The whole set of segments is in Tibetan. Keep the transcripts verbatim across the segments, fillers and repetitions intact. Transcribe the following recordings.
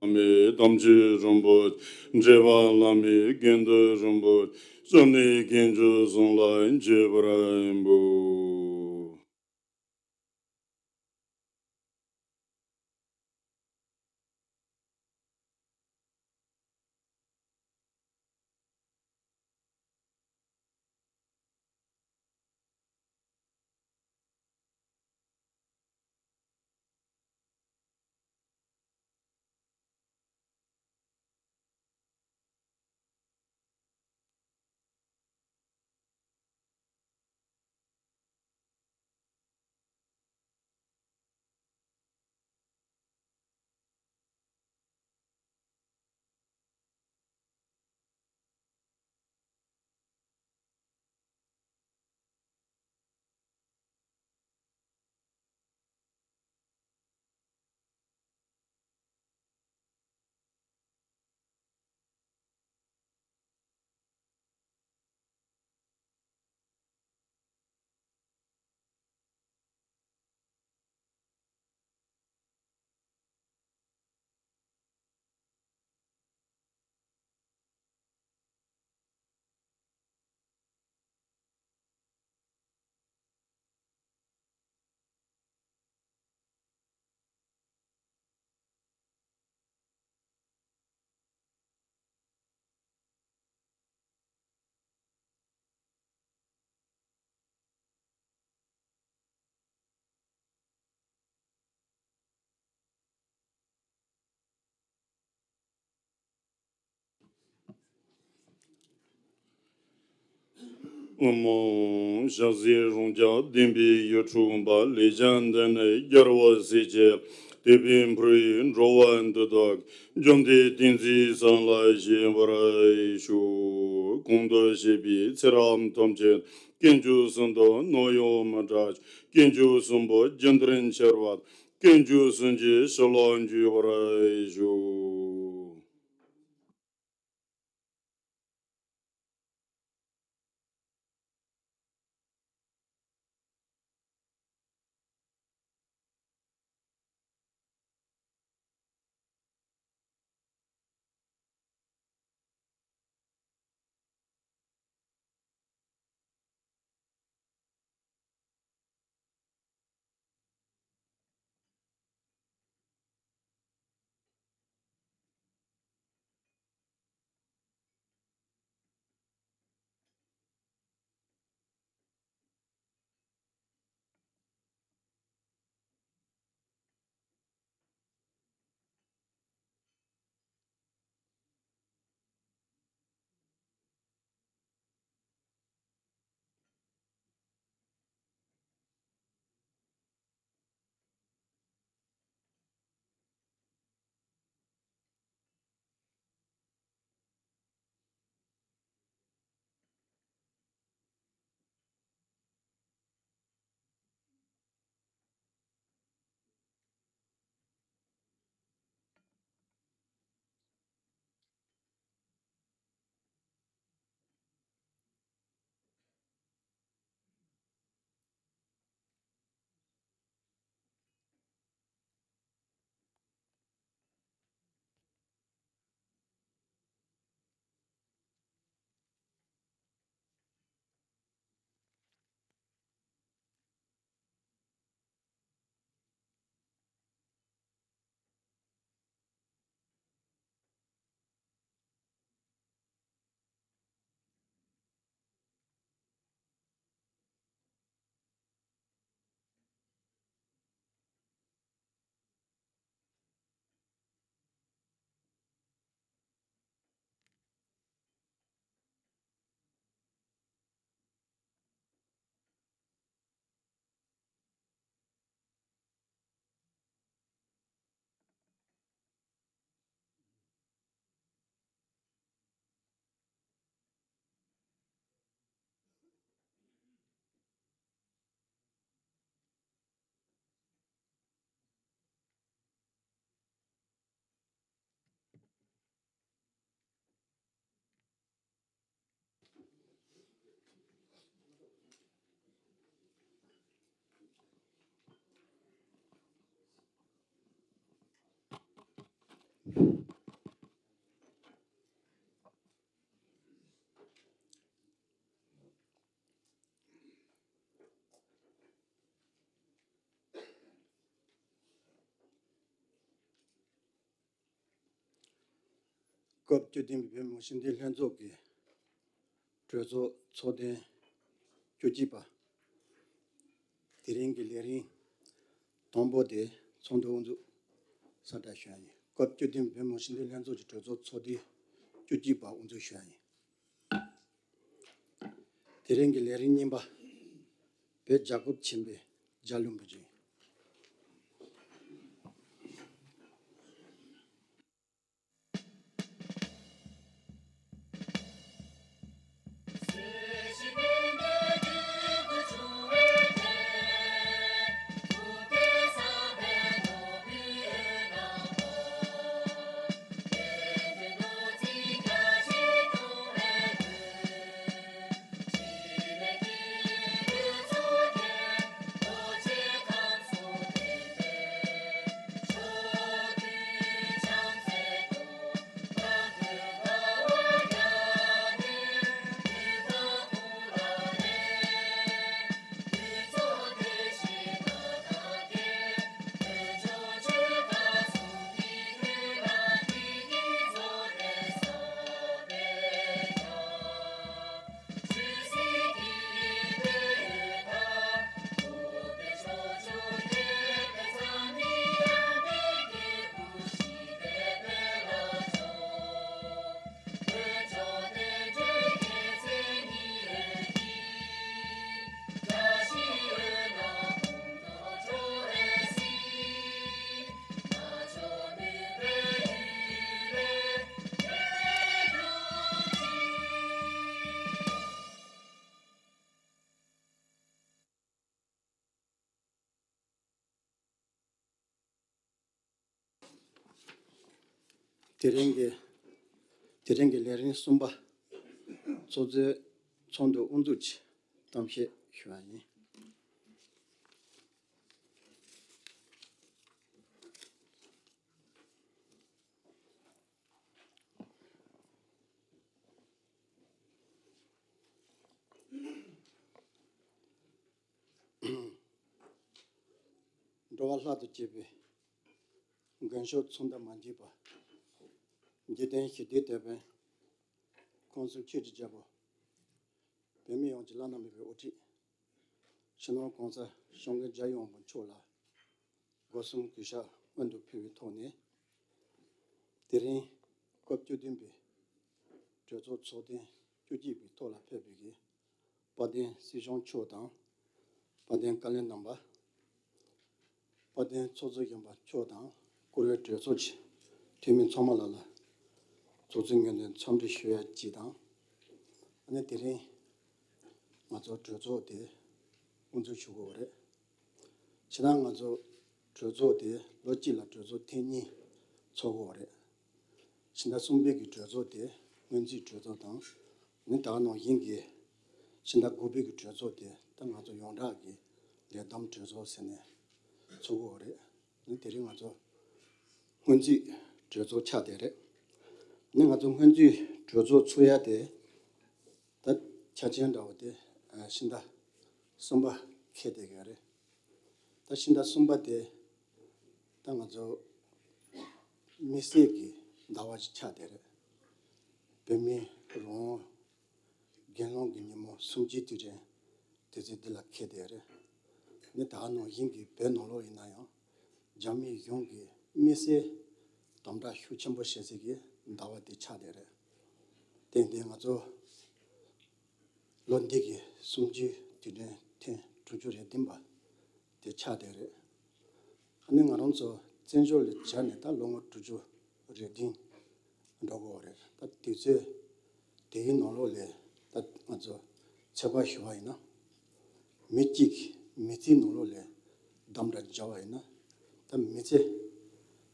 བླ་མེད་དམ་ཆོས་རིན་པོ་ཆེ། འགྲེལ་པ་བླ་མེད་དགེ་འདུན་རིན་པོ་ཆེ། སྤྱན་རས་མཁན་ཆེན་གསུམ་ལ་མཆོད་པར་འབུལ། ཨོཾ། ཞལ་ཟས་རང་རྒྱལ་ལྡན་པའི་ཡུལ་འཁྲུགས་པ། ལས་ཅན་འདི་ནི་རྒྱལ་བ་སྲས་ཀྱི་དད་པས་འཕུར་བའི་འགྲོ་བ་འདི་དག་བཅོམ་ལྡན་འདས་ཀྱིས་སེམས་ལ་བཞེས་པར་ཞུ། གོང་དུ་བཤད་པའི་ཚེ་རབས་ཐམས་ཅད་དཀོན་མཆོག་གསུམ་དུ་གནོད་ཡོད་མི་འདྲ། དཀོན་མཆོག་གསུམ་པོ་རྒྱུན་དུ་འཆར་བ། དཀོན་མཆོག་གསུམ་གྱི་ཞི་ལྷག་འཇུག་པར་ཞུ། སྐབས་བཅུ་བདུན་པའི་བོད་མི་མང་སྤྱི་འཐུས་ལྷན་ཚོགས་ཀྱི་གྲོས་ཚོགས་ཚོགས་ཐེངས་བཅུ་གཅིག་པ། དེ་རིང་གི་ལས་རིམ་དང་པོ་དེ་ཚོགས་འདུ་དབུ་འཛུགས་གསལ་བསྒྲགས་ཞུ་ཡ་ཡིན། སྐབས་བཅུ་བདུན་པའི་བོད་མི་མང་སྤྱི་འཐུས་ལྷན་ཚོགས་ཀྱི་གྲོས་ཚོགས་ཚོགས་ཐེངས་བཅུ་གཅིག་པ་དབུ་འཛུགས་ཞུ་ཡ་ཡིན། དེ་རིང་གི་ལས་རིམ་གཉིས་པ། བོད་རྒྱལ་ཁབ་ཆེན་པོའི་རྒྱལ་གླུ་འབུལ་རྒྱུ་ཡིན། དེ་རིང་གི་དེ་རིང་གི་ལས་རིམ་གསུམ་པ། ཚོགས་གཙོས་ཚོགས་འདུ་དབུ་འཛུགས་ཀྱི་གཏམ་བཤད་ཞུ་བ་ཡིན། འགྲོ་བ་ལྷ་དང་བཅས་པའི་མགོན་ཤོག་ཚོགས་འདུ་མ་མཇལ་བར། འཇིག་རྟེན་ཞི་བདེའི་དེད་དཔོན། ཁམས་གསུམ་ཆོས་ཀྱི་རྒྱལ་པོ། བོད་མི་ཡོངས་ཀྱི་བླ་ན་མེད་པའི་དབུ་ཁྲིད། སྤྱི་ནོར་༸གོང་ས་༸སྐྱབས་མགོན་རྒྱལ་བའི་དབང་པོ་མཆོག་ལ། སྒོ་གསུམ་གུས་ཕྱག་སྔོན་དུ་ཕུལ་བའི་ཐོག་ནས། དེ་རིང་སྐབས་བཅུ་བདུན་པའི་གྲོས་ཚོགས་ཚོགས་ཐེངས་བཅུ་གཅིག་པའི་ཐོག་ལ་ཕེབས་པའི་གི་དཔལ་ལྡན་སྲིད་སྐྱོང་མཆོག་དང་། དཔལ་ལྡན་བཀའ་བློན་རྣམ་པ། དཔལ་ལྡན་ཚོགས་གཙོ་གཞོན་པ་མཆོག་དང་བཀུར་འོས་གྲོས་ཚོགས་ཀྱི་འཐུས་མི་ཚང་མ་ལ་ལ་ཚོགས་གཙོའི་ངོས་ནས་འཚམས་འདྲི་ཞུ་ཡ་གཅིག་དང་། ཨ་ནི་དེ་རིང་ང་ཚོ་གྲོས་ཚོགས་དེ་དབུ་འཛུགས་ཞུ་དགོས་པ་རེད། ཕྱི་ནང་ང་ཚོ་གྲོས་ཚོགས་དེ་ལོ་གཅིག་ལ་གྲོས་ཚོགས་ཐེངས་གཉིས་ཚོགས་དགོས་པ་རེད། ཕྱི་ཟླ་གསུམ་པའི་གི་གྲོས་ཚོགས་དེ་སྔོན་རྩིས་གྲོས་ཚོགས་དང་། ནི་ད་ག་ནང་བཞིན་གྱི་ཕྱི་ཟླ་དགུ་པའི་གི་གྲོས་ཚོགས་དེ་ད་ང་ཚོ་ཡོངས་གྲགས་ཀྱི་ལས་བསྡོམས་གྲོས་ཚོགས་ཟེར་ནས་ཚོགས་དགོས་པ་རེད། ནི་དེ་རིང་ང་ཚོ་སྔོན་རྩིས་གྲོས་ཚོགས་ཆགས་བསྡད་རེད། ནི་ང་ཚོ་སྔོན་རྩིས་གྲོས་ཚོགས་ཚོགས་ཡ་དེ་ད་ཆ་རྐྱེན་འདྲ་བོ་དེ་ཕྱི་ཟླ་གསུམ་པ་འཁེལ་བསྡད་ཀྱི་རེད། ད་ཕྱི་ཟླ་གསུམ་པ་དེ་ད་ང་ཚོ་དམིགས་བསལ་གྱི་ཟླ་བ་ཅིག་ཆགས་བསྡད་རེད། བོད་མིའི་རང་དབང་སྒེར་ལངས་ཀྱི་ཉིན་མོ་གསུམ་བཅུའི་དུས་དྲན་དུས་ཚོད་འདི་ལ་འཁེལ་བསྡད་རེད། ནི་ད་ག་ནང་བཞིན་གྱི་བོད་ནང་ལོགས་ཡིན་ན་ཡང་རྒྱ་མི་གཞུང་གིས་དམིགས་བསལ་དམ་དྲག་ཤུགས་ཆེན་པོ་བྱེད་སའི་གི་ཟླ་བ་དེ་ཆགས་བསྡད་རེད། དེ་ཡིན་དུས་ང་ཚོ་ལོ་འདི་གི་གསུམ་བཅུའི་དུས་དྲན་ཐེངས་དྲུག་ཅུ་རེ་བདུན་པ་དེ་ཆགས་བསྡད་རེད། ཨ་ནི་ང་རང་ཚོ་བཙན་བྱོལ་ལ་བྱས་ནས་ད་ལོ་ངོ་དྲུག་ཅུ་རེ་བདུན་འགྲོ་གི་ཡོད་རེད། ད་དུས་ཚོད་དེའི་ནང་ལོགས་ལ་ད་ང་ཚོ་ཚོད་དཔག་ཞུ་བ་ཡིན་ན། མི་གཅིག་མི་ཚེའི་ནང་ལོགས་ལ་གདམ་ག་བྱས་པ་ཡིན་ན། ད་མི་ཚེ་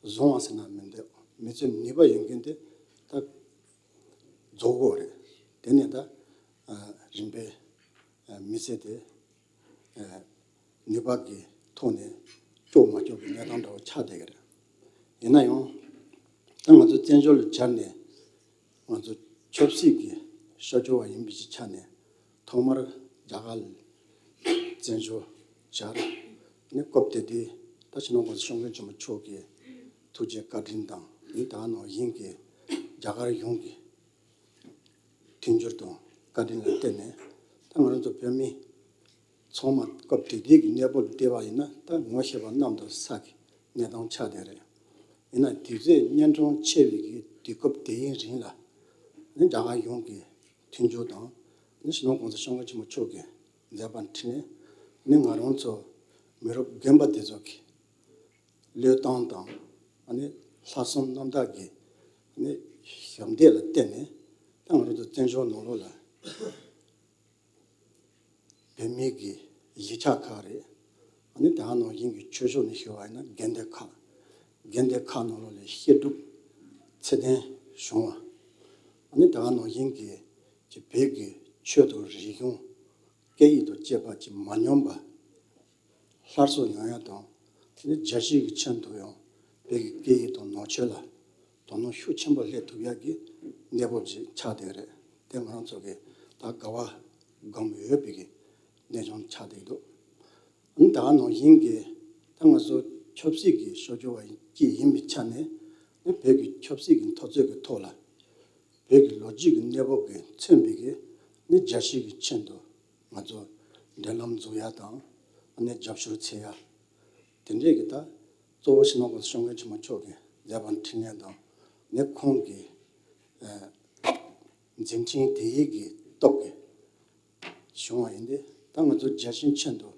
བཟང་བ་ཟེར་ན་མི་འདོད། མི་ཚེ་ནུས་པ་ཡོད་མཁན་དེ་ད་རྫོགས་དགོས་རེད། དེ་ནས་ད་ཨ་རིམ་པས་ཨ་མི་ཚེ་དེ་ཨ་ནུས་པ་གི་ཐོག་ནས་སྐྱོབ་མ་སྐྱོབ་ཀྱི་གནས་སྟངས་འདྲ་བོ་ཆགས་བསྡད་ཀྱི་རེད། ཡིན་ན་ཡང་ད་ང་ཚོ་བཙན་བྱོལ་ལ་གྱར་ནས་ང་ཚོ་ཆབ་སྲིད་ཀྱི་ཤར་ཕྱོགས་པ་ཡིན་པའི་ཆ་ནས་ཐོག་མར་རྒྱ་གར་ལ་བཙན་བྱོལ་གྱར་ནས་སྐབས་དེ་དུས་ད་ཕྱི་ནང་གོང་ས་སྐྱབས་མགོན་ཆེན་པོ་མཆོག་གི་ཐུགས་རྗེ་བཀའ་དྲིན་དང་ནི་ད་ག་ནང་བཞིན་གྱི་ རྒྱ་གར་གཞུང་གི་མཐུན་འགྱུར་དང་བཀའ་དྲིན་ལ་བརྟེན་ནས། ད་ང་རང་ཚོ་བོད་མི་ཚང་མ་སྐབས་དེ་དུས་ཀྱི་གནས་བབ་བལྟས་པ་ཡིན་ན། ད་ངོ་ཤེས་པ་གནམ་དང་ས་གི་གནས་སྟངས་ཆགས་བསྡད་རེད། ཡིན་ན་དུས་ཚོད་གཉན་འཕྲང་ཆེ་བའི་གི་དུས་སྐབས་དེའི་རིང་ལ་ནི། རྒྱ་གར་གཞུང་གི་མཐུན་འགྱུར་དང་ནི། སྤྱི་ནོར་༸གོང་ས་༸སྐྱབས་མགོན་ཆེན་པོ་མཆོག་གི་མཛད་པ་འཕྲིན་ལས་ནི། ང་རང་ཚོ་མི་རབས་རྒན་པ་དེ་ཚོ་གི་བློས་བཏང་དང་། ཨ་ནི་ལྷག་བསམ་རྣམ་དག་གི་ཨ་ནི་ཞབས་འདེགས་ལ་བརྟེན་ནས། ད་ང་རང་ཚོ་བཙན་བྱོལ་ནང་ལོགས་ལ་བོད་མི་གི་གཞིས་ཆགས་ཁག་རེད། ཨ་ནི་དེ་ག་ནང་བཞིན་གྱི་ཆོས་ཕྱོགས་ནས་ཞུ་བ་ཡིན་ན། དགོན་སྡེ་ཁག་དགོན་སྡེ་ཁག་ནང་ལོགས་ལ་བཤད་སྒྲུབ་ཚད་ལྡན་བྱུང་བ། ཨ་ནི་དེ་ག་ནང་བཞིན་གྱི་ཅིག་བོད་ཀྱི་ཆོས་དང་རིག་གཞུང་སྐད་ཡིག་དང་བཅས་པ་ཅིག་མ་ཉམས་པ་སླར་གསོ་ཡོང་ཡ་དང་། དེ་ནས་རྒྱལ་སྤྱི་གི་ཁྱོན་དུ་ཡང་བོད་ཀྱི་སྐད་ཡིག་དང་ནང་ཆོས་ལ་དོ་སྣང་ཤུགས་ཆེན་པོ་སླེབས་ཐུབ་ཡ་གི་གནས་བབ་ཅིག་ཆགས་བསྡད་རེད། དེ་ང་རང་ཚོ་གི་ད་དགའ་བ་སྒོམ་ཡོད་པའི་གི་གནས་སྟངས་ཆགས་བསྡད་འདུག་ཨ་ནི་དེ་ག་ནང་བཞིན་གྱི་ད་ང་ཚོ་ཆབ་སྲིད་ཀྱི་ཕྱོགས་སྒྱུར་བ་ཅིག་ཡིན་པའི་ཆ་ནས་ནི། བོད་ཀྱི་ཆབ་སྲིད་ཀྱི་འཐབ་རྩོད་ཀྱི་ཐོག་ལ་བོད་ཀྱི་ལོ་རྒྱུས་ཀྱི་གནས་བབ་ཀྱིས་མཚོན་པའི་གི་ནི། རྒྱལ་སྤྱི་གི་ཁྱོན་དུ་ང་ཚོ་འབྲེལ་ལམ་འཛུགས་ཡ་དང་། ཨ་ནི་རྒྱབ་སྐྱོར་བྱེད་ཡ། དེ་འདྲའི་གི་ད་གཙོ་བོ་སྤྱི་ནོར་༸གོང་ས་༸སྐྱབས་མགོན་ཆེན་པོ་མཆོག་གི་མཛད་པ་འཕྲིན་ལས་དང་། ནི་ཁོང་གི་ཨ་མཛད་འཕྲིན་དེའི་གི་སྟོབས་ཀྱིས་བྱུང་བ་ཡིན་ཏེ། ད་ང་ཚོ་རྒྱལ་སྤྱིའི་ཁྱོན་དུ་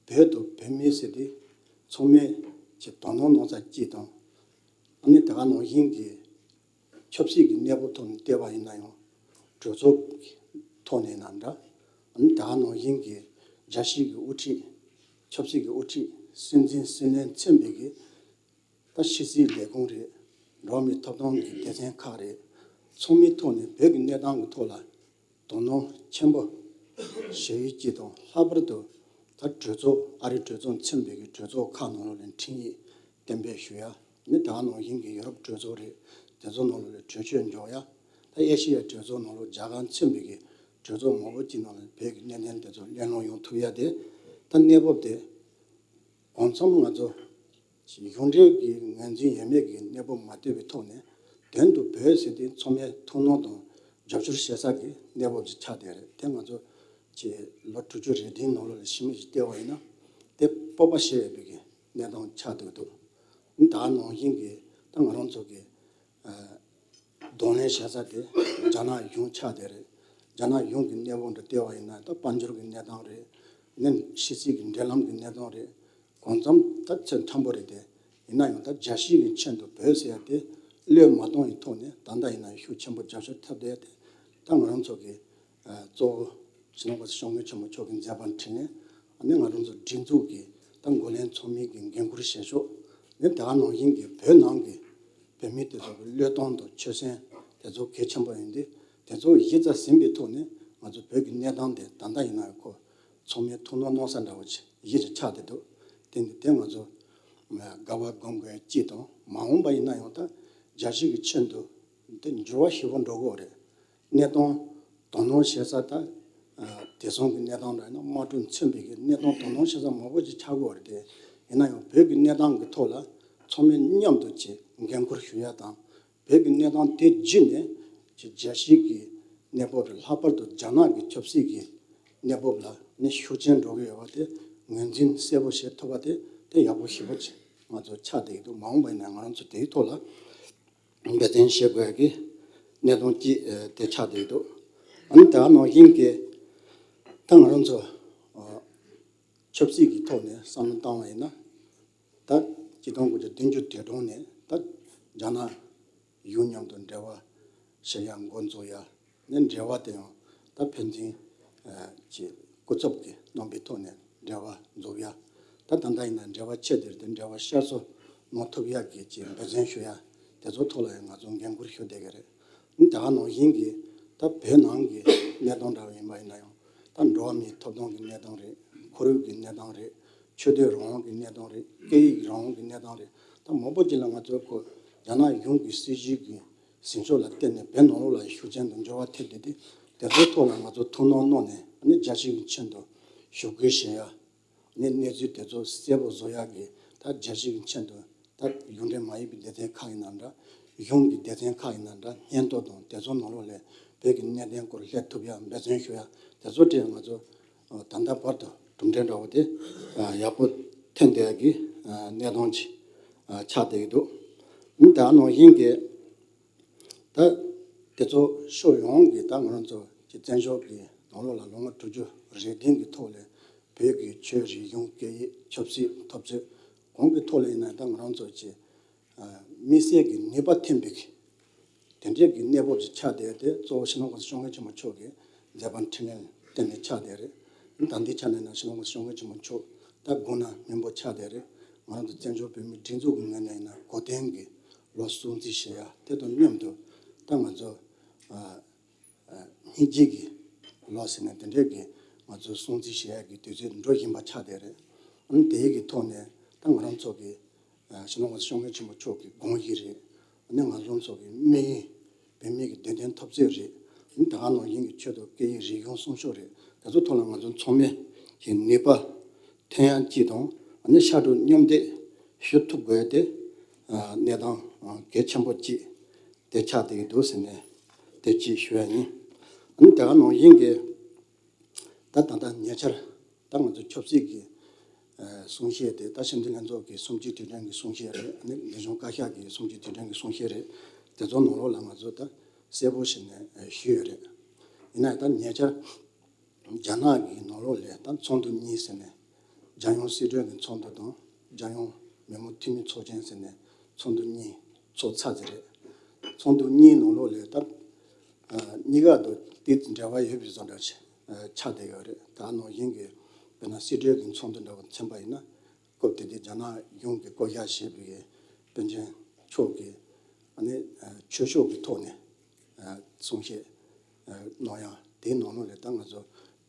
བོད་དང་བོད་མི་ཟེར་དེ་ཚང་མས་ཀྱི་དོ་སྣང་གནང་ས་གཅིག་དང་། ཨ་ནི་དེ་ག་ནང་བཞིན་གྱི་ཆབ་སྲིད་ཀྱི་གནས་བབ་ཐོག་ནས་བལྟས་པ་ཡིན་ན་ཡང་། གྲོས་ཚོགས་ཀྱི་ཐོག་ནས་ཡིན་ན་འདྲ། ཨ་ནི་དེ་ག་ནང་བཞིན་གྱི་རྒྱལ་སྤྱི་གི་དབུ་ཁྲིད། ཆབ་སྲིད་ཀྱི་དབུ་ཁྲིད། སྲིད་འཛིན། སྲིད་བློན་མཚོན་པའི་གི་ད་ཕྱི་སྲིད་ལས་ཁུངས་རེད། འགྲོ་བ་མིའི་ཐོབ་ཐང་གི་སྡེ་ཚན་ཁག་རེད། ཚང་མའི་ཐོག་ནས་བོད་ཀྱི་གནས་སྟངས་ཀྱི་ཐོག་ལ་དོ་སྣང་ཆེན་པོ་བྱེད་ཡུལ་གཅིག་དང་། ལྷག་པར་དུ་ད་གྲོས་ཚོགས། ཨ་རིའི་གྲོས་ཚོགས་མཚོན་པའི་གི་གྲོས་ཚོགས་ཁག་ནང་ལོགས་ལ་འཕྲིན་ཡིག་གཏན་འབེབས་ཞུ་ཡ། ནི་དེ་ག་ནང་བཞིན་གྱི་ཡུ་རོབ་གྲོས་ཚོགས་རེད། དེ་ཚོ་ནང་ལོགས་ལ་གྲོས་ཆོད་འཇོག་ཡ། ད་ཨེ་ཤི་ཡའི་གྲོས་ཚོགས་ནང་ལོགས་རྒྱ་གར་མཚོན་པའི་གི་གྲོས་ཚོགས་མང་པོ་ཅིག་ནང་ལ་བོད་ཀྱི་གནད་དོན་དེ་ཚོ་གླེང་སློང་ཡོང་ཐུབ་ཡ་དེ། ད་གནས་བབ་དེ་གང་འཚམ་ང་ཚོ་གཞུང་འབྲེལ་གྱི་ངོས་འཛིན་ཡོད་མེད་ཀྱི་གནས་བབ་མ་ལྟོས་པའི་ཐོག་ནས། དོན་དུ་བོད་ཟེར་དེ་ཚང་མས་ཐུགས་སྣང་དང་རྒྱབ་སྐྱོར་བྱེད་ས་གི་གནས་བབ་ཅིག་ཆགས་བསྡད་རེད། དེ་ང་ཚོ་ཀྱི་ལོ་དྲུག་ཅུ་རེ་བདུན་ནང་ལོགས་ལ་ཕྱི་མིག་ཅིག་བལྟས་པ་ཡིན་ན། དེ་སྤོབས་པ་བྱེད་འོས་པའི་གི་གནས་སྟངས་ཆགས་བསྡད་འདུག་ད་ནང་བཞིན་གྱི་ད་ང་རང་ཚོ་གི་ཨ་གདོང་ལེན་བྱེད་ས་དེ་རྒྱ་ནག་གཞུང་ཆགས་བསྡད་རེད། རྒྱ་ནག་གཞུང་གི་གནས་བབ་འདྲ་བལྟས་པ་ཡིན་ན། ད་དཔལ་འབྱོར་གྱི་གནས་སྟངས་རེད། ནི་ཕྱི་སྲིད་ཀྱི་འབྲེལ་ལམ་གྱི་གནས་སྟངས་རེད། གང་འཚམ་ད་ཚད་མཐོན་པོ་རེད་དེ། ཡིན་ན་ཡང་ད་རྒྱལ་སྤྱི་གི་ཁྱོན་དུ་བོད་ཟེར་ཡ་དེ་བློས་མ་གཏོང་བའི་ཐོག་ནས། ད་ལྟ་ཡིན་ན་ཤུགས་ཆེན་པོ་རྒྱབ་སྐྱོར་ཐེབས་བསྡད་ཡ་དེ། ད་ང་རང་ཚོ་གི་ཨ་གཙོ་བོ་སྤྱི་ནོར་༸གོང་ས་༸སྐྱབས་མགོན་ཆེན་པོ་མཆོག་གི་མཛད་པ་འཕྲིན་ལས། ཨ་ནི་ང་རང་ཚོ་སྒྲིག་འཛུགས་ཀྱི་ད་འགོ་ལས་ཚོགས་མི་གི་འགན་འཁུར་བྱེད་ཕྱོགས། ནི་དེ་ག་ནང་བཞིན་གྱི་བོད་ནང་གི་བོད་མི་དེ་ཚོ་གི་བློས་གཏོང་དང་ཆོད་སེམས་དེ་ཚོ་གལ་ཆེན་པོ་ཡིན་ཏེ། དེ་ཚོ་གཞི་རྩར་ཟིན་པའི་ཐོག་ནས་ང་ཚོ་བོད་ཀྱི་གནས་སྟངས་དེ་ད་ལྟ་ཡིན་ན་ཡང་ཁོ་ཚང་མས་ཐུགས་སྣང་གནང་ས་འདྲ་བོ་ཅིག་གཞི་ཅིག་ཆགས་བསྡད་འདུག་དེ་འདི་དེ་ང་ཚོ་དགའ་བ་སྒོམ་དགོས་ཡ་གཅིག་དང་། མ་འོངས་པ་ཡིན་ན་ཡང་ད་རྒྱལ་སྤྱི་གི་ཁྱོན་དུ་དེ་འགྱུར་བ་ཞེ་པོ་འགྲོ་གི་ཡོད་རེད། གནས་སྟངས་དོ་སྣང་བྱེད་ས་ད་ཨ་དེང་སང་གི་གནས་སྟངས་འདྲ་ཡིན་ན། དམག་འཁྲུག་མཚོན་པའི་གི་གནས་སྟངས་དོ་སྣང་བྱེད་ས་མང་པོ་ཅིག་ཆགས་ཀྱི་ཡོད་རེད་དེ། ཡིན་ན་ཡང་བོད་ཀྱི་གནས་སྟངས་ཀྱི་ཐོག་ལ་ཚང་མས་མཉམ་དུ་ཅིག་འགན་འཁུར་ཞུ་ཡ་དང་། བོད་ཀྱི་གནས་སྟངས་དེ་བརྒྱུད་ནས་ཅིག་རྒྱལ་སྤྱིའི་གི་གནས་བབ་རེད། ལྷག་པར་དུ་རྒྱ་ནག་གི་ཆབ་སྲིད་ཀྱི་གནས་བབ་ལ་ནི་ཤུགས་རྐྱེན་འགྲོ་གི་ཡོད་པ་དེ་ངོས་འཛིན་གསལ་པོ་བྱེད་ཐུབ་པ་དེ། དེ་ཡག་པོ་ཞེ་པོ་ཅིག་ང་ཚོ་ཆགས་བསྡད་ཀྱི་འདུག་མ་འོངས་པ་ཡིན་ན་ང་རང་ཚོ་དེའི་ཐོག་ལ་འབད་བརྩོན་བྱེད་དགོས་ཀྱི་གནད་དོན་གཅིག་ཨ་དེ་ཆགས་བསྡད་ཀྱི་འདུག་ཨ་ནི་དེ་ག་ནང་བཞིན་གྱི་ད་ང་རང་ཚོ་ཨ་ཆབ་སྲིད་ཀྱི་ཐོག་ནས་བསམ་བློ་བཏང་བ་ཡིན་ན། ད་ཆིག་སྟོང་དགུ་བརྒྱ་བདུན་ཅུ་དོན་གྲངས་ནས་ད་རྒྱ་ནག་གཞུང་མཉམ་དུ་འབྲེལ་བ་བྱེད་ཡ་འགོ་འཛུགས་ཡ། ནས་འབྲེལ་བ་དེ་ཡང་ད་ཕན་ཚུན་ཨ་ཀྱི་སྐུ་ཚབ་ཀྱི་རྣམ་པའི་ཐོག་ནས་འབྲེལ་བ་འཛུགས་ཡ། ད་ད་ལྟ་ཡིན་ན་འབྲེལ་བ་ཆད་དེ་རེད་དེ། འབྲེལ་བ་བསྐྱར་གསོ་གནང་ཐུབ་ཡ་གི་ཀྱི་འབད་བརྩོན་ཞུ་ཡ། དེ་ཚོ་ཐོག་ལ་ཡང་ང་ཚོ་འགན་འཁུར་ཞུ་བསྡད་ཀྱི་རེད། ད་ག་ནང་བཞིན་གྱི་ད་བོད་ནང་གི་གནས་སྟངས་འདྲ་བ་ཡིན་པ་ཡིན་ན་ཡང་། ད་འགྲོ་བ་མིའི་ཐོབ་ཐང་གི་གནས་སྟངས་རེད། ཁོར་ཡུག་གི་གནས་སྟངས་རེད། ཆོས་དད་རང་དབང་གི་གནས་སྟངས་རེད། སྐད་ཡིག་རང་དབང་གི་གནས་སྟངས་རེད། ད་མང་པོ་ཅིག་ལ་ང་ཚོས་ཁོ་རྒྱ་ནག་གཞུང་གི་སྲིད་བྱུས་ཀྱི་ཟིན་ཕྱོགས་ལ་བརྟེན་ནས་བོད་ནང་ལོགས་ལ་ཤུགས་རྐྱེན་དང་འགྱུར་བ་ཐེབས་བསྡད་དེ། དེ་ཚོའི་ཐོག་ལ་ང་ཚོ་ཐུགས་སྣང་གནང་ནས། ཨ་ནི་རྒྱལ་སྤྱི་གི་ཁྱོན་དུ་ཞུ་སྐུལ་བྱེད་ཡ། ནས་གནས་ཚུལ་དེ་ཚོ་གསལ་པོ་བཟོ་ཡག་གི་ད་རྒྱལ་སྤྱི་གི་ཁྱོན་དུ་ད་གཞུང་འབྲེལ་མ་ཡིན་པའི་སྡེ་ཚན་ཁག་ཡིན་ན་འདྲ། གཞུང་གི་སྡེ་ཚན་ཁག་ཡིན་ན་འདྲ། སྙན་ཐོ་དང་དེ་ཚོ་ནང་ལོགས་ལ་བོད་ཀྱི་གནད་དོན་སྐོར་སླེབས་ཐུབ་ཡ་འབད་བརྩོན་ཞུ་ཡ་དེ་ཚོ་བྱས་ང་ཚོ་ད་ལྟ་བར་དུ་གྲུབ་འབྲས་འདྲ་བོ་དེ་ཡག་པོ་ཐོན་བསྡད་ཡ་གི་གནས་སྟངས་ཅིག་ཆགས་བསྡད་ཀྱི་འདུག་ད་ནང་བཞིན་གྱི་ད་དེ་ཚོ་ཕྱོགས་ཡོངས་ཀྱི་ད་ང་རང་ཚོ་གི་བཙན་བྱོལ་གྱི་ནང་ལོགས་ལ་ལོ་ངོ་དྲུག་ཅུ་རེ་བདུན་གྱི་ཐོག་ལ་བོད་ཀྱི་ཆོས་རིག་གཞུང་སྐད་ཡིག་ཆབ་སྲིད་འཐབ་རྩོད་གང་གི་ཐོག་ལ་ཡིན་ན་ད་ང་རང་ཚོ་གི་དམིགས་བསལ་གྱི་ནུས་པ་ཐོན་པའི་གི་དེ་འདྲའི་གི་གནས་བབ་ཅིག་ཆགས་བསྡད་དེ། གཙོ་བོ་སྤྱི་ནོར་གོང་ས་སྐྱབས་མགོན་ཆེན་པོ་མཆོག་གི་མཛད་པ་འཕྲིན་ལས་བརྟེན་ནས་ཆགས་བསྡད་རེད། ད་ལྟའི་ཆ་ནས་ན་སྤྱི་ནོར་གོང་ས་སྐྱབས་མགོན་ཆེན་པོ་མཆོག་ད་དགུང་ན་སྨིན་པོ་ཆགས་བསྡད་རེད། ང་རང་ཚོ་བཙན་བྱོལ་བོད་མིའི་སྒྲིག་འཛུགས་ཀྱི་ངོས་ནས་ཡིན་ན་གོ་སྟོན་གྱི་ལོ་སྲུང་བརྩི་བྱེད་ཡ་དེ་དང་མཉམ་དུ་ད་ང་ཚོ་སྙིང་རྗེ་གི་ལོ་ཟེར་ནས་དེ་འདྲའི་གི་ང་ཚོ་སྲུང་བརྩི་བྱེད་ཡ་གི་དུས་ཚོད་འགྲོ་བཞིན་པ་ཆགས་བསྡད་རེད། ཨ་ནི་དེའི་གི་ཐོག་ནས་ད་ང་རང་ཚོ་གི་སྤྱི་ནོར་གོང་ས་སྐྱབས་མགོན་ཆེན་པོ་མཆོག་གི་དགོངས་གཞི་རེད། ཨ་ནི་ང་ཚོ་ཚོ་གི་དམིགས་ཡུལ་བོད་མི་གི་བདེན་དོན་འཐབ་རྩོད་རེད། ཨ་ནི་ད་ག་ནང་བཞིན་གྱི་ཆོས་དང་སྐད་ཡིག་རིག་གཞུང་སྲུང་སྐྱོབ་རེད། དེ་ཚོ་ཐོག་ལ་ང་ཚོ་ཚང་མས་ཀྱི་ནུས་པ་ཐོན་ཡ་གཅིག་དང་། ཨ་ནི་ཕྱར་གྲུ་མཉམ་འདེགས་ཞུ་ཐུབ་དགོས་ཏེ་གནས་སྟངས་གལ་ཆེན་པོ་གཅིག་དེ་ཆགས་བསྡད་ཀྱི་འདུག་ཟེར་ནས་དེ་གཅིག་ཞུ་ཡ་ཡིན། ཨ་ནི་ད་ག་ནང་བཞིན་གྱི་ད་ད་ལྟ་ཉེ་ཆར་ད་ང་ཚོ་ཆབ་སྲིད་ཀྱི་གསུང་བཤད་དེ་ད་སྤྱི་འཐུས་ལྷན་ཚོགས་ཀྱི་གསུམ་བཅུའི་དུས་དྲན་གྱི་གསུང་བཤད་རེད། ཨ་ནི་རྒྱ་གཞུང་བཀའ་ཤག་གི་གསུམ་བཅུའི་དུས་དྲན་གྱི་གསུང་བཤད་རེད། དེ་ཚོ་ནང་ལོགས་ལ་ང་ཚོ་ད་གསལ་པོ་བྱས་ནས་ཞུས་ཡོད་རེད། ཡིན་ན་ད་ཉེ་ཆར་རྒྱ་ནག་གི་ནང་ལོགས་ལ་ད་ཚོགས་འདུ་གཉིས་ཟེར་ནས་རྒྱལ་ཡོངས་སྲིད་གྲོས་ཀྱི་ཚོགས་འདུ་དང་རྒྱལ་ཡོངས་མི་མང་འཐུས་མི་ཚོགས་ཆེན་ཟེར་ནས་ཚོགས་འདུ་གཉིས་ཚོགས་ཚར་ཟིན་རེད། ཚོགས་འདུ་གཉིས་ནང་ལོགས་ལ་ད་གཉིས་ཀ་དང་དེ་འབྲེལ་བ་ཡོད་པའི་བཟོ་འདྲ་ཆགས་བསྡད་ཡོད་རེད། ད་ནང་བཞིན་གྱི་དཔེར་ན་སྲིད་གྲོས་ཀྱི་ཚོགས་འདུ་འདྲ་བོ་མཚོན་པ་ཡིན་ན། སྐབས་དེ་དུས་རྒྱ་ནག་གཞུང་གིས་བསྐོ་གཞག་བྱས་པའི་པཎ་ཆེན་མཆོག་གི་ཨ་ནི་ཆོས་ཕྱོགས་ཀྱི་ཐོག་ནས་གསུང་བཤད་གནང་ཡ་དེའི་ནང་ལོགས་ལ་ད་ང་ཚོ་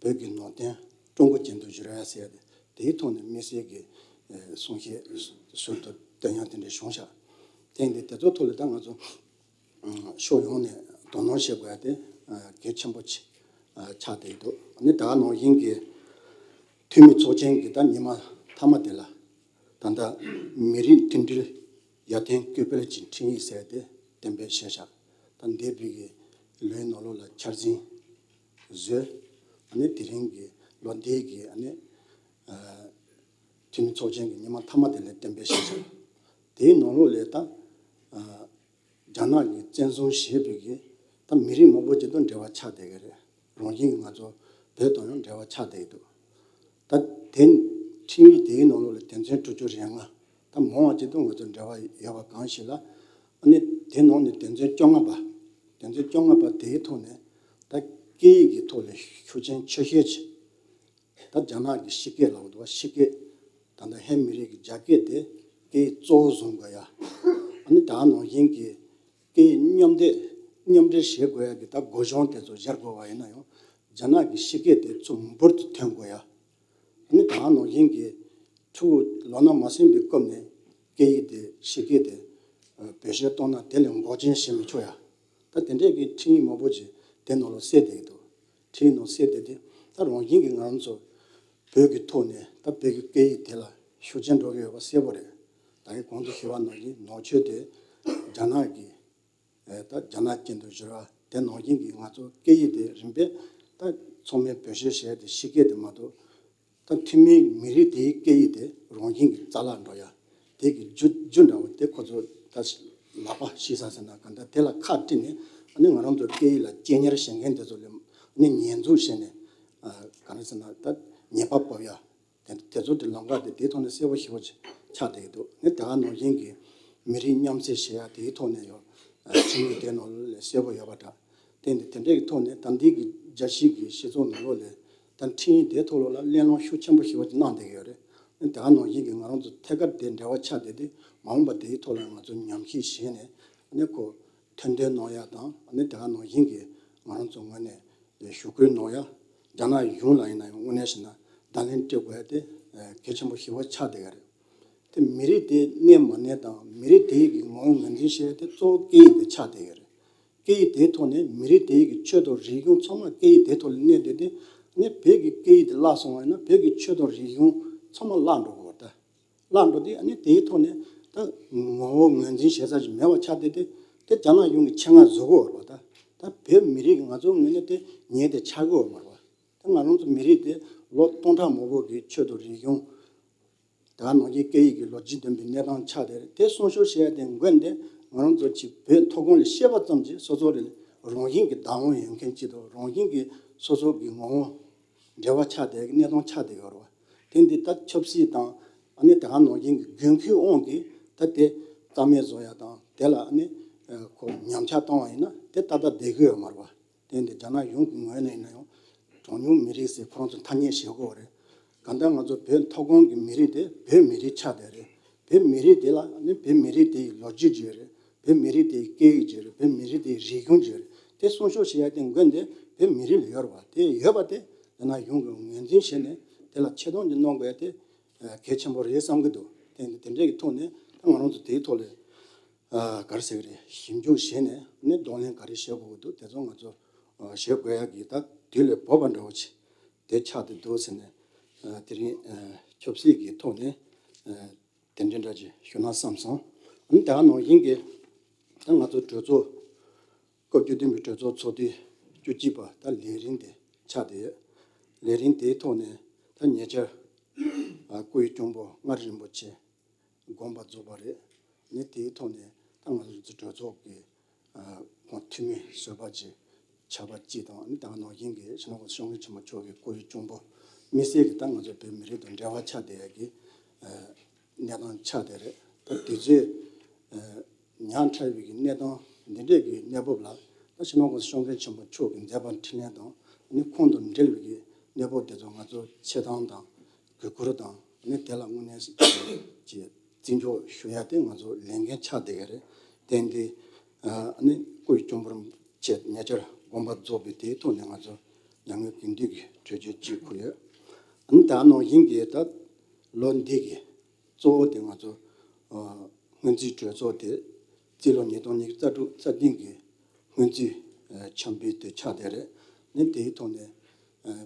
བོད་ཀྱི་ནང་བསྟན་ཀྲུང་གོ་ཅན་དུ་བསྒྱུར་ཡ་ཟེར་ཡ་དེ་དེའི་ཐོག་ནས་དམིགས་བསལ་གྱི་གསུང་བཤད་ཟུར་དུ་བཏོན་ཡ་དེ་འདྲ་བྱུང་ཤག་དེ་འདི་དེ་ཚོ་ཐོག་ལ་ད་ང་ཚོ་ཕྱོགས་ཡོངས་ནས་དོ་སྣང་བྱེད་དགོས་ཡ་དེ་གལ་ཆེན་པོ་ཆེ་ཆགས་བསྡད་འདུག་ཨ་ནི་ད་ག་ནང་བཞིན་གྱི་འཐུས་མི་ཚོགས་ཆེན་གྱི་ད་ཉི་མ་མཐའ་མ་དེ་ལ་ད་ལྟ་མི་རིགས་མཐུན་སྒྲིལ་ཡར་ཐོན་སྐུལ་སྤེལ་གྱི་ཁྲིམས་ཡིག་ཟེར་དེ་གཏན་འབེབས་བྱས་ཤག་ད་འདས་པའི་གི་ལོའི་ནང་ལོགས་ལ་འཆར་ཟིན་བཟོས། ཨ་ནི་དེ་རིང་གི་ལོ་འདིའི་གི་ཨ་ནི་འཐུས་མི་ཚོགས་ཆེན་གྱི་ཉི་མ་མཐའ་མ་དེ་ལ་གཏན་འབེབས་བྱས་ཤག་དེའི་ནང་ལོགས་ལ་ད་རྒྱ་ནག་གིས་བཙན་བཟུང་བྱས་པའི་གི་ད་མི་རིགས་མང་པོ་ཅིག་དང་འབྲེལ་བ་ཆགས་བསྡད་ཀྱི་རེད། རང་བཞིན་གྱིས་ང་ཚོ་བོད་དང་ཡང་འབྲེལ་བ་ཆགས་བསྡད་ཀྱི་འདུག་ད་དེ་ཁྲིམས་ཡིག་དེའི་ནང་ལོགས་ལ་དོན་ཚན་དྲུག་ཅུ་རེ་ལྔ་ད་མང་བ་ཅིག་དང་ང་ཚོ་འབྲེལ་བ་ཡོད་པ་གང་ཞིག་ལ། ཨ་ནི་དེ་ནང་ནས་དོན་ཚན་བཅོ་ལྔ་པ། དོན་ཚན་བཅོ་ལྔ་པ་དེའི་ཐོག་ནས་ད་སྐད་ཡིག་གི་ཐོག་ལ་ཤུགས་རྐྱེན་ཆེ་ཤོས་ཅིག་ད་རྒྱ་ནག་གི་ཕྱི་སྐད་ལབ་འདུག་བ། ཕྱི་སྐད་ད་ལྟ་ཧན་མི་རིགས་ཀྱི་རྒྱ་སྐད་དེ་སྐད་ཡིག་གཙོ་བོ་བཟུང་དགོས་ཡ། ཨ་ནི་ད་ནང་བཞིན་གྱི་སྐད་ཡིག་མཉམ་འདེགས་མཉམ་འབྲེལ་བྱེད་དགོས་ཡ་གི་ད་སྒོ་གཞོང་དེ་ཚོ་སྦྱར་དགོས་པ་ཡིན་ན་ཡང་རྒྱ་ནག་གི་ཕྱི་སྐད་དེ་ཚུར་འབུར་དུ་ཐོན་དགོས་ཡ། ཨ་ནི་ད་ནང་བཞིན་གྱི་ཕྲུ་གུ་ལོ་ན་མ་སོན་པའི་སྐབས་ནས་སྐད་ཡིག་དེ་ཕྱི་སྐད་དེ་བེད་སྤྱོད་གཏོང་ན་དེ་ལས་འགོག་རྐྱེན་བྱེད་མི་ཆོག་ཡ། ད་དེ་འདྲས་ཀྱི་ཁྲིམས་ཡིག་མང་པོ་ཅིག་དེ་ནང་ལ་གསལ་བསྡད་ཀྱི་འདུག་ཁྲིམས་ཡིག་ནང་གསལ་བསྡད་དེ་ད་རང་བཞིན་གྱིས་ང་རང་ཚོ་བོད་ཀྱི་ཐོག་ནས་ད་བོད་ཀྱི་སྐད་ཡིག་དེ་ལ་ཤུགས་རྐྱེན་འགྲོ་གི་ཡོད་པ་གསལ་པོ་རེད། ད་གིན་གོང་དུ་ཞུས་པ་ནང་བཞིན་ནང་ཆོས་དེ་རྒྱ་ནག་གི་ད་རྒྱ་ནག་ཅན་དུ་བསྒྱུར་བ་དེ་ནང་བཞིན་གྱི་ང་ཚོ་སྐད་ཡིག་དེ་རིམ་པས་ད་ཚང་མས་བེད་སྤྱོད་བྱས་ཏེ་ཕྱི་སྐད་དེ་མ་གཏོགས། ད་ཐུན་མིན་མི་རིགས་དེའི་སྐད་ཡིག་དེ་རང་བཞིན་གྱིས་རྩ་བརླག་འགྲོ་ཡ། དེ་གི་རྒྱུ་རྒྱུ་འདྲ་བོ་དེ་ཁོ་ཚོ་ད་ལག་པ་ཤི་ས་ཟེར་ན་ག་འདྲ་དེ་ལ་ཁག་དཀྲིས་ནས་ཨ་ནི་ང་རང་ཚོ་སྐད་ཡིག་ལ་གཅེས་ཉར་བྱེད་མཁན་དེ་ཚོ་ལ་ཨ་ནི་ཉེས་འཛུགས་བྱས་ནས་ག་རེ་ཟེར་ན་ད་ཉེས་པ་ཕོག་ཡ། དེ་དེ་ཚོ་དེ་ལམ་ཁ་དེ་དེའི་ཐོག་ནས་གསལ་པོ་ཞེ་པོ་ཆགས་བསྡད་ཀྱི་འདུག་ཨ་ནི་ད་ག་ནང་བཞིན་གྱི་མི་རིགས་མཉམ་བསྲེས་བྱེད་ཡ་དེའི་ཐོག་ནས་ཡང་ཁྲིམས་ཡིག་དེ་ནང་ལ་གསལ་པོ་ཡོད་པ་འདྲ། དེ་འདི་དེ་འདྲའི་ཐོག་ནས་ད་འདི་གི་རྒྱལ་སྤྱིའི་གི་སྤྱི་ཚོགས་ནང་ལོགས་ལ་ད་ཁྲིམས་ཡིག་དེའི་ཐོག་ལོགས་ལ་གླེང་སློང་ཤུགས་ཆེན་པོ་ཞེ་པོ་ཅིག་གནང་བསྡད་ཀྱི་ཡོད་རེད། ཨ་ནི་དེ་ག་ནང་བཞིན་གྱི་ང་རང་ཚོ་ཐད་ཀར་དེ་འབྲེལ་བ་ཆགས་བསྡད་དེ་མ་འོངས་པ་དེའི་ཐོག་ལ་ང་ཚོ་ཉམས་ཞིབ་བྱས་ནས་ཨ་ནི་ཁོ་ཐེར་འདོན་གནང་ཡ་དང་ཨ་ནི་དེ་ག་ནང་བཞིན་གྱི་ང་རང་ཚོ་ངོས་ནས་ཞུ་སྐུལ་གནང་ཡ། རྒྱ་ནག་གཞུང་ལ་ཡིན་ན་ཡང་དངོས་གནས་བྱས་ན་བརྡ་ལན་སྤྲད་དགོས་ཡ་དེ་གལ་ཆེན་པོ་ཞེ་པོ་ཆགས་བསྡད་ཀྱི་རེད། དེ་མི་རིགས་དེ་གནས་མ་གནས་དང་མི་རིགས་དེ་གི་ངོ་བོ་ངོས་འཛིན་བྱེད་ཡ་དེ་གཙོ་བོ་སྐད་ཡིག་དེ་ཆགས་བསྡད་ཀྱི་རེད། སྐད་ཡིག་དེའི་ཐོག་ནས་མི་རིགས་དེ་གི་ཆོས་དང་རིག་གཞུང་ཚང་མ་སྐད་ཡིག་དེའི་ཐོག་ལ་གནས་བསྡད་དེ་ནས་བོད་ཀྱི་སྐད་ཡིག་དེ་བརླག་སོང་བ་ཡིན་ན་བོད་ཀྱི་ཆོས་དང་རིག་གཞུང་ཚང་མ་བརླག་འགྲོ་གི་རེད་ད། བརླག་འགྲོ་དུས་ཨ་ནི་དེའི་ཐོག་ནས་ད་ངོ་བོ་ངོས་འཛིན་བྱེད་ས་ཞིག་མེད་པ་ཆགས་བསྡད་དེ་ དེ་རྒྱ་ནག་གཞུང་གིས་ཆེད་མངགས་བཟོ་གི་ཡོད་རེད་པ། ད་ད་བོད་མི་རིགས་ང་ཚོ་ངོས་ནས་དེ་ཉེན་དེ་ཆགས་ཀྱི་ཡོད་མ་རེད་པ། ད་ང་རང་ཚོ་མི་རིགས་དེ་ལོ་སྟོང་ཕྲག་མང་པོ་གི་ཆེད་དུ་རིག་གཞུང་དེ་ག་ནང་བཞིན་སྐད་ཡིག་གི་ལོ་རྒྱུས་ལྡན་པའི་གནས་སྟངས་ཆགས་བསྡད་རེད། དེ་སྲུང་སྐྱོབ་བྱེད་ཡ་དེ་འགན་དེ་ང་རང་ཚོ་གཅིག་བོད་མཐོ་སྒང་ལ་བཤད་པ་ཙམ་གྱིས་སོ་སོ་ལ་རང་བཞིན་གྱི་བདག་དབང་ཡོད་མཁན་གཅིག་དང་། རང་བཞིན་གྱིས་སོ་སོ་གི་ངོ་བོ་འབྲེལ་བ་ཆགས་བསྡད་ཀྱི་གནས་སྟངས་ཆགས་བསྡད་ཀྱི་ཡོད་རེད་བ། དེ་འདི་ད་ཆབ་སྲིད་དང་ཨ་ནི་དེ་ག་ནང་བཞིན་གྱི་དགོས་མཁོའི་དབང་གིས་ད་དེ་རྩ་མེད་བཟོ་ཡ་དང་། དེ་ལ་ཨ་ནི་ཁོ་ཉམས་ཆག་བཏང་བ་ཡིན་ན་དེ་ཏག་ཏག་བསྡད་ཀྱི་ཡོད་མ་རེད་བ། དེ་འདི་རྒྱ་ནག་གཞུང་གི་ངོས་ནས་ཡིན་ན་ཡང་གྲངས་ཉུང་མི་རིགས་ཟེར་ཁོ་རང་ཚོ་ཐ་སྙད་བཞག་གི་ཡོད་རེད། གང་ལྟར་ང་ཚོ་བོད་མཐོ་སྒང་གི་མི་རིགས་དེ་བོད་མི་རིགས་ཆགས་བསྡད་རེད། བོད་མི་རིགས་དེ་ལ་ནི་བོད་མི་རིགས་དེའི་ལོ་རྒྱུས་ཅིག་ཡོད་རེད། བོད་མི་རིགས་དེའི་སྐད་ཡིག་ཅིག་ཡོད་རེད། བོད་མི་རིགས་དེའི་རིག་གཞུང་ཅིག་ཡོད་རེད། དེ་སྲུང་སྐྱོབ་བྱེད་ཡ་དེ་འགན་དེ་བོད་མི་རིགས་ལ་ཡོད་རེད་བ། དེ་ཡོད་པ་དེ་རྒྱ་ནག་གཞུང་གིས་ངོས་འཛིན་བྱས་ནས་དེ་ལ་ཆེ་མཐོང་ཅིག་གནང་དགོས་ཡ་དེ་གལ་ཆེན་པོ་རེད་བསམ་གྱི་འདུག་དེ་དེ་འདྲའི་གི་ཐོག་ནས་ད་ང་རང་ཚོ་དེའི་ཐོག་ལ་ག་རེ་ཟེར་གི་རེད། ཞིབ་འཇུག་བྱས་ནས་ནི་གདོང་ལེན་ག་རེ་བྱེད་དགོས་ཀྱི་འདུག་དེ་ཚོ་ང་ཚོ་བྱེད་དགོས་ཡ་གི་ད་དུས་ལ་བབ་པ་འདྲ་བོ་ཅིག་དེ་ཆགས་བསྡད་འདུག་ཟེར་ནས་དེ་རིང་ཆབ་སྲིད་ཀྱི་ཐོག་ནས་དེ་འདྲ་འདྲ་ཅིག་ཞུ་ན་བསམ་སོང་། ཨ་ནི་དེ་ག་ནང་བཞིན་གྱི་ད་ང་ཚོ་གྲོས་ཚོགས་སྐབས་བཅུ་བདུན་པའི་གྲོས་ཚོགས་ཚོགས་དུས་བཅུ་གཅིག་པ་ད་ལས་རིམ་དེ་ཆགས་བསྡད་ཡོད། ལས་རིམ་དེའི་ཐོག་ནས་ད་ཉེ་ཆར་སྐུ་ཡི་གཅུང་པོ་མངའ་རིས་རིན་པོ་ཆེ་དགོངས་པ་རྫོགས་པ་རེད། ནི་དེའི་ཐོག་ནས་ད་ང་ཚོ་གྲོས་ཚོགས་ཀྱི་ཁོང་འཐུས་མི་ཟུར་པ་ཅིག་ཆགས་པ་གཅིག་དང་། ནི་ད་ག་ནང་བཞིན་གྱི་སྤྱི་ནོར་གོང་ས་སྐྱབས་མགོན་ཆེན་པོ་མཆོག་གི་སྐུ་ཡི་གཅུང་པོ་དམིགས་བསལ་གྱི་ད་ང་ཚོ་བོད་མི་རིགས་དང་འབྲེལ་བ་ཆགས་བསྡད་ཡ་གི་གནས་སྟངས་ཆགས་བསྡད་རེད། ད་དུས་ཚོད་ཉག་ཕྲ་བའི་གི་གནས་སྟངས་འདི་འདྲས་ཀྱི་གནས་བབ་ལ་ད་སྤྱི་ནོར་གོང་ས་སྐྱབས་མགོན་ཆེན་པོ་མཆོག་གི་མཛད་པ་འཕྲིན་ལས་དང་། ནི་ཁོང་དང་འབྲེལ་བའི་གི་གནས་བབ་དེ་ཚོ་ང་ཚོ་ཆེ་མཐོང་དང་གུས་བཀུར་དང་། ནི་དེ་ལ་དངོས་གནས་ཀྱི་བརྩི་འཇོག་ཞུ་ཡ་དེ་ང་ཚོ་ལས་འགན་ཆགས་བསྡད་ཀྱི་རེད། དེ་འདི་ནི་སྐུ་ཡི་གཅུང་པོ་རིན་པོ་ཆེ་ཉེ་ཆར་དགོངས་པ་རྫོགས་པའི་དེའི་ཐོག་ནས་ང་ཚོ་མྱ་ངན་གུས་འདུད་ཀྱི་གྲོས་ཆོད་ཅིག་ཕུལ་ཡོད། ཨ་ནི་ད་ནང་བཞིན་གྱི་ད་ལོ་འདི་གི་གཙོ་བོ་དེ་ང་ཚོ་སྔོན་རྩིས་གྲོས་ཚོགས་དེ་རྩིས་ལོ་ཉིས་སྟོང་ཉི་ཤུ་རྩ་དྲུག་རྩ་བདུན་གྱི་སྔོན་རྩིས་འཆར་འབུལ་དེ་ཆགས་བསྡད་རེད། ནི་དེའི་ཐོག་ནས་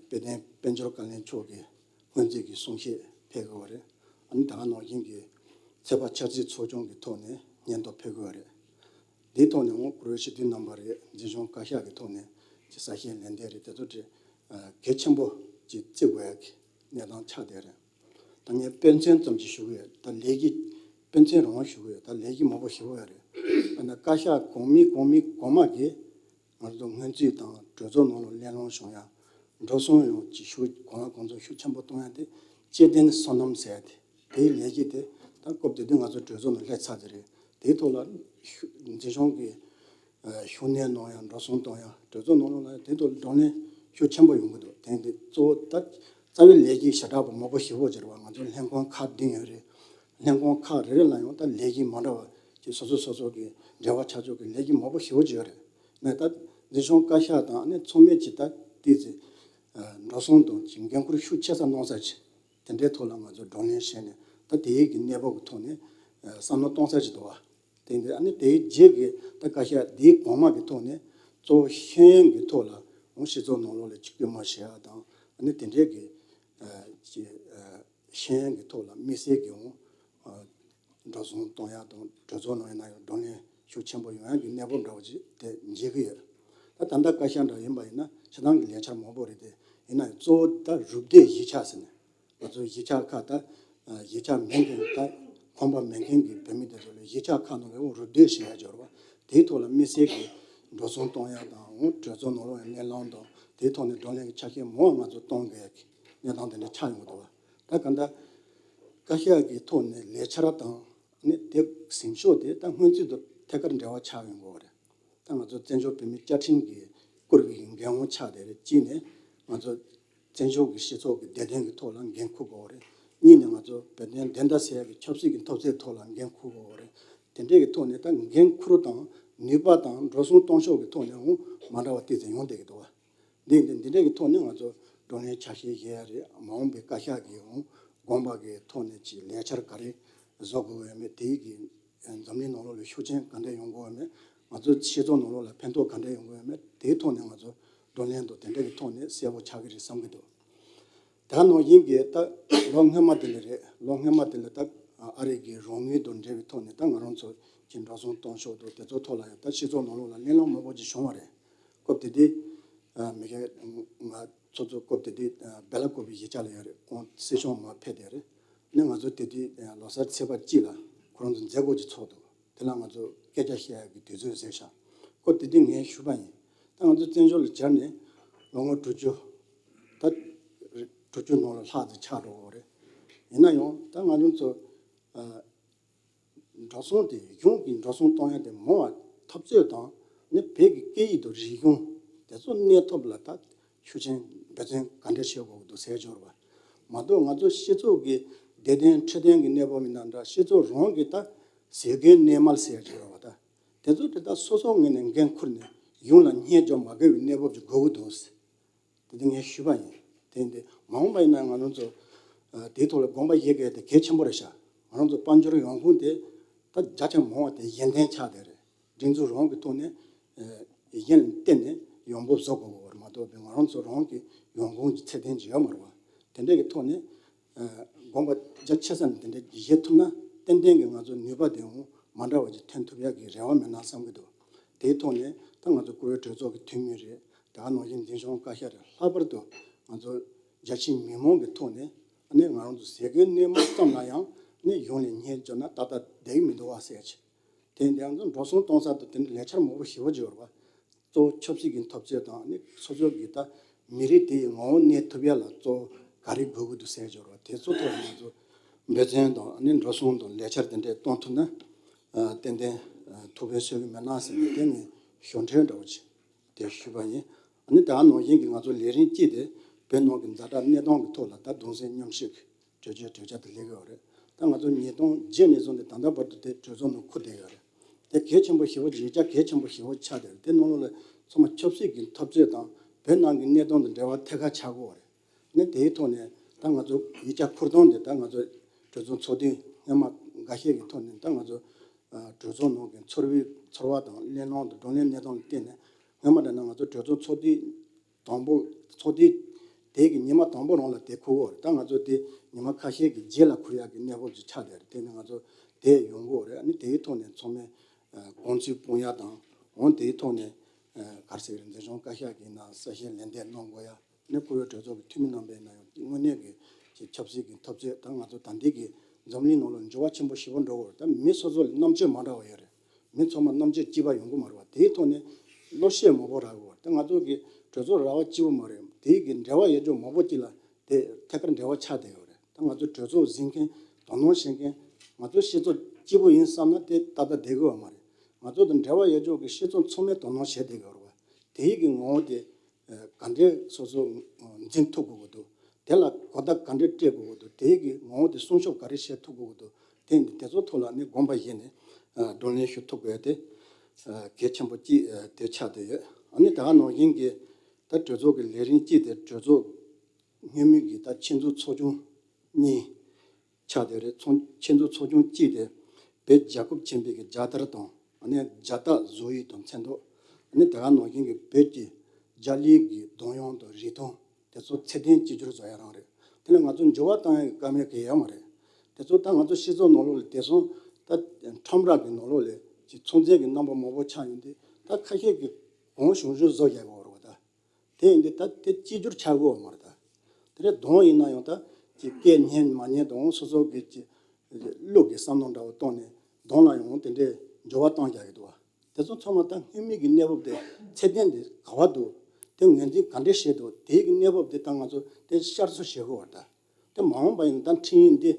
དཔལ་ལྡན་དཔལ་འབྱོར་བཀའ་བློན་མཆོག་གིས་སྔོན་རྩིས་ཀྱི་གསུང་བཤད་ཕེབས་དགོས་པ་རེད། ཨ་ནི་ད་ག་ནང་བཞིན་གྱི་ཚོད་དཔག་འཆར་རྩིས་ཚོགས་ཆུང་གི་ཐོག་ནས་སྙན་ཐོ་ཕེབས་དགོས་པ་རེད། འདིའི་ཐོག་ནས་འོང་བཀུར་འོས་སྤྱི་འཐུས་རྣམ་པ་རེད། འཛིན་སྐྱོང་བཀའ་ཤག་གི་ཐོག་ནས་ཀྱི་གསལ་བཤད་ལན་འདེབས་རེད། དེ་ཚོ་གྲས་གལ་ཆེན་པོ་ཅིག་བརྩི་དགོས་ཡ་གི་གནས་སྟངས་ཆགས་བསྡད་རེད། ད་ངས་དཔེ་མཚོན་ཙམ་ཅིག་ཞུ་གི་ཡོད། ད་ལས་ཀྱི་དཔེ་མཚོན་རང་ཞུ་གི་ཡོད། ད་ལས་ཀྱི་མང་པོ་ཞེ་པོ་ཡོད་རེད། ད་ནི་བཀའ་ཤག་གོང་མའི་གོང་མའི་གོང་མ་གིས་ང་ཚོ་སྔོན་རྩིས་དང་གྲོས་ཚོགས་ནང་ལ་གླེང་སློང་བྱུང་ཡ། འགྲོ་སོང་ཡང་ཅིག་ཤུགས་གང་ལ་གང་འཚམ་ཤུགས་ཆེན་པོ་གཏོང་ཡ་དེ་སྐྱེ་ལྡན་བསོད་ནམས་ཟེར་ཡ་དེ། དེའི་ལས་གཞི་དེ་ད་སྐབས་དེ་དུས་ང་ཚོ་གྲོས་ཚོགས་ནང་སླེབས་ཚར་དེ་རེད། དེའི་ཐོག་ལ་ཤུ་འཛིན་སྐྱོང་གི་ཤུགས་སྣོན་གནང་ཡ། འགྲོ་སོང་གཏོང་ཡ། གྲོས་ཚོགས་ནང་ལོགས་ལ་དེ་ཐོག་བགྲོ་གླེང་ཤུགས་ཆེན་པོ་ཡོང་གི་འདུག་དེ་འདི་གཙོ་བོ་ད་རྩ་བའི་ལས་གཞི་ཞེ་དྲག་པོ་མང་པོ་ཞེ་པོ་ཅིག་རེད་བ། ང་ཚོ་ལྷན་ཁང་ཁག་བདུན་ཡོད་རེད། ལྷན་ཁང་ཁག་རེ་རེ་ལ་ཡང་ད་ལས་གཞི་མ་འདྲ་བ་ཅིག་སོ་སོ་སོ་སོ་གི་འབྲེལ་བ་ཆགས་ཆོག་གི་ལས་གཞི་མང་པོ་ཞེ་པོ་ཅིག་ཡོད་རེད། ནས་ད་འཛིན་སྐྱོང་བཀའ་ཤག་དང་ནི་ཚང་མས་ཅིག་ད་ཏོག་ཙམ་འགྲོ་སོང་དང་ཅིག་འགན་འཁུར་ཤུགས་ཆེ་ས་གནང་ས་ཅིག་དེ་འདྲའི་ཐོག་ལ་ང་ཚོ་བགྲོ་གླེང་བྱས་ནས་ད་དེའི་གི་གནས་བབ་ཀྱི་ཐོག་ནས་བསམ་བློ་གཏོང་ས་ཅིག་འདུག་བ། དེ་འདི་ཨ་ནི་དེའི་རྗེས་ཀྱི་ད་བཀའ་ཤག་འདིའི་གོང་མ་གི་ཐོག་ནས་གཙོ་བོ་ཤེས་ཡོན་གྱི་ཐོག་ལ་འོང་སྤྱི་ཚོགས་ནང་ལོགས་ལ་ཅིག་སྐུལ་མ་བྱེད་ཡ་དང་། ཨ་ནི་དེ་འདྲའི་གི་ཅིག་ཤེས་ཡོན་གྱི་ཐོག་ལ་དམིགས་བསལ་གྱི་འོང་འགྲོ་སོང་གཏོང་ཡ་དང་གྲོས་ཚོགས་ནང་ཡིན་ན་ཡང་བགྲོ་གླེང་ཤུགས་ཆེན་པོ་ཡོང་ཡ་གི་གནས་བབ་འདྲ་བོ་ཅིག་དེ་མཇལ་གི་ཡོད། ད་ད་ལྟ་བཀའ་ཤག་འདྲ་ཡིན་པ་ཡིན་ན་སྤྱིར་བཏང་གི་ལས་འཆར་མང་པོ་རེད་དེ། ཡིན་ན་ཡང་གཙོ་བོ་ད་རུབ་སྡེ་གཞིས་ཆགས་ཟེར་ནས། ང་ཚོ་གཞིས་ཆགས་ཁག་ད་གཞིས་ཆགས་མེད་མཁན་ད་ཁང་པ་མེད་མཁན་གྱི་བོད་མི་དེ་ཚོ་ལ་གཞིས་ཆགས་ཁག་ནང་ལ་འོ་རུབ་སྡེ་ཞེས་ཡ་འབྱོར་བ། དེའི་ཐོག་ལ་དམིགས་བསལ་གྱི་འགྲོ་སོང་གཏོང་ཡ་དང་འོ་གྲོས་ཚོགས་ནང་ལོགས་ཡ་གླེང་སློང་དང་དེའི་ཐོག་ནས་བགྲོ་གླེང་གི་ཆ་ཤས་མང་བ་ང་ཚོ་གཏོང་དགོས་ཡ་གི་གནས་སྟངས་དེ་འདྲ་ཆགས་ཡོང་གི་འདུག་བ། ད་ག་འདྲ་བཀའ་ཤག་གི་ཐོག་ནས་ལས་འཆར་དང་ནི་དེ་ཟིན་ཕྱོགས་དེ་ད་སྔོན་རྩིས་དང་ཐད་ཀར་འབྲེལ་བ་ཆགས་ཡོང་གི་ཡོད་རེད། ད་ང་ཚོ་བཙན་བྱོལ་བོད་མིའི་བཅའ་ཁྲིམས་ཀྱིས་བསྐུར་བའི་འགན་དབང་ཆགས་བསྡད་རེད། གཅིག་ནས་ང་ཚོ་བཙན་བྱོལ་གྱི་སྤྱི་ཚོགས་ཀྱི་བདེ་དོན་གྱི་ཐོག་ལ་འགན་འཁུར་དགོས་པ་རེད། གཉིས་ནས་ང་ཚོ་བོད་དོན་བདེན་མཐའ་གསལ་ཡག་གི་ཆབ་སྲིད་ཀྱི་འཐབ་རྩོད་ཐོག་ལ་འགན་འཁུར་དགོས་པ་རེད། དེ་འདྲའི་གི་ཐོག་ནས་ད་འགན་འཁུར་དང་ནུས་པ་དང་འགྲོ་སོང་གཏོང་ཕྱོགས་ཀྱི་ཐོག་ནས་འོང་མ་འདྲ་བ་ཏོག་ཙམ་ཡོང་བསྡད་ཀྱི་འདུག་བ། འདི་འདི་འདི་འདྲའི་གི་ཐོག་ནས་ང་ཚོ་བགྲོ་གླེང་ཆ་ཤས་བཞེས་ཡ་རེད། མ་འོངས་པའི་བཀའ་ཤག་གི་འོང་དགོངས་པ་གི་ཐོག་ནས་ཅིག་ལས་འཆར་ག་རེ་བཟོ་དགོས་ཡོད་མེད། དེའི་གི་འཛམ་གླིང་ནང་ལོགས་ལ་ཤུགས་རྐྱེན་ག་འདྲ་ཡོང་དགོས་ཡོད་མེད། ང་ཚོ་སྤྱི་ཚོགས་ནང་ལོགས་ལ་ཕན་ཐོགས་ག་འདྲ་ཡོང་དགོས་ཡོད་མེད། དེའི་ཐོག་ནས་ང་ཚོ་བགྲོ་གླེང་དང་དེ་འདྲ་གི་ཐོག་ནས་གསལ་པོ་ཆགས་ཀྱི་རེད་བསམ་གྱི་འདུག་ད་ནང་བཞིན་གྱི་ད་ལོ་སྔོན་མ་དེ་ལ་རེད། ལོ་སྔོན་མ་དེ་ལ་ད་ཨ་རི་གི་རོགས་དངུལ་དང་འབྲེལ་བའི་ཐོག་ནས་ད་ང་རང་ཚོ་ ཀྱི་འགྲོ་སོང་གཏོང་ཕྱོགས་དང་དེ་ཚོ་ཐོག་ལ་ཡང་ད་སྤྱི་ཚོགས་ནང་ལོགས་ལ་གླེང་སློང་མང་པོ་ཅིག་བྱུང་བ་རེད། སྐབས་དེ་དུས་ཨ་མི་སྒེར་ང་ཚོ་ཚོ་སྐབས་དེ་དུས་ཨ་སྦེ་ལ་ཀོབ་པའི་གཞིས་ཆགས་ལ་ཡོད་རེད། ཁོང་སྲིད་སྐྱོང་མར་ཕེབས་བསྡད་རེད། ནས་ང་ཚོ་དེ་དུས་ཨ་ལོ་གསར་ཚེས་པ་གཅིག་ལ་ཁོ་རང་ཚོ་མཛད་སྒོ་ཅིག་ཚོགས་འདུག་དེ་ལ་ང་ཚོ་སྐད་ཆ་བཤད་ཡག་གི་དུས་ཚོད་བཟོས་ཤག་སྐབས་དེ་དུས་ངས་ཞུས་པ་ཡིན། ད་ང་ཚོ་བཙན་བྱོལ་ལ་གྱར་ནས་ལོ་ངོ་དྲུག་ཅུ་ད་དྲུག་ཅུ་ནང་ལ་ལྷག་ཙམ་ཆགས་འགྲོ་གི་རེད། ཡིན་ན་ཡང་ད་ང་ཚོ་ཚོ་ཨ་འགྲོ་སོང་དེ་གཞུང་གི་འགྲོ་སོང་གཏོང་ཡ་དེ་མང་བ་འཐབ་རྩོད་དང་ནི་བོད་ཀྱི་སྐད་ཡིག་དང་རིག་གཞུང་དེ་ཚོ་གནས་ཐབས་ལ་ད་ཤུགས་ཆེན་འབད་བརྩོན་ག་འདྲ་བྱེད་དགོས་འདུག་ཟེར་འབྱོར་བ་མ་གཏོགས་ང་ཚོ་སྤྱི་ཚོགས་ཀྱི་བདེ་དོན་འཕྲོད་བསྟེན་གྱི་གནས་བབ་མི་འདྲ་འདྲ་སྤྱི་ཚོགས་རང་གི་ད་ཟས་གོས་གནས་མལ་ཟེར་འབྱོར་བ་ད་དེ་ཚོ་དེ་ད་སོ་སོ་ངོས་ནས་འགན་ཁུར་ནས་གཞུང་ལ་སྙད་རྒྱག་མ་དགོས་པའི་གནས་བབ་ཅིག་དགོས་ཀྱི་འདུག་དེ་དེ་ངས་ཞུས་པ་ཡིན། དེ་འདི་མ་འོངས་པ་ཡིན་ན་ང་རང་ཚོ་ཨ་དེའི་ཐོག་ལ་དགོངས་པ་བཞེས་དགོས་དེ་གལ་ཆེན་པོ་རེད་ཤག་ང་རང་ཚོ་དཔལ་འབྱོར་ཡོང་ཁུངས་དེ་ད་རྒྱ་ཆེ་མང་བ་དེ་གཞན་རྟེན་ཆགས་བསྡད་རེད། སྒྲིག་འཛུགས་རང་གི་ཐོག་ནས་ཨ་གཞན་ལ་བརྟེན་ནས་ཡོང་འབབ་བཟོ་དགོས་པ་རེད་མ་གཏོགས་པའི་ང་རང་ཚོ་རང་གི་ཡོང་ཁུངས་ཀྱི་ཚད་ལྡན་ཅིག་ཡོད་མ་རེད་བ། དེ་འདྲ་གི་ཐོག་ནས་ཨ་དགོངས་པ་རྒྱ་ཆེ་ས་ནས་དེ་འདྲ་བཞེས་ཐུབ་ན་ཏན་ཏན་གྱི་ང་ཚོ་ནུས་པ་དེ་འོང་མ་འདྲ་བ་ཅིག་ཐོན་ཐུབ་ཡག་གི་རེ་བ་མེད་ན་བསམ་གྱི་འདུག་དེའི་ཐོག་ནས་ད་ང་ཚོ་བཀུར་འོས་གྲོས་ཚོགས་ཀྱི་འཐུས་མི་རེད། ད་ག་ནང་བཞིན་འཛིན་སྐྱོང་བཀའ་ཤག་རེད། ལྷག་པར་དུ་ང་ཚོ་རྒྱ་ཆེའི་མི་མང་གི་ཐོག་ནས་ཨ་ནི་ང་རང་ཚོ་ཟས་གོས་གནས་མལ་ཙམ་ལ་ཡང་ནི་གཞུང་ལ་སྙད་བརྒྱབ་ན་ཏག་ཏག་བསྡད་ཀྱི་མི་འདུག་བ་ཟེར་ཆེ། དེ་འདི་ང་ཚོ་འགྲོ་སོང་གཏོང་ས་དང་དེ་འདྲ་ལས་འཆར་མང་པོ་ཞེ་པོ་ཅིག་ཡོད་རེད་བ། གཙོ་བོ་ཆབ་སྲིད་ཀྱི་འཐབ་རྩོད་དང་ནི་སོ་སོ་གི་ད་མི་རིགས་དེ་ཡི་ངོ་བོ་གནས་ཐུབ་ཡ་ལ་གཙོ་བོ་ག་རེ་དགོས་ཀྱི་འདུག་ཟེར་ཅིག་ཡོད་རེད་བ། དེ་ཚོ་ཐོག་ལ་ང་ཚོ་འབད་བརྩོན་དང་ནི་འགྲོ་སོང་དང་ལས་འཆར་དེ་འདྲ་གཏོང་ཐུབ་ན་ཨ་ཏན་ཏན་ཨ་ཐུགས་ཕན་གསོས་ཀྱི་མེད་ན་ཟེར་ནས་དེ་ངས་ཞུ་འཕྲོས་འདྲ་བོ་ཅིག་དེ་ཞུས་པ་ཡིན། ཨ་ནི་ད་ག་ནང་བཞིན་གྱི་ང་ཚོ་ལས་རིམ་གཅིག་དེ་བོད་ནང་གི་ཛ་དྲག་གནས་སྟངས་ཀྱི་ཐོག་ལ་ད་གདུང་སེམས་མཉམ་སྐྱེད་ཀྱི་གྲོས་ཆོད་གྲོས་འཆར་དེ་སླེབས་ཡོད་རེད། ད་ང་ཚོ་ཉིས་སྟོང་བརྒྱད་ནས་བཟུང་སྟེ་ད་ལྟ་བར་དུ་དེ་གྲོས་ཚོགས་ནང་འཁུར་བསྡད་ཡོད་རེད། དེ་གལ་ཆེན་པོ་ཞེ་པོ་ཡིག་ཆ་གལ་ཆེན་པོ་ཞེ་པོ་ཆགས་བསྡད་རེད། དེ་ནང་ལོགས་ལ་ཚང་མ་ཆབ་སྲིད་ཀྱི་འཐབ་རྩོད་དང་བོད་ནང་གི་གནས་སྟངས་དང་འབྲེལ་བ་ཐད་ཀར་ཆགས་ཀྱི་ཡོད་རེད། ནི་དེའི་ཐོག་ནས་ད་ང་ཚོ་ཡིག་ཆ་འཁུར་སྟངས་དེ་ད་ང་ཚོ་གྲོས་ཚོགས་ཚོགས་དུས་སྔོན་མ་འགའ་ཤས་ཀྱི་ཐོག་ནས་ད་ང་ཚོ་ཨ་གྲོས་ཚོགས་ནང་གི་ཚོར་བའི་ཚོར་བ་དང་གླེང་སློང་དང་བགྲོ་གླེང་གནས་སྟངས་ལ་བརྟེན་ནས་སྔོན་མ་འདྲ་ན་ང་ཚོ་གྲོས་ཚོགས་ཚོགས་དུས་དང་པོ་ཚོགས་དུས་དེ་གི་ཉི་མ་དང་པོ་རང་ལ་དེ་འཁུར་དགོས་རེད། ད་ང་ཚོ་དེ་ཉི་མ་ཁ་ཤས་ཀྱི་རྗེས་ལ་འཁུར་ཡག་གི་གནས་བབ་ཅིག་ཆགས་བསྡད་རེད། དེ་ནི་ང་ཚོ་དེ་ཡོང་དགོས་རེད། ཨ་ནི་དེའི་ཐོག་ནས་ཚང་མས་ཨ་དགོངས་ཚུལ་སྤུངས་ཡག་དང་འོན་དེའི་ཐོག་ནས་ཨ་ག་རེ་ཟེར་གི་རེད། འཛིན་སྐྱོང་བཀའ་ཤག་གིས་ན་གསལ་བཤད་ལན་འདེབས་གནང་དགོས་ཡག་ནས་བཀུར་འོས་གྲོས་ཚོགས་ཀྱི་འཐུས་མི་རྣམ་པས་ན་ཡང་དངོས་གནས་ཀྱི་ཅིག་ཆབ་སྲིད་ཀྱི་འཐབ་རྩོད་ད་ང་ཚོ་ད་ལྟའི་གི་འཛམ་གླིང་ནང་ལ་འགྱུར་བ་ཆེན་པོ་ཞེ་པོ་འགྲོ་གི་རེད། ད་མི་སོ་སོ་ལ་རྣམ་དཔྱོད་མ་འདྲ་བ་ཡོད་རེད། མི་ཚང་མ་རྣམ་དཔྱོད་གཅིག་པ་ཡོང་གི་མ་རེད་བ། དེའི་ཐོག་ནས་བློ་ཤེད་མང་པོ་རག་གི་རེད། ད་ང་ཚོ་གི་གྲོས་ཚོགས་ར་བ་གཅིག་པུ་མ་རེད། དེའི་གི་འབྲེལ་བ་ཡོད་ཅོག་མང་པོ་གཅིག་ལ་དེ་ཐད་ཀར་འབྲེལ་བ་ཆགས་བསྡད་ཡོད་རེད། ད་ང་ཚོ་གྲོས་ཚོགས་འཛིན་མཁན་དོ་སྣང་བྱེད་མཁན་ང་ཚོ་སྤྱི་ཚོགས་གཅིག་པུ་ཡིན་བསམ་ན་དེ་ཏག་ཏག་བསྡད་གི་ཡོད་མ་རེད། ང་ཚོ་དང་འབྲེལ་བ་ཡོད་ཅོག་གི་སྤྱི་ཚོགས་ཚང་མས་དོ་སྣང་བྱས་བསྡད་གི་ཡོད་རེད་བ། དེའི་གི་ངོ་བོ་དེ་ག་འདྲས་སོ་སོ་འཛིན་ཐུབ་དགོས་ཀྱི་འདུག་དེ་ལ་གོ་བརྡ་ག་འདྲས་སྤྲད་དགོས་ཀྱི་འདུག་དེའི་གི་ངོ་བོ་དེ་སྲུང་སྐྱོབ་ག་རེ་བྱེད་ཐུབ་དགོས་ཀྱི་འདུག་དེ་འདི་དེ་ཚོ་ཐོག་ལ་ནི་དགོངས་པ་བཞེས་ནས་བགྲོ་གླེང་ཞུ་ཐུབ་དགོས་དེ་གལ་ཆེན་པོ་གཅིག་དེ་ཆགས་བསྡད་ཡོད། ཨ་ནི་ད་ག་ནང་བཞིན་གྱི་ད་གྲོས་ཚོགས་ཀྱི་ལས་རིམ་གཅིག་དེ་གྲོས་ཚོགས་སྔོན་མའི་གི་ད་ཆེད་འཛུགས་ཚོགས་ཆུང་གཉིས་ཆགས་བསྡད་རེད། ཚོགས་ཆེད་འཛུགས་ཚོགས་ཆུང་གཅིག་དེ་བོད་རྒྱལ་ཁབ་ཆེན་པོའི་གི་རྒྱལ་དར་དང་ཨ་ནི་རྒྱལ་རྟགས་བཟོ་ཡིག་དང་མཚོན་ཐོག་ཨ་ནི་ད་ག་ནང་བཞིན་གྱི་བོད་ཀྱི་རྒྱལ་གླུའི་གི་འདོན་དབྱངས་དང་རིགས་མཐུན་དེ་ཚོ་ཚད་ལྡན་གཅིག་གྱུར་བཟོ་ཡ་རང་རེད། དེ་ལ་ང་ཚོ་འགྱུར་བ་བཏང་ཡ་གི་བཀའ་མོལ་གང་ཡང་ཡོད་མ་རེད། དེ་ཚོ་ད་ང་ཚོ་སྤྱི་ཚོགས་ནང་ལོགས་ལ་དེང་སང་ད་ཁྲོམ་ར་གི་ནང་ལོགས་ལ་ཅིག་ཚོང་རྫས་ཀྱི་རྣམ་པ་མང་པོ་ཆགས་ཡོང་དུས་ད་ཁ་ཤས་ཀྱིས་གོང་ཞུང་ཞུང་བཟོ་རྒྱག་གི་ཡོད་རེད་བ། ད་དེ་ཡིན་དུས་ད་དེ་གཅིག་གྱུར་ཆགས་ཀྱི་ཡོད་མ་རེད། ད་དེ་རེད། གདོང་ཡིན་ན་ཡང་ད་ཅིག་སྐད་སྙན་མ་སྙན་དང་སོ་སོ་གི་ཅིག་གླུ་གི་བསམ་མནོ་འདྲ་བོ་བཏང་ནས་གདོང་ལ་ཡང་དེ་འདྲའི་འགྱུར་བ་བཏང་རྒྱག་གི་འདུག་བ། དེ་ཚོ་ཚང་མ་ད་སྔོན་མའི་གི་གནས་བབ་དེ་ཚད་ལྡན་དེ་ག་བ་འདུག་དེ་ངོས་འཛིན་ག་འདྲས་བྱས་འདུག་དེའི་གི་གནས་བབ་དེ་ད་ང་ཚོ་དེ་བསྐྱར་གསོ་བྱེད་དགོས་བ། ད་དེ་མ་འོངས་པ་ཡིན་ན་ད་འཕྲིན་ཡིག་འདི་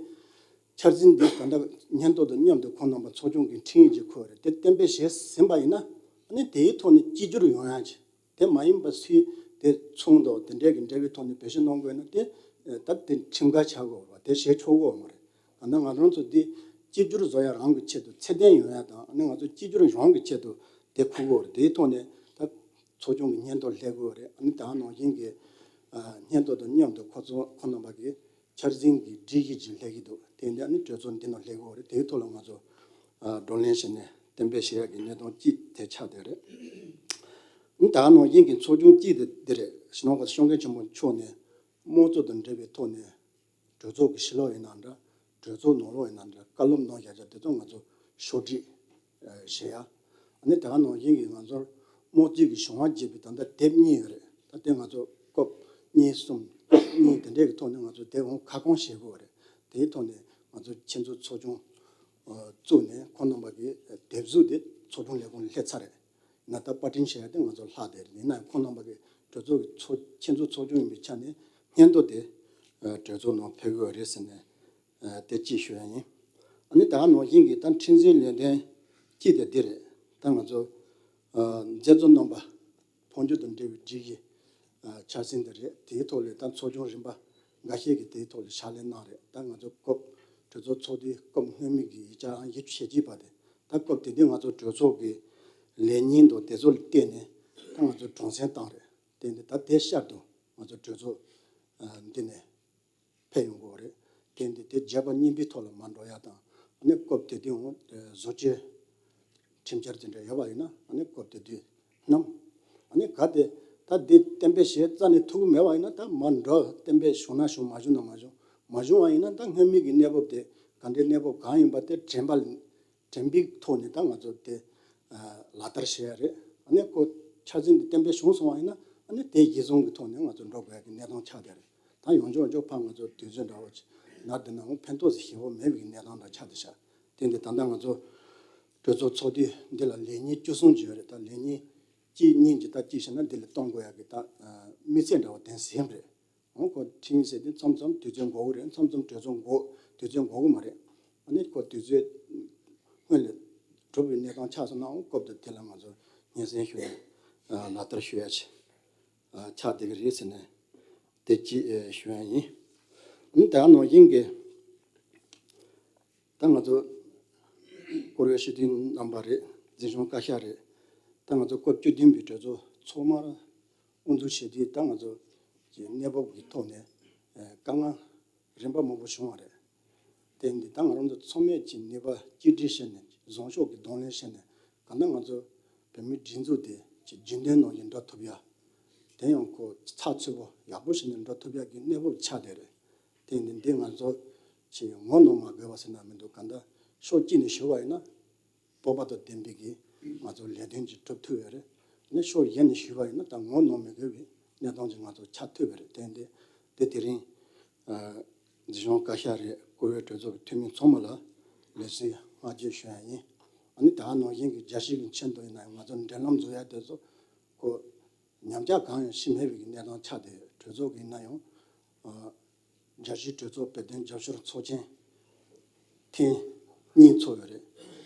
འཆར་ཟིན་འདི་ད་ལྟ་སྙན་ཐོ་དང་མཉམ་དུ་ཁོང་རྣམ་པ་ཚོགས་ཆུང་གི་འཕྲིན་ཡིག་ཅིག་ཁུར་བ་རེད། དེ་གཏན་འབེབས་བྱས་ཟིན་པ་ཡིན་ན་ཨ་ནི་དེའི་ཐོག་ནས་གཅིག་གྱུར་ཡོང་ཡ་ཅིག་དེ་མ་ཡིན་པ་སུས་དེ་ཚོང་དང་དེ་འདྲའི་གི་འབྲེལ་བའི་ཐོག་ནས་བེད་སྤྱོད་གནང་དགོས་ན་དེ་ད་དེ་ཁྲིམས་འགལ་ཆགས་དགོས་པ་དེ་བྱེད་ཆོག་གི་མ་རེད། ད་ནི་ང་རང་ཚོ་འདི་གཅིག་གྱུར་བཟོ་ཡ་རང་གི་ཆེད་དུ་ཚད་ལྡན་ཡོང་ཡ་དང་ཨ་ནི་ང་ཚོ་གཅིག་གྱུར་ཡོང་གི་ཆེད་དུ་དེ་ཁུར་དགོས་རེད། དེའི་ཐོག་ནས་ད་ཚོགས་ཆུང་གི་སྙན་ཐོ་སླེབས་དགོས་རེད། ཨ་ནི་ད་ནང་བཞིན་གྱི་ཨ་སྙན་ཐོ་དང་མཉམ་དུ་ཁོ་ཚོ་ཁོ་རྣམ་པ་གི་འཆར་ཟིན་གྱི་སྒྲིག་གཞི་ཅིག་སླེབས་ཀྱི་འདུག་དེ་འདི་ཨ་ནི་གྲོས་ཚོགས་འདི་ནང་སླེབས་ཀྱི་ཡོད་རེད། དེའི་ཐོག་ལ་ང་ཚོ་ཨ་བགྲོ་གླེང་བྱས་ནས་གཏན་འབེབས་བྱེད་ཡག་གི་གནད་དོན་གཅིག་དེ་ཆགས་བསྡད་རེད། ཨ་ནི་ད་ག་ནང་བཞིན་གྱི་ཚོགས་ཆུང་གཅིག་དེ་འདི་རེད། སྤྱི་ནོར་གོང་ས་སྐྱབས་མགོན་ཆེན་པོ་མཆོག་ནས་དམངས་གཙོ་དང་འབྲེལ་བའི་ཐོག་ནས་གྲོས་ཚོགས་ཀྱི་ཕྱི་ལོགས་ཡིན་ན་འདྲ་གྲོས་ཚོགས་ནང་ལོགས་ཡིན་ན་འདྲ་བཀའ་སློབ་གནང་བཞག་བྱ་དེ་ཚོ་ང་ཚོ་ཕྱོགས་སྒྲིག་ བཞེས་ཡ། ཨ་ནི་དེ་ག་ནང་བཞིན་གྱི་ང་ཚོར་རྨོག་རྩིས་ཀྱི་བྱུང་བ་འབྱེད་པའི་ད་ལྟ་དེབ་གཉིས་ཡོད་རེད། ད་དེ་ང་ཚོ་སྐབས་གཉིས་གསུམ་གཉིས་དེ་འདྲས་ཀྱི་ཐོག་ནས་ང་ཚོ་དེབ་འོང་ཁ་སྐོང་བྱེད་དགོས་རེད། དེའི་ཐོག་ནས་ང་ཚོ་ཁྱེད་ཚོ་ཚོགས་ཆུང་བཙུགས་ནས་ཁོང་རྣམ་པ་གི་དེབ་གཟུགས་དེ་ཚོགས་དྲུང་ལས་ཁུངས་ལ་སླེབས་ཚར་རེད། ཡིན་ན་ད་པར་སྐྲུན་བྱེད་ཡ་དེ་ང་ཚོ་ལྷག་བསྡད་རེད། ཡིན་ན་ཡང་ཁོང་རྣམ་པ་གི་གྲོས་ཚོགས་ཀྱི་ཚོགས་ཁྱེད་ཚོ་ཚོགས་ཆུང་ཡིན་པའི་ཆ་ནས་སྙན་ཐོ་དེ་གྲོས་ཚོགས་ནང་ཕེབས་དགོས་རེད་ཟེར་ནས་དེ་གཅིག་ཞུ་ཡ་ཡིན། ཨ་ནི་ད་ག་ནང་བཞིན་གྱི་ད་ཁྲིམས་འཛིན་ལས་དོན་གཅིག་དེ་འདི་རེད། ད་ང་ཚོ་མཛད་གཙོ་རྣམ་པ་འཕོ་འགྱུར་དང་འབྲེལ་བའི་སྒྲིག་གཞི་འཆར་ཟིན་དེ་རེད། དེའི་ཐོག་ལ་ད་ཚོགས་ཆུང་རིམ་པ་འགའ་ཤས་ཀྱིས་དེའི་ཐོག་ལ་ཕྱག་ལས་གནང་རེད། ད་ང་ཚོ་སྐབས་གྲོས་ཚོགས་ཚོགས་དུས་སྐབས་སྔོན་མའི་གི་ཡིག་ཆ་ཨང་བཞི་བཅུ་ཞེ་གཅིག་པ་དེ་ད་སྐབས་དེ་དུས་ང་ཚོ་གྲོས་ཚོགས་ཀྱི་ལས་ཉིན་དང་དེ་ཚོ་ལ་བལྟས་ནས་ད་ང་ཚོ་སྒྲོག་འཛིན་བཏང་རེད། དེ་འདི་ད་དེ་ཤར་དུ་ང་ཚོ་གྲོས་ཚོགས་འདི་ནས་ཕེབས་ཡོང་གི་རེད། དེ་འདི་དེ་བརྒྱད་པ་གཉིས་པའི་ཐོག་ལ་མ་འགྲོ་ཡ་དང་། ཨ་ནི་སྐབས་དེ་དུས་འོང་བཟོ་བཅོས་ཁྲིམས་འཆར་དེ་འདྲ་ཡོད་པ་ཡིན་ན། ཨ་ནི་སྐབས་དེ་དུས་ནམ། ཨ་ནི་ག་དེ་ད་འདི་གཏན་འབེབས་བྱས་རྩ་ནས་ཐུག་གི་མེད་པ་ཡིན་ན་ད་མ་འགྲོ། གཏན་འབེབས་བྱུང་ན་བྱུང་། མ་བྱུང་ན་མ་བྱུང་། མ་བྱུང་བ་ཡིན་ན་ད་སྔོན་མའི་གི་གནས་བབ་དེ་ག་འདྲའི་གནས་བབ་གང་ཡིན་པ་དེ་དྲན་པ་དྲན་པའི་ཐོག་ནས་ད་ང་ཚོ་དེ་ལག་བསྟར་བྱེད་ཡ་རེད། ཨ་ནི་ཁོ་འཆར་ཟིན་དེ་གཏན་འབེབས་བྱུང་སོང་བ་ཡིན་ན། ཨ་ནི་དེ་གཞི་བཟུང་གི་ཐོག་ནས་ང་ཚོ་འགྲོ་དགོས་ཡ་གི་གནས་སྟངས་ཆགས་བསྡད་རེད། ད་ཡོང་ཆོག་ཡོང་ཆོག་ཕར་ང་ཚོ་དུས་ཚོད་འདྲ་བོ་ཅིག་ནར་བསྡད་ན་འོང་ཕན་ཐོགས་ཟེར་ཞེ་པོ་མེད་པའི་གནས་སྟངས་འདྲ་ཆགས་བསྡད་ཤག་དེ་འདི་ད་ལྟ་ང་ཚོ་གྲོས་ཚོགས་ཚོགས་དུས་འདི་ལ་ལས་ཉིན་བཅུ་གསུམ་ཅིག་ཡོད་རེད། ད་ལས་ཉིན་གཅིག་གཉིས་ཀྱི་ད་གཅིག་བྱས་ན་འདི་ལ་གཏོང་དགོས་ཡ་གི་ད་དམིགས་ཚད་འདྲ་བོ་དེ་ཟིན་རེད། འོང་ཁོ་ཁྲིམས་ཟེར་དེ་མཚམས་མཚམས་དུས་ཚོད་འགོར་གི་རེད། མཚམས་མཚམས་གྲོས་ཚོགས་འགོར་དུས་ཚོད་འགོར་གི་མ་རེད། ཨ་ནི་ཁོ་དུས་ཚོད་སྔོན་ལ་གྲུབ་པའི་གནས་སྟངས་ཆགས་སོང་ན་འོང་སྐབས་དེ་དེ་ལ་ང་ཚོ་སྙན་སེང་ཞུ་ཡ་ལག་བསྟར་ཞུ་ཡ་ཆེ་ཆགས་བསྡད་ཀྱི་རེད་ཟེར་ནས་དེ་གཅིག་ཞུ་ཡ་ཡིན། ཨ་ནི་ད་ག་ནང་བཞིན་གྱི་ད་ང་ཚོ་བཀུར་འོས་སྤྱི་འཐུས་རྣམ་པ་རེད། འཛིན་སྐྱོང་བཀའ་ཤག་རེད། ད་ང་ཚོ་སྐབས་བཅུ་བདུན་པའི་གྲོས་ཚོགས་ཚང་མར་དབུ་འཛུགས་བྱས་དུས་ད་ང་ཚོ་གི་གནས་བབ་ཀྱི་ཐོག་ནས་དཀའ་ངལ་རིམ་པ་མང་པོ་བྱུང་བ་རེད། དེ་འདི་ད་ང་རང་ཚོ་ཚང་མས་ཀྱི་ནུས་པ་གཅིག་སྒྲིལ་བྱས་ནས་བཟང་ཕྱོགས་ཀྱི་གདོང་ལེན་བྱས་ནས་གང་ལྟར་ང་ཚོ་བོད་མིའི་སྒྲིག་འཛུགས་དེ་ཀྱི་རྒྱུན་ལྡན་ནང་བཞིན་འགྲོ་ཐུབ་ཡ། དེ་ཡང་ཁོ་ཚགས་ཚུད་པོ་ཡག་པོ་བྱས་ནས་འགྲོ་ཐུབ་ཡ་གི་གནས་བབ་ཆགས་བསྡད་རེད། དེ་འདི་འདི་ང་ཚོ་ཀྱི་ངོ་གནོང་མ་དགོས་པ་ཟེར་ན་མི་འདུག་གང་ལྟར་ཕྱོགས་གཅིག་ནས་ཞུ་བ་ཡིན་ན། སྤོབས་པ་དང་ལྡན་པའི་གི་ང་ཚོ་ལས་དོན་ཅིག་སྒྲུབ་ཐུབ་ཡོད་རེད། ནས་ཕྱོགས་གཞན་ནས་ཞུས་པ་ཡིན་ན་ད་ངོ་གནོང་མི་དགོས་པའི་གནས་སྟངས་ཅིག་ང་ཚོ་ཆགས་ཐུབ་པ་རེད། དེ་འདི་དེ་དེ་རིང་འཛིན་སྐྱོང་བཀའ་ཤག་རེད། བཀུར་འོས་གྲོས་ཚོགས་ཀྱི་འཐུས་མི་ཚང་མ་ལ་ལེགས་སོ་བསྔགས་བརྗོད་ཞུ་ཡ་ཡིན། ཨ་ནི་ད་ནང་བཞིན་གྱི་རྒྱལ་སྤྱི་གི་ཆེད་དུ་ཡིན་ན་ང་ཚོ་འབྲེལ་ལམ་བཟོ་ཡ་དེ་ཚོ་ཁོ་ཉམས་ཆག་གང་ཡང་ཞིག་མེད་པའི་གནས་སྟངས་ཆགས་ཏེ་གྲོས་ཚོགས་ཀྱི་ཡིན་ན་ཡང་། རྒྱལ་སྤྱིའི་གྲོས་ཚོགས་བོད་དོན་རྒྱབ་སྐྱོར་ཚོགས་ཆེན་ཐེངས་གཉིས་ཚོགས་ཡོད་རེད།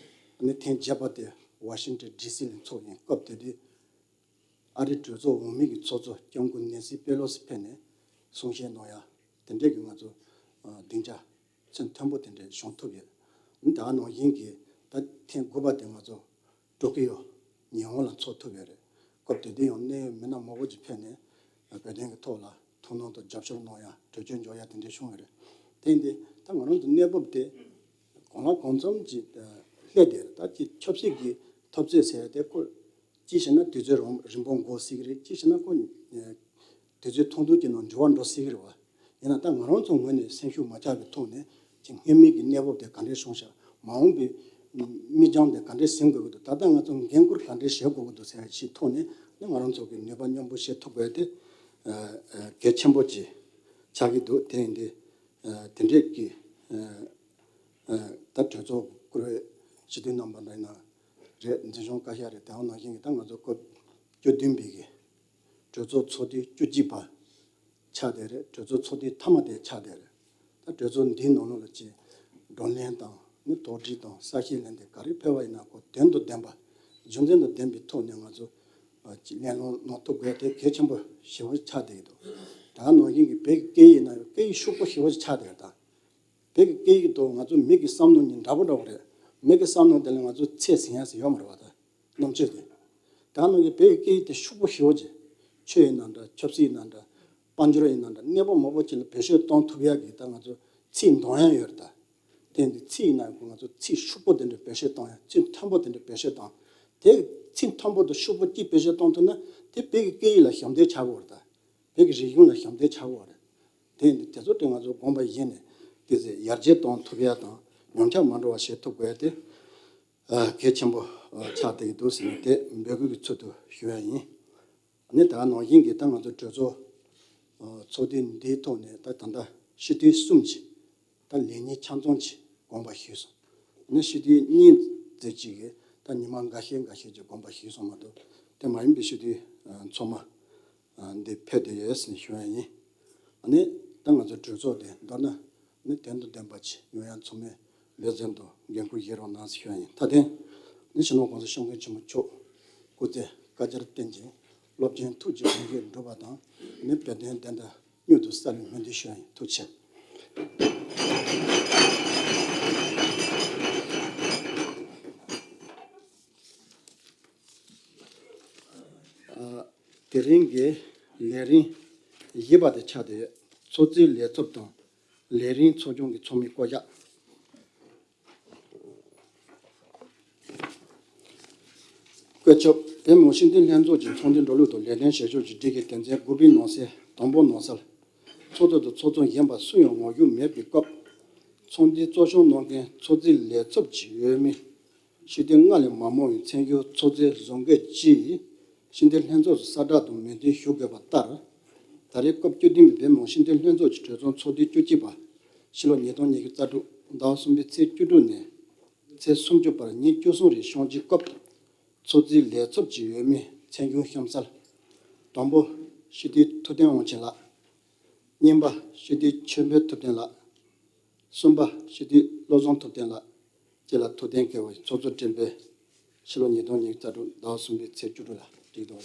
ཨ་ནི་ཐེངས་བརྒྱད་པ་དེ་ཝ་ཤིང་ཊོན་ཌི་སི་ལ་ཚོགས་ཡིན། སྐབས་དེ་དུས་ཨ་རིའི་གྲོས་ཚོགས་འོག་མའི་གི་ཚོགས་གཙོ་སྐྱབས་མགོན་ནེན་སི་པེ་ལོ་སི་ཕེབས་ནས་གསུང་བཤད་གནང་ཡ་དེ་འདྲས་ཀྱི་ང་ཚོ་སྡིངས་ཆ་ཚད་མཐོན་པོ་དེ་འདྲས་བྱུང་ཐུབ་ཡོད། ཨ་ནི་ད་ག་ནང་བཞིན་གྱི་ད་ཐེངས་དགུ་པ་དེ་ང་ཚོ་ཊོ་ཀི་ཡོ་ཉི་ཧོང་ལ་འཚོགས་ཐུབ་ཡོད་རེད། སྐབས་དེ་དུས་ཡང་གནད་ཡོད་མི་སྣ་མང་པོ་ཅིག་ཕེབས་ནས་བོད་དོན་གྱི་ཐོག་ལ་ཐུགས་སྣང་དང་རྒྱབ་སྐྱོར་གནང་ཡ་གྲོས་ཆོད་འཇོག་ཡ་དེ་འདྲ་བྱུང་ཡོད་རེད། དེ་ཡིན་དུས་ད་ང་རང་ཚོ་གནས་བབ་དེ་གང་ལ་གང་འཚམ་ཅིག་སླེབས་བསྡད་རེད། ད་ཅིག་ཆབ་སྲིད་ཀྱི་འཐབ་རྩོད་ཟེར་ཡ་དེ་ཁོ་ཅིག་བྱས་ན་དུས་ཚོད་རིང་རིང་པོ་འགོར་སྲིད་ཀྱི་རེད། ཅིག་བྱས་ན་ཁོ་དུས་ཚོད་ཐུང་ཐུང་ཅིག་ནང་འགྱུར་བ་འགྲོ་སྲིད་ཀྱི་རེད་བ། ཡིན་ན་ད་ང་རང་ཚོ་ངོས་ནས་སེམས་ཤུགས་མ་ཆག་པའི་ཐོག་ནས་ཅིག་སྔོན་མའི་གི་གནས་བབ་དེ་ག་འདྲས་བྱུང་ཤག་མ་འོངས་པའི་དམིགས་རྒྱང་དེ་ག་འདྲས་ཟིན་དགོས་ཀྱི་འདུག་ད་ལྟ་ང་ཚོ་འགན་འཁུར་ག་འདྲས་བཞེས་དགོས་ཀྱི་འདུག་ཟེར་ཡ་ཞིག་ཐོག་ནས་ནི་ང་རང་ཚོ་གི་ནུས་པ་མཉམ་སྤུངས་བྱེད་ཐུབ་དགོས་དེ་གལ་ཆེན་པོ་ཅིག་ཆགས་ཀྱི་འདུག་དེ་ཡིན་དུས་དེ་འདྲས་ཀྱི་ད་གྲོས་ཚོགས་བཀུར་འོས་སྤྱི་འཐུས་རྣམ་པ་འདྲ་ཡིན་ན་རེད། འཛིན་སྐྱོང་བཀའ་ཤག་རེད། དེ་ནང་བཞིན་གྱི་ད་ང་ཚོ་སྐབས་བཅུ་བདུན་པའི་གི་གྲོས་ཚོགས་ཚོགས་དུས་བཅུ་གཅིག་པ་ཆགས་བསྡད་རེད། གྲོས་ཚོགས་ཚོགས་དུས་མཐའ་མ་དེ་ཆགས་བསྡད་རེད། ད་གྲོས་ཚོགས་འདིའི་ནང་ལོགས་ལ་ཅིག་བགྲོ་གླེང་དང་ནི་དོགས་འདྲི་དང་གསལ་བཤད་ལེན་དེ་ག་རེ་ཕེབས་པ་ཡིན་ན་ཁོ་དོན་དང་ལྡན་པ་རྒྱུ་མཚན་དང་ལྡན་པའི་ཐོག་ནས་ང་ཚོ་ཅིག་གླེང་སློང་གནང་ཐུབ་དགོས་དེ་གལ་ཆེན་པོ་ཞེ་པོ་ཆགས་བསྡད་ཀྱི་འདུག་ད་ནང་བཞིན་གྱི་བོད་ཀྱི་སྐད་ཡིག་ཡིན་ན་ཡང་སྐད་ཡིག་ཤུགས་པོ་ཞེ་པོ་ཆགས་བསྡད་ཡོད་ད། བོད་ཀྱི་སྐད་ཡིག་དང་ང་ཚོ་མི་གི་བསམ་བློ་གཉིས་འདྲ་པོ་འདྲ་པོ་རེད། མི་གི་བསམ་བློ་དེ་ལ་ང་ཚོ་ཚད་ཟིན་ཡ་ཟིན་ཡོད་མ་རེད་བ། ད་རྣམ་དཔྱོད་དེ། ད་ནང་གི་བོད་ཀྱི་སྐད་ཡིག་དེ་ཤུགས་པོ་ཞེ་པོ་ཅིག་ཆོས་ཡིན་ན་འདྲ། ཆབ་སྲིད་ཡིན་ན་འདྲ། དཔལ་འབྱོར་ཡིན་ན་འདྲ། གནས་བབ་མང་པོ་ཅིག་ལ་བེད་སྤྱོད་གཏོང་ཐུབ་ཡ་གི་ད་ང་ཚོ་ཚིག་འདོན་ཡ་ཡོད་རེད་ད། དེ་འདི་ཚིག་ཡིན་ན་ཁོ་ང་ཚོ་ཚིག་ཤུགས་པོ་དེ་འདྲ་བེད་སྤྱོད་གཏོང་ཡ། ཚིག་མཐོན་པོ་དེ་འདྲ་བེད་སྤྱོད་གཏོང་། དེ་ཚིག་མཐོན་པོ་དང་ཤུགས་པོ་གཅིག་བེད་སྤྱོད་གཏོང་ཐུབ་ན་དེ་བོད་ཀྱི་སྐད་ཡིག་ལ་ཞབས་འདེགས་ཆགས་ཀྱི་ཡོད་རེད་ད། བོད་ཀྱི་རིག་གཞུང་ལ་ཞབས་འདེགས་ཆགས་ཀྱི་ཡོད་རེད། དེ་འདི་དེ་ཚོ་དེ་ང་ཚོ་དགོངས་པ་བཞེས་ནས་དེ་ཚོ་ཡར་རྒྱས་གཏོང་ཐུབ་ཡ་དང་ཉམས་ཆག་མ་འགྲོ་བ་བྱེད་ཐུབ་དགོས་ཏེ། ཨ་གལ་ཆེན་པོ་ཨ་ཆགས་བསྡད་ཀྱི་འདུག་ཟེར་ནས་དེ་འབོད་སྐུལ་གྱི་ཚུལ་དུ་ཞུ་ཡ་ཡིན། ཨ་ནི་ད་ནང་བཞིན་གྱི་ད་ང་ཚོ་གྲོས་ཚོགས་ཨ་ཚོགས་དུས་འདིའི་ཐོག་ནས་ད་ད་ལྟ་སྤྱི་འཐུས་གསུམ་གྱིས་ད་ལས་ཉིན་ཆ་ཚང་གྱི་དགོངས་པ་ཞུས་སོང་། ཨ་ནི་སྤྱི་འཐུས་གཉིས་ཙམ་ཅིག་གིས་ད་ཉི་མ་འགའ་ཤས་འགའ་ཤས་ཀྱི་དགོངས་པ་ཞུས་སོང་མ་གཏོགས་དེ་མ་ཡིན་པའི་སྤྱི་འཐུས་ཨ་ཚང་མ་ཨ་འདི་ཕེབས་བསྡད་ཡོད་ཟེར་ཞུ་ཡ་ཡིན། ཨ་ནི་ད་ང་ཚོ་གྲོས་ཚོགས་དེ་མདོར་ན་ནི་དོན་དང་ལྡན་པ་ཅིག་ཡོང་ཡ་ཚང་མས་ལེགས་ཟིན་དུ་འགན་ཁུར་བཞེས་རོགས་གནང་ཟེར་ཞུ་ཡ་ཡིན། མཐའ་དོན་ནི་སྤྱི་ནོར་༸གོང་ས་༸སྐྱབས་མགོན་ཆེན་པོ་མཆོག་སྐུ་ཚེ་བསྐལ་བརྒྱར་བརྟན་ཅིང་སློབ་ཆེན་ཐུགས་ཀྱི་དགོངས་བཞེད་འགྲུབ་པ་དང་ནི་བོད་དོན་བདེན་མཐའ་མྱུར་དུ་གསལ་བའི་སྨོན་འདུན་ཞུ་ཡ་ཡིན། ཐུགས་རྗེ་ཆེ། ཨ། དེ་རིང་གི་ལས་རིམ་བཞི་པ་དེ་ཆགས་བསྡད་ཡོད། ཚོགས་གཙོའི་ལས་ཚབ་དང་ལས་རིམ་ཚོགས་ཆུང་གི་ཚོགས་མི་བསྐོ་གཞག་བཀོད་ཁྱབ། བོད་མི་མང་སྤྱི་འཐུས་ལྷན་ཚོགས་ཀྱི་ཚོགས་འདུའི་འགྲོ་ལུགས་དང་ལས་དོན་བྱེད་ཕྱོགས་ཀྱི་སྒྲིག་གཞི་དོན་ཚན་དགུ་པའི་ནང་གསེས་དང་པོ་ནང་གསལ། ཚོགས་གཙོ་དང་ཚོགས་གཙོ་གཞོན་པ་སུ་ཡང་ངོ་རྒོལ་མེད་པའི་སྐབས། ཚོགས་འདུའི་གཙོ་སྐྱོང་གནང་མཁན་ཚོགས་གཙོའི་ལས་ཚབ་ཀྱི་འོས་མི་སྤྱི་འཐུས་ལྔ་ལས་མ་མང་བའི་ཚན་ཞུགས་ཚོགས་གཙོས་བཟོ་འགོད་ཀྱིས་སྤྱི་འཐུས་ལྷན་ཚོགས་སུ་གསལ་བསྒྲགས་དང་མོས་མཐུན་ཞུ་དགོས་པ་ལྟར། ད་རེས་སྐབས་བཅུ་བདུན་པའི་བོད་མི་མང་སྤྱི་འཐུས་ལྷན་ཚོགས་ཀྱི་གྲོས་ཚོགས་ཚོགས་དུས་བཅུ་གཅིག་པ་ཕྱི་ལོ་ཉིས་སྟོང་ཉི་ཤུ་རྩ་དྲུག་ཟླ་བ་གསུམ་པའི་ཚེས་བཅུ་དྲུག་ནས་ཚེས་སུམ་ཅུ་བར་ཉིན་བཅུ་གསུམ་རིང་སྐྱོང་བྱེད་སྐབས། ཚོགས་གཙོའི་ལས་ཚབ་ཀྱི་འོས་མི་ཚན་ཞུགས་གཤམ་གསལ། དང་པོ། སྤྱི་འཐུས་ཐུབ་བསྟན་དབང་ཆེན་ལགས། གཉིས་པ། སྤྱི་འཐུས་ཆོས་འཕེལ་ཐུབ་བསྟན་ལགས། གསུམ་པ། སྤྱི་འཐུས་བློ་བཟང་ཐུབ་བསྟན་ལགས་བཅས་ལ་ཐུགས་གཏན་འཁེལ་བ་ཡིན། ཚོགས་གཙོ་སྤྲུལ་པས་ཕྱི་ལོ་ཉིས་སྟོང་ཉི་ཤུ་རྩ་དྲུག་ཟླ་བ་གསུམ་པའི་ཚེས་བཅུ་དྲུག་ལ་བསྒྲིགས་འདུག།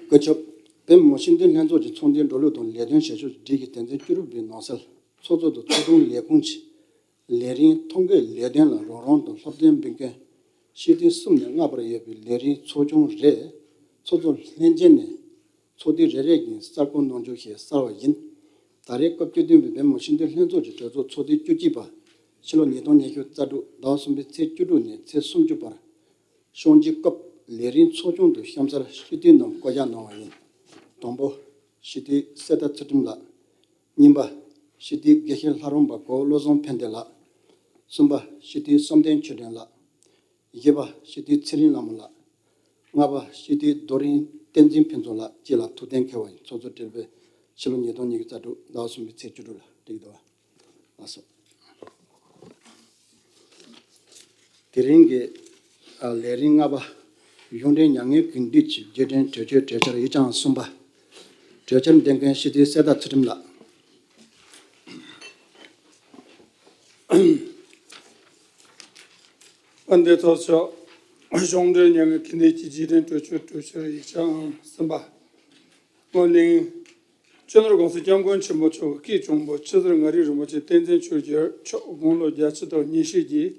བཀོད་ཁྱབ། བོད་མི་མང་སྤྱི་འཐུས་ལྷན་ཚོགས་ཀྱི་ཚོགས་འདུའི་འགྲོ་ལུགས་དང་ལས་དོན་བྱེད་ཕྱོགས་ཀྱི་སྒྲིག་གཞི་དོན་ཚན་བཅུ་དྲུག་པའི་ནང་གསལ། ཚོགས་གཙོ་དང་ཚོགས་དྲུང་ལས་ཁུངས་ཀྱི་ལས་རིམ་ཐོ་འགོད་ལས་དོན་ལ་རོགས་རམ་དང་སློབ་སྟོན་འབུལ་མཁན་སྤྱི་འཐུས་གསུམ་ནས་ལྔ་བར་ཡོད་པའི་ལས་རིམ་ཚོགས་ཆུང་རེ། ཚོགས་གཙོ་ལྷན་རྒྱས་ནས་ཚོགས་དུས་རེ་རེ་བཞིན་གསར་བསྐོ་གནང་རྒྱུ་ཞེས་གསལ་བ་ཡིན། ད་རེས་སྐབས་བཅུ་བདུན་པའི་བོད་མི་མང་སྤྱི་འཐུས་ལྷན་ཚོགས་ཀྱི་གྲོས་ཚོགས་ཚོགས་དུས་བཅུ་གཅིག་པ་ཕྱི་ལོ་ཉིས་སྟོང་ཉི་ཤུ་རྩ་དྲུག་ཟླ་བ་གསུམ་པའི་ཚེས་བཅུ་དྲུག་ནས་ཚེས་སུམ་ཅུ་བར་སྐྱོང་བྱེད་སྐབས་ལས་རིམ་ཚོགས་ཆུང་དུ་གཤམ་གསལ་སྤྱི་འཐུས་རྣམས་བསྐོ་གཞག་གནང་བ་ཡིན། དང་པོ། སྤྱི་འཐུས་གསེར་རྟ་ཚུལ་ཁྲིམས་ལགས། གཉིས་པ། སྤྱི་འཐུས་དགེ་བཤེས་ལྷ་རམས་པ་གོ་བློ་བཟང་ཕན་བདེ་ལགས། གསུམ་པ། སྤྱི་འཐུས་བསམ་གཏན་ཆོས་སྒྲོན་ལགས། བཞི་པ། སྤྱི་འཐུས་ཚེ་རིང་ལྷ་མོ་ལགས། ལྔ་པ། སྤྱི་འཐུས་རྡོ་རིང་བསྟན་འཛིན་ཕུན་ཚོགས་ལགས་བཅས་ལ་ཐུགས་གཏན་འཁེལ་བ་ཡིན། ཚོགས་གཙོ་སྤྲུལ་པས་ཕྱི་ལོ་ཉིས་སྟོང་ཉི་ཤུ་རྩ་དྲུག་ཟླ་བ་གསུམ་པའི་ཚེས་བཅུ་དྲུག་ལ་བསྒྲིགས་འདུག། ལགས་སོ། དེ་རིང་གི་ཨ་ལས་རིམ་ལྔ་པ། གཞུང་འབྲེལ་མྱ་ངན་གུས་འདུད་ཀྱི་རྗེས་དྲན་གྲོས་ཆོད་གྲོས་འཆར་ཡིག་ཆ་ཨང་གསུམ་པ། གྲོས་འཆར་འདེམས་མཁན་སྤྱི་འཐུས་གསེར་རྟ་ཚུལ་ཁྲིམས་ལགས། དཔལ་ལྡན་ཚོགས་གཙོ། གཞུང་འབྲེལ་མྱ་ངན་གུས་འདུད་ཀྱི་རྗེས་དྲན་གྲོས་ཆོད་གྲོས་འཆར་ཡིག་ཆ་ཨང་གསུམ་པ། སྔོན་གླེང་། སྤྱི་ནོར་༸གོང་ས་༸སྐྱབས་མགོན་ཆེན་པོ་མཆོག་གིས་སྐུའི་གཅུང་པོ་ཆེ་ཟུར་ལྔ་རིག་རིན་པོ་ཆེ་བསྟན་འཛིན་ཆོས་རྒྱལ་མཆོག་དགུང་ལོ་བརྒྱད་ཅུ་དང་ཉི་ཤུ་རྒྱས།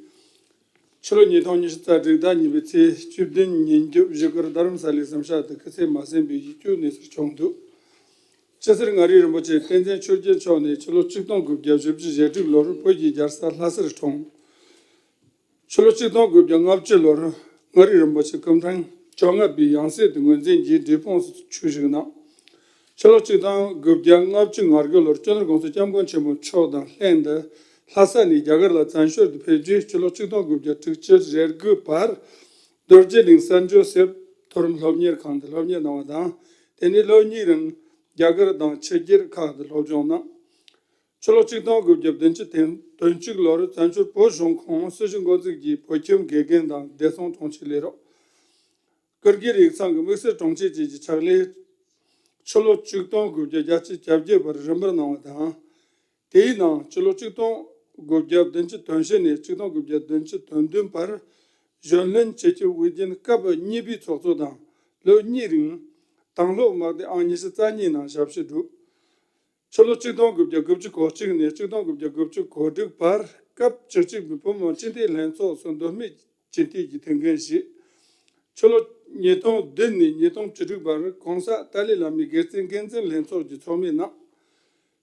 ཕྱི་ལོ་ཉིས་སྟོང་ཉི་ཤུ་རྩ་དྲུག་ཟླ་གཉིས་པའི་ཚེས་བཅུ་བདུན་ཉིན་རྒྱབ་བཞུགས་སྒར་རྡ་རམ་ས་ལའི་གཟིམ་ཤག་ཏུ་སྐུ་ཚེ་མ་ཟིན་པའི་ཡིད་སྐྱོའི་གནས་སུ་བྱོན་འདུག། ཆེ་ཟུར་ལྔ་རིག་རིན་པོ་ཆེ་བསྟན་འཛིན་ཆོས་རྒྱལ་མཆོག་ནི་ཕྱི་ལོ་ཆིག་སྟོང་དགུ་བརྒྱ་བཞི་བཅུ་ཞེ་དྲུག་ལོར་བོད་ཀྱི་རྒྱལ་ས་ལྷ་སར་འཁྲུངས། ཕྱི་ལོ་ཆིག་སྟོང་དགུ་བརྒྱ་ལྔ་བཅུ་ལོར་ལྔ་རིག་རིན་པོ་ཆེ་སྐུ་ཕྲེང་བཅོ་ལྔ་པའི་ཡང་སྲིད་དུ་ངོས་འཛིན་གྱིས་འབྲས་སྤུངས་སུ་ཆོས་ཞུགས་གནང་། ཕྱི་ལོ་ཆིག་སྟོང་དགུ་བརྒྱ་ལྔ་བཅུ་ང་དགུ་ལོར་སྤྱི་ནོར་༸གོང་ས་༸སྐྱབས་མགོན་ཆེན་པོ་མཆོག་དང་ལྷན་དུ་ལྷ་ས་ནས་རྒྱ་གར་ལ་བཙན་བྱོལ་དུ་ཕེབས་རྗེས་ཕྱི་ལོ་ཆིག་སྟོང་དགུ་བརྒྱ་དྲུག་ཅུ་རེ་དགུ་བར་རྡོ་རྗེ་གླིང་གསར་འབྱོར་སེར་མཐོ་རིམ་སློབ་གཉེར་ཁང་དུ་སློབ་གཉེར་གནང་བ་དང་། དེ་ནས་ལོ་གཉིས་རིང་རྒྱ་གར་དང་ཕྱི་རྒྱལ་ཁག་ཏུ་སློབ་སྦྱོང་གནང་། ཕྱི་ལོ་ཆིག་སྟོང་དགུ་བརྒྱ་བདུན་ཅུ་དོན་གཅིག་ལོར་བཙན་བྱོལ་བོད་གཞུང་ཁོངས་སྲིད་གཞུང་འགོ་འཛུགས་ཀྱི་བོད་ཁྱིམ་དགེ་རྒན་དང་བདེ་སྲུང་དྲུང་ཆེ་ལས་རོགས། སྐུ་སྒེར་ཡིག་ཚང་གི་དམིགས་བསལ་དྲུང་ཆེ་བཅས་ཀྱི་ཕྱག་ལས་ཕྱི་ལོ་ཆིག་སྟོང་དགུ་བརྒྱ་བརྒྱད་ཅུ་གྱ་བརྒྱད་བར་རིམ་པར་གནང་བ་དང་། དེའི་ནང་ཕྱི་ལོ་ཆིག་སྟོང་དགུ་བརྒྱ་བདུན་ཅུ་དོན་བཞི་ནས་ཆིག་སྟོང་དགུ་བརྒྱ་བདུན་ཅུ་དོན་བདུན་བར་གཞོན་ལྷན་སྤྱི་ཁྱབ་དབུས་རྒྱུན་སྐབས་གཉིས་པའི་ཚོགས་གཙོ་དང་ལོ་གཉིས་རིང་དྭང་སློབ་དམག་སྡེ་ཨང་ཉི་ཤུ་རྩ་གཉིས་ནང་ཞབས་ཕྱི་བསྒྲུབས། ཕྱི་ལོ་ཆིག་སྟོང་དགུ་བརྒྱ་དགུ་བཅུ་གོ་གཅིག་ནས་ཆིག་སྟོང་དགུ་བརྒྱ་དགུ་བཅུ་གོ་དྲུག་བར་སྐབས་བཅུ་གཅིག་པའི་བོད་མི་མང་སྤྱི་འཐུས་ལྷན་ཚོགས་སུ་མདོ་སྨད་སྤྱི་འཐུས་ཀྱི་ཐུགས་འགན་བཞེས། ཕྱི་ལོ་ཉིས་སྟོང་བདུན་ནས་ཉིས་སྟོང་བཅུ་དྲུག་བར་༸གོང་ས་ཏཱ་ལའི་བླ་མའི་སྒེར་རྩེ་འགན་འཛིན་ལྷན་ཚོགས་ཀྱི་ཚོགས་མི་གནང་།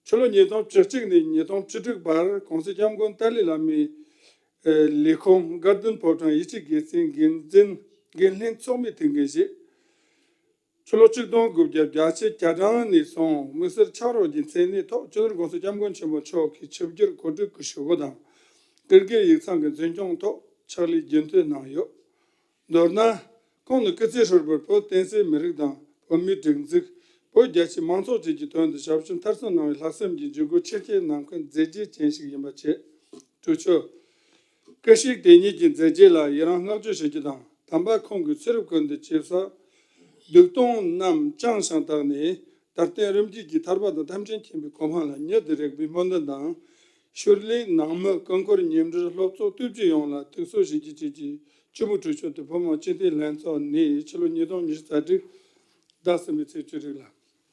ཕྱི་ལོ་ཉིས་སྟོང་བཅུ་གཅིག་ནས་ཉིས་སྟོང་བཅུ་དྲུག་བར་༸གོང་ས་༸སྐྱབས་མགོན་ཏཱ་ལའི་བླ་མའི་ལས་ཁུངས་དགའ་ལྡན་ཕོ་བྲང་ཡིད་ཆེས་སྒེར་རྩེའི་འགན་འཛིན་འགན་ལྷན་ཚོགས་མི་ཐུགས་འགན་བཞེས། ཕྱི་ལོ་ཆིག་སྟོང་དགུ་བརྒྱ་བརྒྱད་ཅུ་གྱ་གྲངས་ནས་བཟུང་དམིགས་བསལ་ཕྱག་རོགས་ཀྱི་མཚན་གནས་ཐོག་སྤྱི་ནོར་༸གོང་ས་༸སྐྱབས་མགོན་ཆེན་པོ་མཆོག་གི་ཆིབས་བསྒྱུར་གོ་སྒྲིག་གི་ཞུ་སྒོ་དང་། ཀིར་གེ་ཡིག་ཚང་གི་འཛིན་སྐྱོང་ཐོག་ཕྱག་ལས་རྒྱུན་མཐུད་གནང་ཡོད། མདོར་ན། ཁོང་ནི་སྐུ་ཚེ་ཧྲིལ་པོར་བོད་བསྟན་སྲིད་མི་རིགས་དང་བོད་མིའི་སྒྲིག་འཛུགས། བོད་རྒྱ་ཆེའི་མང་ཚོགས་བཅས་ཀྱི་དོན་དུ་ཞབས་ཞུ་མཐར་སོན་གནང་བའི་ལྷག་བསམ་གྱི་འཇུག་སྒོ་ཆེར་སྐྱེད་གནང་མཁན་མཛད་རྗེས་ཅན་ཞིག་ཡིན་པ་བཅས། གྲོས་ཆོད། སྐུ་གཤེགས་དེ་ཉིད་ཀྱི་མཛད་རྗེས་ལ་ཡི་རང་བསྔགས་བརྗོད་ཞུ་རྒྱུ་དང་། དམ་པ་ཁོང་གི་ཚེ་རབས་ཀུན་ཏུ་སྐྱེ་ས་སྡིག་ལྟུང་རྣམས་བྱང་ཞིང་དག་ནས། ད་ལྟའི་རིམ་གྱིས་ཀྱི་ཐར་པ་དང་ཐམས་ཅད་མཁྱེན་པའི་གོ་འཕང་ལ་མྱུར་དུ་རེག་པའི་སྨོན་འདུན་དང་། ཤུལ་ལས་ནང་མི་སྐུ་འཁོར་ཉེ་འབྲེལ་སློབ་ཚོགས་སྟོབས་ཀྱི་ཡོངས་ལ་ཐུགས་གསོ་ཞུ་རྒྱུ་བཅས་ཀྱི་སྤྱི་མོས་གྲོས་ཆོད་དེ་བོད་མི་མང་སྤྱི་འཐུས་ལྷན་ཚོགས་ནས་ཕྱི་ལོ་ཉིས་སྟོང་ཉི་ཤུ་རྩ་དྲུག་ཟླ་གསུམ་པའི་ཚེས་བཅུ་དྲུག་ལ།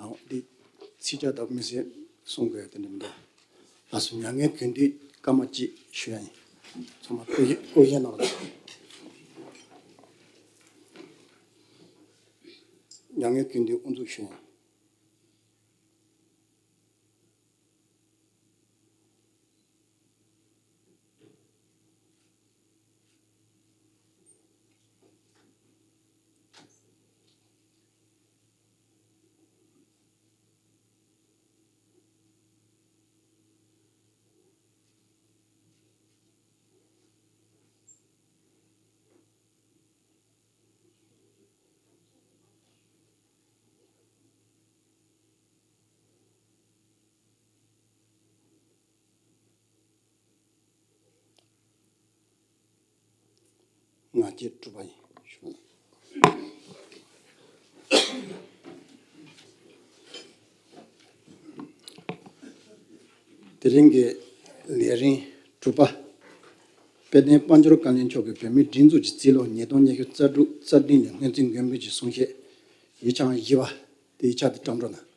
ཨང་། འདི་ཚིག་ཆ་དག་མི་སེར་གསུང་དགོས་ཡ་དེ་འདྲ་མི་འདུག་ལགས་སོ། མྱ་ངན་གུས་འདུད་སྐར་མ་གཅིག་ཞུ་ཡ་ཡིན། ཚང་མ་སྐུ་བཞེངས་སྐུ་བཞེངས་གནང་རོགས། མྱ་ངན་གུས་འདུད་དབུ་འཛུགས་ཞུ་ཡ་ཡིན། ང་བཅས་དྲུག་པ་ཡིན། ཞུ། དེ་རིང་གི་ལས་རིམ་དྲུག་པ། དཔལ་ལྡན་དཔལ་འབྱོར་བཀའ་བློན་མཆོག་གིས་བོད་མིའི་སྒྲིག་འཛུགས་ཀྱི་རྩིས་ལོ་ཉིས་སྟོང་ཉི་ཤུ་རྩ་དྲུག་རྩ་བདུན་ལས་སྔོན་རྩིས་མགོན་པོ་གྱི་གསུང་བཤད་ཡིག་ཆ་བཞི་པ་དེའི་ཆ་དེ་བཀྲམ་རོགས་གནང་།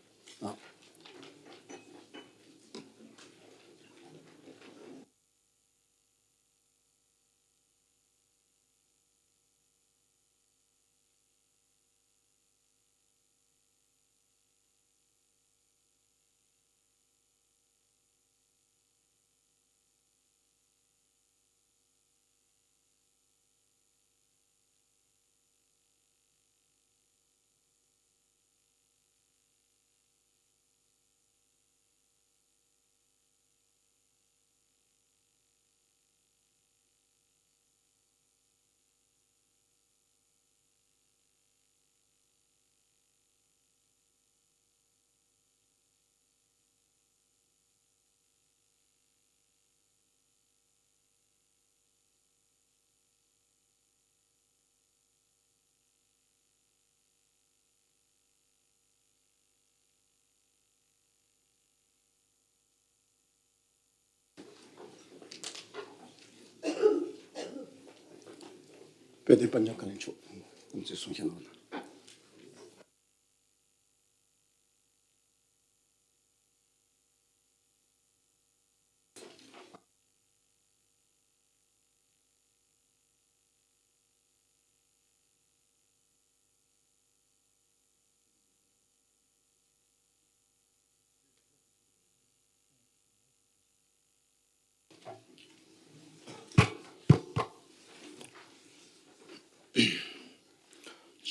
དཔལ་ལྡན་དཔལ་འབྱོར་བཀའ་བློན་མཆོག་དབུ་མཛད་གསུང་བཤད་གནང་།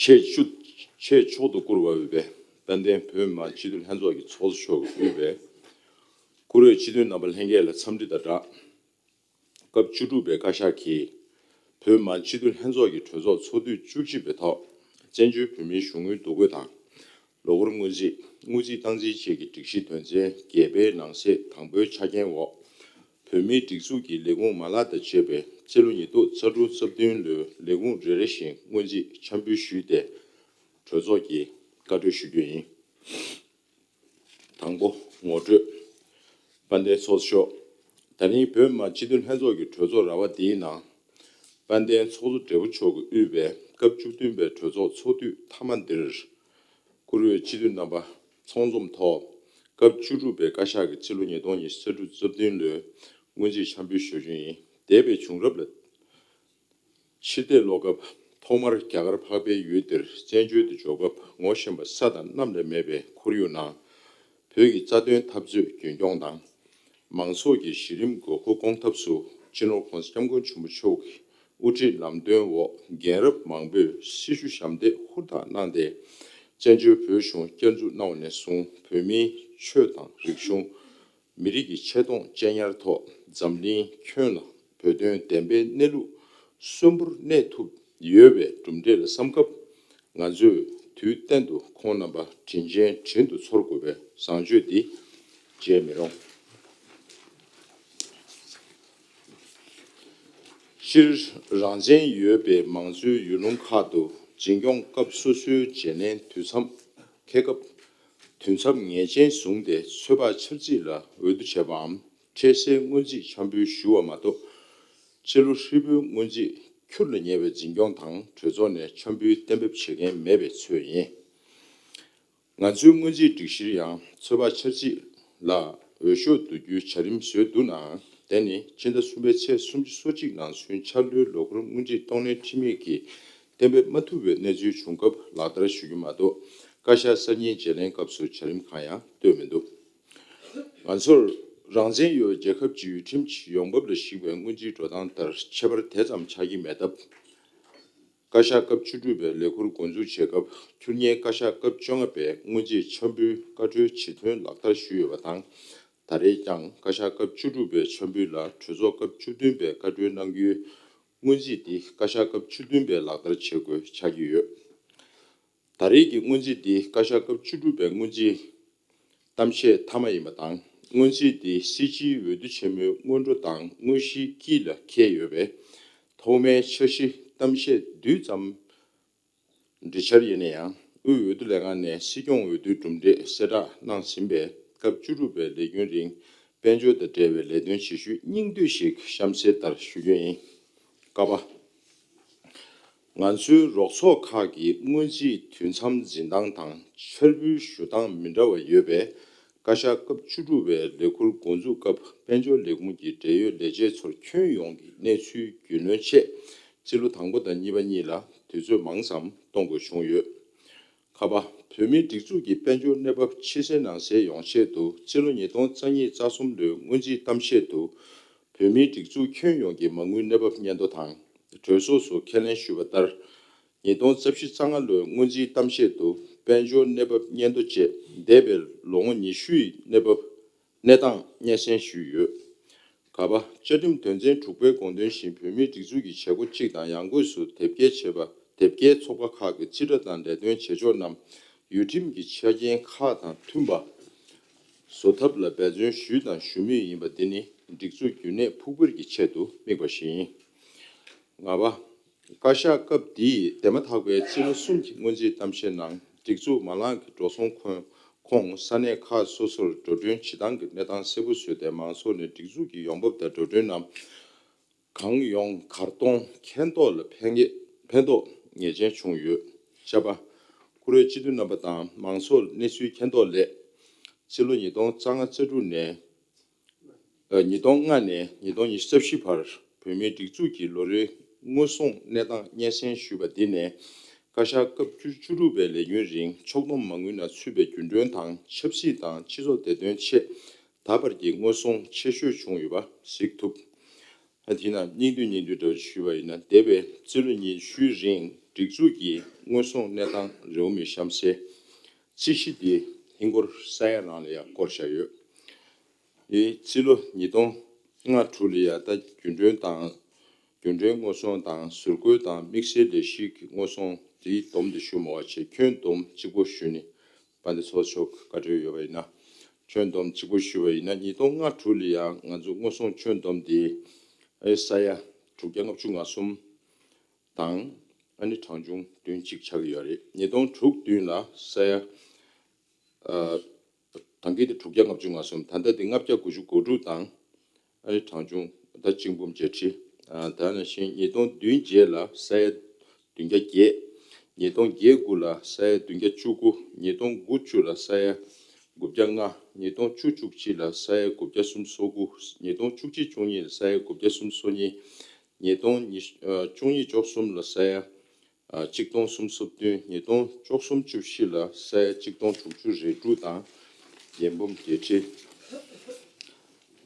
ཆེས་མཆོག་ཆེས་མཆོག་ཏུ་བཀུར་བ་འོས་པའི་དཔལ་ལྡན་བོད་མི་མང་སྤྱི་འཐུས་ལྷན་ཚོགས་ཀྱི་ཚོགས་གཙོ་མཆོག་གིས་དབུས་པའི་བཀུར་འོས་སྤྱི་འཐུས་རྣམ་པ་ལྷན་རྒྱས་ལ་འཚམས་འདྲི་དང་སྦྲགས། སྐབས་བཅུ་དྲུག་པའི་བཀའ་ཤག་གིས་བོད་མི་མང་སྤྱི་འཐུས་ལྷན་ཚོགས་ཀྱི་གྲོས་ཚོགས་ཚོགས་དུས་བཅུ་གཅིག་པའི་ཐོག་བཙན་བྱོལ་བོད་མིའི་གཞུང་དངུལ་བསྡུ་དགོས་དང་། ལོ་འཁོར་སྔོན་རྩིས། དངུལ་རྩིས་སྟངས་འཛིན་བཅས་ཀྱི་སྒྲིག་གཞི་དོན་ཚན་བརྒྱད་པའི་ནང་གསེས་དང་པོའི་ཆ་རྐྱེན་འོག་བོད་མིའི་སྒྲིག་འཛུགས་ཀྱི་ལས་ཁུངས་མ་ལག་དང་བཅས་པའི་རྩིས་ལོ་ཉིས་སྟོང་རྩ་དྲུག་རྩ་བདུན་ལོའི་ལས་ཁུངས་རེ་རེ་བཞིན་སྔོན་རྩིས་འཆར་འབུལ་ཞུས་ཏེ། གྲོས་ཚོགས་ཀྱིས་བཀའ་འཁྲོལ་ཞུ་རྒྱུ་ཡིན། དང་པོ། ངོ་སྤྲོད། དཔལ་ལྡན་ཚོགས་གཙོ་མཆོག་ད་རིང་བོད་མི་མང་སྤྱི་འཐུས་ལྷན་ཚོགས་ཀྱི་གྲོས་ཚོགས་ར་བ་འདིའི་ནང་། དཔལ་ལྡན་ཚོགས་གཙོ་སྦྲེལ་པོ་མཆོག་གིས་དབུས་པའི་སྐབས་བཅུ་བདུན་པའི་གྲོས་ཚོགས་ཚོགས་དུས་མཐའ་མ་འདིར། བཀུར་འོས་སྤྱི་འཐུས་རྣམ་པ་ཚང་འཛོམས་ཐོག་སྐབས་བཅུ་དྲུག་པའི་བཀའ་ཤག་གི་རྩིས་ལོ་ཉིས་སྟོང་ཉི་ཤུ་རྩ་དྲུག་རྩ་བདུན་ལོའི་སྔོན་རྩིས་འཆར་འབུལ་ཞུ་རྒྱུ་ཡིན། འདས་པའི་བྱུང་རབས་ལ། ཕྱི་བལྟས་སློག་སྐབས་ཐོག་མར་རྒྱ་གར་འཕགས་པའི་ཡུལ་འདིར་བཙན་བྱོལ་དུ་འབྱོར་སྐབས་ངོ་ཤེས་པ་ས་དང་གནམ་ལས་མེད་པའི་ཁོར་ཡུག་ནང་བོད་ཀྱི་རྩ་དོན་འཐབ་རྩོད་རྒྱུན་སྐྱོང་དང་། མང་ཚོགས་ཀྱི་གཞི་རིམ་དགོས་མཁོ་སྐོང་ཐབས་སུ་སྤྱི་ནོར་༸གོང་ས་༸སྐྱབས་མགོན་ཆེན་པོ་མཆོག་གི་དབུ་ཁྲིད་ལམ་སྟོན་འོག་རྒན་རབས་མང་པོས་སྲི་ཞུ་ཞབས་འདེགས་ཧུར་ཐག་གནང་སྟེ། བཙན་བྱོལ་བོད་གཞུང་བསྐྱར་འཛུགས་གནང་བ་ནས་བཟུང་བོད་མིའི་ཆོས་དང་རིག་གཞུང་། མི་རིགས་ཀྱི་ཆེ་མཐོང་གཅེས་ཉར་ཐོག་འཛམ་གླིང་ཁྱོན་ལ་ བོད་དོན་བདེན་པའི་གནས་ལུགས་གསོན་པོར་གནས་ཐུབ་ཡོད་པའི་གྲུབ་འབྲས་ལ་བསམ་སྐབས། ང་ཚོས་དུས་གཏན་དུ་ཁོང་རྣམ་པ་དྲིན་ཆེན་དྲིན་དུ་ཚོར་དགོས་པའི་བཟང་སྤྱོད་འདི་བརྗེད་མི་རུང་། སྤྱིར་རང་བཙན་ཡོད་པའི་མང་གཙོའི་ཡུལ་ལུང་ཁག་ཏུ་འཛིན་སྐྱོང་སྐབས་སོ་སོའི་བརྗེ་ལེན་དུས་མཚམས་འཁེལ་སྐབས། དུས་མཚམས་ངེས་ཅན་བཟུང་སྟེ་ཚོད་དཔག་འཆར་རྩིས་ལ་འོས་བསྡུ་བྱས་པའམ། འཕྲལ་སེལ་སྔོན་རྩིས་འཆར་འབུལ་ཞུ་བ་མ་གཏོགས། ཕྱི་ལོ་ཧྲིལ་པོའི་སྔོན་རྩིས་ཁྱུར་ལ་ཉེ་བའི་འཛིན་སྐྱོང་དང་གྲོས་ཚོགས་ནས་འཆར་འབུལ་གཏན་འབེབས་བྱེད་མཁན་མེད་པའི་ཚོད་ཡིན། ང་ཚོའི་སྔོན་རྩིས་སྒྲིག་གཞིར་ཡང་ཚོད་དཔག་འཆར་རྩིས་ལ་འོས་ཤོག་བསྡུ་རྒྱུའི་བྱ་རིམ་བཟོས་འདུག་ནའང་། དེ་ནི་ཕྱི་ཟླ་གསུམ་པའི་ཚེས་སུམ་ཅུ་སོ་གཅིག་ནང་ཚུན་འཆར་ལོའི་ལོ་འཁོར་སྔོན་རྩིས་གཏོང་ལེན་ཁྲིམས་ཡིག་གིས་གཏན་འབེབས་མ་ཐུབ་པའི་གནས་ཚུལ་བྱུང་སྐབས་ལག་བསྟར་ཞུ་རྒྱུ་མ་གཏོགས། བཀའ་ཤག་གསར་རྙིང་བརྗེ་ལེན་སྐབས་སུ་བྱ་རིམ་གང་ཡང་བཏོན་མི་འདུག། ང་ཚོར་རང་བཙན་ཡོད་པའི་རྒྱལ་ཁབ་ཀྱི་ཡུལ་ཁྲིམས་ཀྱི་ཡོང་འབབ་ལ་གཞིགས་པའི་སྔོན་རྩིས་འགྲོ་སྟངས་ལྟར་ཁྱད་པར་དེ་ཙམ་ཆགས་ཀྱི་མེད་སྟབས། བཀའ་ཤག་སྐབས་བཅུ་དྲུག་པའི་ལས་ཁུར་འགོ་འཛུགས་བྱེད་སྐབས། ཁྱུར་ཉེའི་བཀའ་ཤག་སྐབས་བཅོ་ལྔ་པས་སྔོན་རྩིས་འཆར་འབུལ་བཀའ་འཁྲོལ་ཇི་ཐོན་ལག་བསྟར་ཞུས་ཡོད་པ་དང་། ད་རེས་ཀྱང་བཀའ་ཤག་སྐབས་བཅུ་དྲུག་པའི་འཆར་འབུལ་ལ་གྲོས་ཚོགས་སྐབས་བཅུ་བདུན་པས་བཀའ་འཁྲོལ་གནང་རྒྱུའི་སྔོན་རྩིས་འདི་བཀའ་ཤག་སྐབས་བཅུ་བདུན་པས་ལག་བསྟར་བྱེད་དགོས་ཆགས་ཀྱི་ཡོད། ད་རེས་ཀྱི་སྔོན་རྩིས་འདི་བཀའ་ཤག་སྐབས་བཅུ་དྲུག་པའི་སྔོན་རྩིས་གཏམ་བཤད་མཐའ་མ་ཡིན་པ་དང་། སྔོན་རྩིས་འདི་སྲིད་སྤྱིའི་འོས་བསྡུ་ཆེན་མོའི་སྔོན་འགྲོ་དང་དངོས་གཞིའི་དཀྱིལ་ལ་འཁེལ་ཡོད་པས། ཐོག་མའི་འཆར་གཞི་གཏམ་བཤད་བསྡུས་ཙམ་འབྲི་འཆར་ཡིན་ན་ཡང་། དབུས་འོས་བསྡུ་ལས་ཁང་ནས་སྲིད་སྐྱོང་འོས་བསྡུའི་གྲུབ་འབྲས་གསལ་བསྒྲགས་གནང་ཟིན་པས། སྐབས་བཅུ་དྲུག་པའི་ལས་རྒྱུན་རིང་དཔལ་འབྱོར་དང་འབྲེལ་བའི་ལས་དོན་བྱེད་ཤུལ་སྙིང་བསྡུས་ཤིག་གཤམ་གསལ་ལྟར་ཞུ་རྒྱུ་ཡིན། ཀ་པ། ང་ཚོའི་རོགས་ཚོགས་ཁག་གི་སྔོན་རྩིས་དུས་མཚམས་འཛིན་སྟངས་དང་འཆར་འབུལ་ཞུ་སྟངས་མི་འདྲ་བ་ཡོད་པས། བཀའ་ཤག་སྐབས་བཅུ་དྲུག་པའི་ལས་ཁུར་འགོ་འཛུགས་སྐབས་དཔལ་འབྱོར་ལས་ཁུངས་ཀྱི་འབྲེལ་ཡོད་ལས་བྱེད་ཚོར་ཁྱོན་ཡོངས་ཀྱི་གནས་ཚུལ་རྒྱུས་ལོན་ཆེད། རྩིས་ལོ་དང་པོ་དང་གཉིས་པ་གཉིས་ལ་དུས་ཚོད་མང་ཙམ་གཏོང་དགོས་བྱུང་ཡོད། ཁ་པ། བོད་མིའི་སྒྲིག་འཛུགས་ཀྱི་དཔལ་འབྱོར་གནས་བབ་ཕྱི་གསལ་ནང་གསལ་ཡོང་ཆེད་དུ། རྩིས་ལོ་ཉིས་སྟོང་རྩ་གཉིས་རྩ་གསུམ་ལོའི་སྔོན་རྩིས་གཏམ་བཤད་དུ། བོད་མིའི་སྒྲིག་འཛུགས་ཁྱོན་ཡོངས་ཀྱི་མ་དངུལ་གནས་བབ་སྙན་ཐོ་དང་། གྲོས་ཚོགས་སུ་ཁས་ལེན་ཞུས་པ་ལྟར། ཉིས་སྟོང་རྩ་བཞི་རྩ་ལྔ་ལོའི་སྔོན་རྩིས་གཏམ་བཤད་དུ། དཔལ་འབྱོར་གནས་བབ་སྙན་ཐོ་བཅས་འདས་པའི་ལོ་ངོ་ཉི་ཤུ་ཡི་གནས་བབ། གནས་སྟངས་སྙན་སེང་ཞུས་ཡོད། ག་པ། བཅའ་ཁྲིམས་དོན་ཚན་དྲུག་པའི་དགོངས་དོན་བཞིན། བོད་མིའི་སྒྲིག་འཛུགས་ཀྱི་བྱེད་སྒོ་གཅིག་དང་ཡང་སྒོས་སུ་དེབ་སྐྱེལ་བྱས་པ། དེབ་སྐྱེལ་ཚོགས་པ་ཁག་གི་རྩིས་ཁྲ་དང་ལས་དོན་བྱེད་ཕྱོགས་རྣམས་ཡུལ་ཁྲིམས་ཀྱི་ཆ་རྐྱེན་ཁག་དང་མཐུན་པ་བཟོ་ཐབས་ལ་འབད་བརྩོན་ཞུས་དང་ཞུ་མུས་ཡིན་པ། འདི་ནི་སྒྲིག་འཛུགས་རྒྱུན་གནས་ཕུགས་འབེབས་ཀྱི་ཆེད་དུ་དམིགས་པ་ཞིག་ཡིན། ལྔ་པ། བཀའ་ཤག་སྐབས་འདིའི་འདས་མ་ཐག་པའི་རྩིས་ལོ་གསུམ་གྱི་སྔོན་རྩིས་གཏམ་བཤད་ནང་། སྒྲིག་འཛུགས་མ་ལག་གི་འགྲོ་སོང་ཁོངས། ཁོངས་ས་གནས་ཁག་སོ་སོར་འགྲོ་གྲོན་བྱེད་སྟངས་ཀྱི་གནས་སྟངས་གསལ་པོ་བཟོས་ཏེ། མང་ཚོགས་ནས་སྒྲིག་འཛུགས་ཀྱི་ཡོང་འབབ་དང་འགྲོ་གྲོན་རྣམས་གང་ཡོང་གར་གཏོང་མཁྱེན་རྟོགས་ལ་ཕན་ངེས་ཕན་ཐོགས་ངེས་ཅན་བྱུང་ཡོད། ཤ་པ། བཀུར་འོས་སྤྱི་འཐུས་རྣམ་པ་དང་མང་ཚོགས་གནས་ཚུལ་མཁྱེན་རྟོགས་སླད། རྩིས་ལོ་ཉིས་སྟོང་རྩ་ལྔ་རྩ་དྲུག་ནས། ཉིས་སྟོང་ལྔ་ནས་ཉིས་སྟོང་ཉི་ཤུ་རྩ་བཞི་བར་བོད་མིའི་སྒྲིག་འཛུགས་ཀྱི་ལོ་རེའི་དངོས་ཟོང་གནས་སྟངས་སྙན་སེང་ཞུས་པ་འདི་ནས། བཀའ་ཤག་སྐབས་བཅུ་བཅུ་དྲུག་པའི་ལས་རྒྱུན་རིང་ཕྱོགས་བསྡོམས་མ་དངུལ་ནང་ཚུད་པའི་རྒྱུན་གྲོན་དང་ཆབ་སྲིད་དང་སྤྱི་ཚོགས་བདེ་དོན་ཆེད་ད་བར་གྱི་དངོས་ཟོང་ཆེ་ཤོས་བྱུང་ཡོད་པ་གཟིགས་ཐུབ། ཨ། དེས་ན་སྙིང་བསྡུས་སྙིང་བསྡུས་འདྲ་བོ་ཞུས་པ་ཡིན་ན། འདས་པའི་རྩིས་ལོ་ཉི་ཤུའི་རིང་སྒྲིག་འཛུགས་ཀྱི་དངོས་ཟོང་གནས་སྟངས་རེའུ་མིག་གཤམ་གསལ། རྩིས་གཞི་འདི་ཧིན་སྒོར་ས་ཡ་རང་ལ་ཡང་བསྐོར་བཞག་ཡོད། འདི་རྩིས་ལོ་ཉིས་སྟོང་ལྔ་དྲུག་ལ་ཡ་ད་རྒྱུན་གྲོན་དང་། རྒྱུན་གྲོན་དངོས་ཟོང་དང་ཟུར་བཀོལ་དང་དམིགས་བསལ་ལས་གཞི་གི་དངོས་ཟོང་དེའི་བསྡོམས་དེ་ཞུ་མ་བ་བྱས། ཁྱོན་བསྡོམས་གཅིག་པོ་ཞུས་ནས་དཔལ་ལྡན་ཚོགས་གཙོ་མཆོག་བཀའ་འཁྲོལ་ཡོད་པ་ཡིན་ན། ཁྱོན་བསྡོམས་གཅིག་པོ་ཞུས་པ་ཡིན་ན། ཉིས་སྟོང་ལྔ་དྲུག་ལ་ཡ་ང་ཚོ་དངོས་ཟོང་ཁྱོན་བསྡོམས་དེ་ཨེ་ས་ཡ་དྲུག་བརྒྱ་ལྔ་བཅུ་ང་གསུམ་དང་། ཨ་ནི་གྲངས་ཆུང་བདུན་གཅིག་ཆགས་ཀྱི་ཡོད་རེད། ཉིས་སྟོང་དྲུག་བདུན་ལ་ས་ཡ། ཨ། ད་གིན་དེ་དྲུག་བརྒྱ་ལྔ་བཅུ་ང་གསུམ། ད་ལྟ་དེ་ལྔ་བརྒྱ་དགུ་བཅུ་གོ་དྲུག་དང་། ཨ་ནི་གྲངས་ཆུང་ད་གཅིག་འབུམ་བརྒྱད་ཁྲི། ཨ། དེ་ནང་བཞིན་ཉིས་སྟོང་བདུན་བརྒྱད་ལ་ས་ཡ་བདུན་བརྒྱ་བརྒྱད། ཉིས་སྟོང་བརྒྱད་དགུ་ལ་ས་ཡ་བདུན་བརྒྱ་བཅུ་དགུ། ཉིས་སྟོང་དགུ་བཅུ་ལ་ས་ཡ་དགུ་བརྒྱ་ལྔ། ཉིས་སྟོང་བཅུ་བཅུ་གཅིག་ལ་ས་ཡ་དགུ་བརྒྱ་སུམ་ཅུ་སོ་དགུ། ཉིས་སྟོང་བཅུ་གཅིག་བཅུ་གཉིས་ལ་ས་ཡ་དགུ་བརྒྱ་སུམ་ཅུ་སོ་གཉིས། ཉིས་སྟོང་ཉི་ཨ་བཅུ་གཉིས་བཅུ་གསུམ་ལ་ས་ཡ་ཨ་གཅིག་སྟོང་སུམ་ཅུ་སོ་བདུན། ཉིས་སྟོང་བཅུ་གསུམ་བཅུ་བཞི་ལ་ས་ཡ་གཅིག་སྟོང་དྲུག་ཅུ་རེ་དྲུག་དང་བརྒྱད་འབུམ་བརྒྱད་ཁྲི།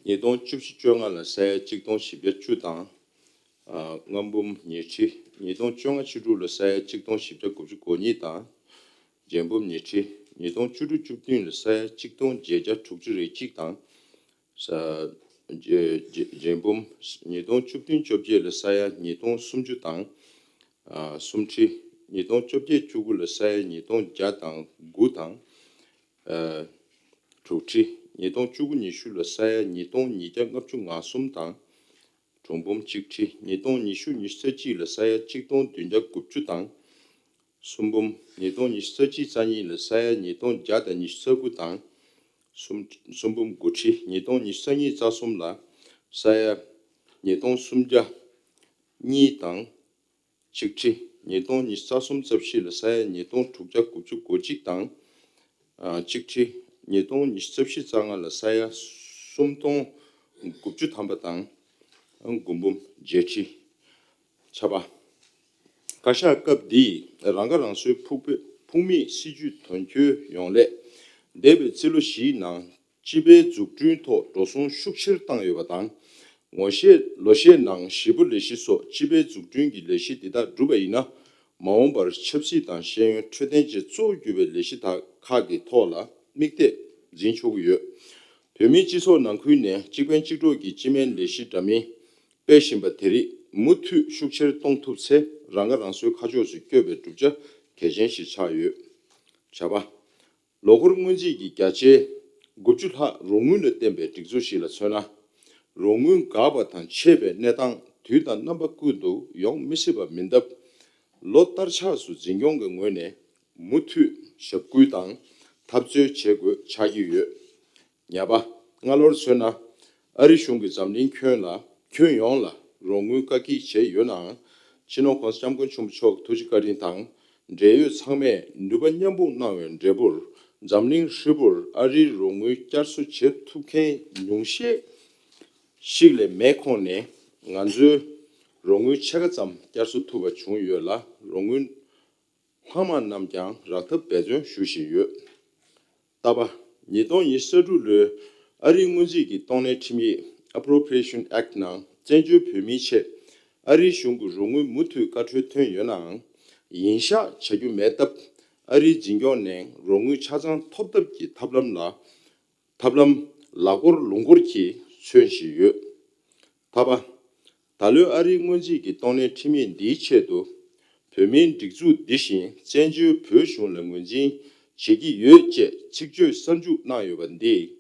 ཉིས་སྟོང་བཅུ་བཞི་བཅོ་ལྔ་ལ་ས་ཡ་གཅིག་སྟོང་བཞི་བརྒྱ་བཅུ་དང་ཨ་ལྔ་འབུམ་ཉེར་ཁྲི། ཉིས་སྟོང་བཅོ་ལྔ་བཅུ་དྲུག་ལ་ས་ཡ་གཅིག་སྟོང་བཞི་བརྒྱ་དགུ་བཅུ་གོ་གཉིས་དང་བརྒྱད་འབུམ་ཉེར་ཁྲི། ཉིས་སྟོང་བཅུ་དྲུག་བཅུ་བདུན་ལ་ས་ཡ་གཅིག་སྟོང་བརྒྱད་བརྒྱ་དྲུག་ཅུ་རེ་གཅིག་དང་། ས་ རྗེ་རྗེ་རྗེ་འབུམ་ཉིས་སྟོང་བཅུ་བདུན་བཅོ་བརྒྱད་ལ་ས་ཡ་ཉིས་སྟོང་སུམ་ཅུ་དང་། ཨ་སུམ་ཁྲི་ཉིས་སྟོང་བཅོ་བརྒྱད་བཅུ་དགུ་ལ་ས་ཡ་ཉིས་སྟོང་བརྒྱ་དང་དགུ་དང་། ཨ་དྲུག་ཁྲི་ཉིས་སྟོང་བཅུ་དགུ་ཉི་ཤུ་ལ་ས་ཡ་ཉིས་སྟོང་ཉིས་བརྒྱ་ལྔ་བཅུ་ང་གསུམ་དང་། གྲངས་འབུམ་གཅིག་ཁྲི་ཉིས་སྟོང་ཉི་ཤུ་ཉི་ཤུ་རྩ་གཅིག་ལ་ས་ཡ་གཅིག་སྟོང་བདུན་བརྒྱ་དགུ་བཅུ་དང་། སུམ་འབུམ་ཉིས་སྟོང་ཉི་ཤུ་རྩ་གཅིག་རྩ་གཉིས་ལ་ས་ཡ་ཉིས་སྟོང་བརྒྱ་དང་ཉི་ཤུ་རྩ་དགུ་དང་། སུམ་སུམ་འབུམ་དགུ་ཁྲི་ཉིས་སྟོང་ཉི་ཤུ་རྩ་གཉིས་རྩ་གསུམ་ལ་ས་ཡ་ཉིས་སྟོང་སུམ་བརྒྱ་གཉིས་དང་། གཅིག་ཁྲི་ཉིས་སྟོང་ཉི་ཤུ་རྩ་གསུམ་རྩ་བཞི་ལ་ས་ཡ་ཉིས་སྟོང་དྲུག་བརྒྱ་དགུ་བཅུ་གོ་གཅིག་དང་། ཨ་གཅིག་ཁྲི་ཉིས་སྟོང་ཉི་ཤུ་རྩ་བཞི་རྩ་ལྔ་ལ་ས་ཡ་སུམ་སྟོང་དགུ་བཅུ་ཐམ་པ་དང་། དགུ་འབུམ་བརྒྱད་ཁྲི། ཆ་པ། བཀའ་ཤག་སྐབས་འདིས་རང་ཁ་རང་གསོའི་ཕུགས་ཕུགས་མེད་སྲིད་ཇུས་དོན་འཁྱོལ་ཡོང་སླད། འདས་པའི་རྩིས་ལོ་བཞིའི་ནང་སྤྱི་པའི་འཛུགས་སྐྲུན་ཐོག་འགྲོ་སོང་ཤུགས་ཆེར་བཏང་ཡོད་པ་དང་། ངོ་ཤེས་ལོ་ཤས་ནང་ཞེ་པོ་ལས་གཞི་སོགས་སྤྱི་པའི་འཛུགས་སྐྲུན་གྱི་ལས་གཞི་འདི་དག་བསྒྲུབས་པ་ཡིན་ན། མ་འོངས་པར་ཆབ་སྲིད་དང་ཤེས་ཡོན་འཕྲོད་བསྟེན་བཅས་གཙོ་བོ་གྱུར་པའི་ལས་གཞི་དག་ཁག་གི་ཐོག་ལ་དམིགས་གཏད་འཛིན་ཆོག་གི་ཡོད། བོད་མིའི་སྤྱི་ཚོགས་ནང་ཁུལ་ནས་གཅིག་ཕན་གཅིག་གྲོགས་ཀྱི་སྤྱི་སྨན་ལས་གཞི་འདྲ་མིན་སྤེལ་བཞིན་པ་དེ་རིགས་མུ་མཐུད་ཤུགས་ཆེར་གཏོང་ཐུབ་ཚེ། རང་ཁ་རང་གསོའི་ཁ་ཕྱོགས་སུ་བསྐྱོད་པའི་གྲུབ་ཆ་གལ་ཆེན་ཞིག་ཆགས་ཡོད། བྱ་བ། ལོ་འཁོར་སྔོན་རྩིས་ཀྱི་བརྒྱ་ཆའི་དགུ་བཅུ་ལྷག་རོགས་དངུལ་ལ་བརྟེན་པའི་སྒྲིག་འཛུགས་ཤིག་ལ་མཚོན་ན། རོགས་དངུལ་འགག་པ་དང་ཆད་པའི་གནས་སྟངས་དུས་དང་རྣམ་པ་ཀུན་ཏུ་ཡོང་མི་སྲིད་པ་མིན་སྟབས། ལོ་ལྟར་ཆགས་སུ་འཛིན་སྐྱོང་གི་ངོས་ནས་མུ་མཐུད་ཞབས་སྐུལ་དང་འཐབ་རྩོད་བྱེད་དགོས་ཆགས་ཀྱི་ཡོད། ཉ་པ། སྔ་ལོར་མཚོན་ན། ཨ་རི་གཞུང་གིས་འཛམ་གླིང་ཁྱོན་ལ་ཁྱོན་ཡོངས་ལ་རོགས་དངུལ་བཀག་སྐྱིལ་བྱས་ཡོད་ནའང་། སྤྱི་ནོར་༸གོང་ས་༸སྐྱབས་མགོན་ཆེན་པོ་མཆོག་ཐུགས་རྗེ་བཀའ་དྲིན་དང་། འབྲེལ་ཡོད་ཚང་མས་ནུས་པ་མཉམ་སྤུངས་གནང་བའི་འབྲས་བུར། འཛམ་གླིང་ཧྲིལ་པོར་ཨ་རིའི་རོགས་དངུལ་བསྐྱར་གསོ་བྱེད་ཐུབ་མཁན་ཉུང་ཤས་ཤིག་ལས་མེད་ཁོངས་ནས། ང་ཚོའི་རོགས་དངུལ་ཕྱེད་ཀ་ཙམ་བསྐྱར་གསོ་ཐུབ་པ་བྱུང་ཡོད་ལ། རོགས་དངུལ་ལྷག་མ་རྣམས་ཀྱང་རག་ཐབས་འབད་བརྩོན་ཞུ་བཞིན་ཡོད། ཏ་པ། ཉིས་སྟོང་ཉི་ཤུ་རྩ་དྲུག་ལོའི་ཨ་རིའི་སྔོན་རྩིས་ཀྱི་གཏོང་ལེན་ཁྲིམས་ཡིག Appropriation Act ནང་བཙན་བྱོལ་བོད་མིའི་ཆེད་ཨ་རིའི་གཞུང་གི་རོགས་དངུལ་མུ་མཐུད་བཀའ་འཁྲོལ་ཐོན་ཡོད་ནའང་། ཡིན་ཤག་བྱ་རྒྱུ་མེད་སྟབས། ཨ་རིའི་འཛིན་སྐྱོང་ནས་རོགས་དངུལ་ཆ་ཚང་ཐོབ་ཐབས་ཀྱི་ཐབས་ལམ་ལ། ཐབས་ལམ་ལ་སྐོར་ལུང་སྐོར་གྱིས་མཚོན་བཞིན་ཡོད། ཏ་པ། ད་ལོའི་ཨ་རིའི་སྔོན་རྩིས་ཀྱི་གཏོང་ལེན་ཁྲིམས་ཡིག་འདིའི་ཆེད་དུ། བོད་མིའི་སྒྲིག་འཛུགས་འདི་བཞིན་བཙན་བྱོལ་བོད་གཞུང་ལ་ངོས་འཛིན་བྱེད་ཀྱི་ཡོད་ཅེས་ཚིག་བརྗོད་གསར་འཇུག་གནང་ཡོད་པ་འདིས།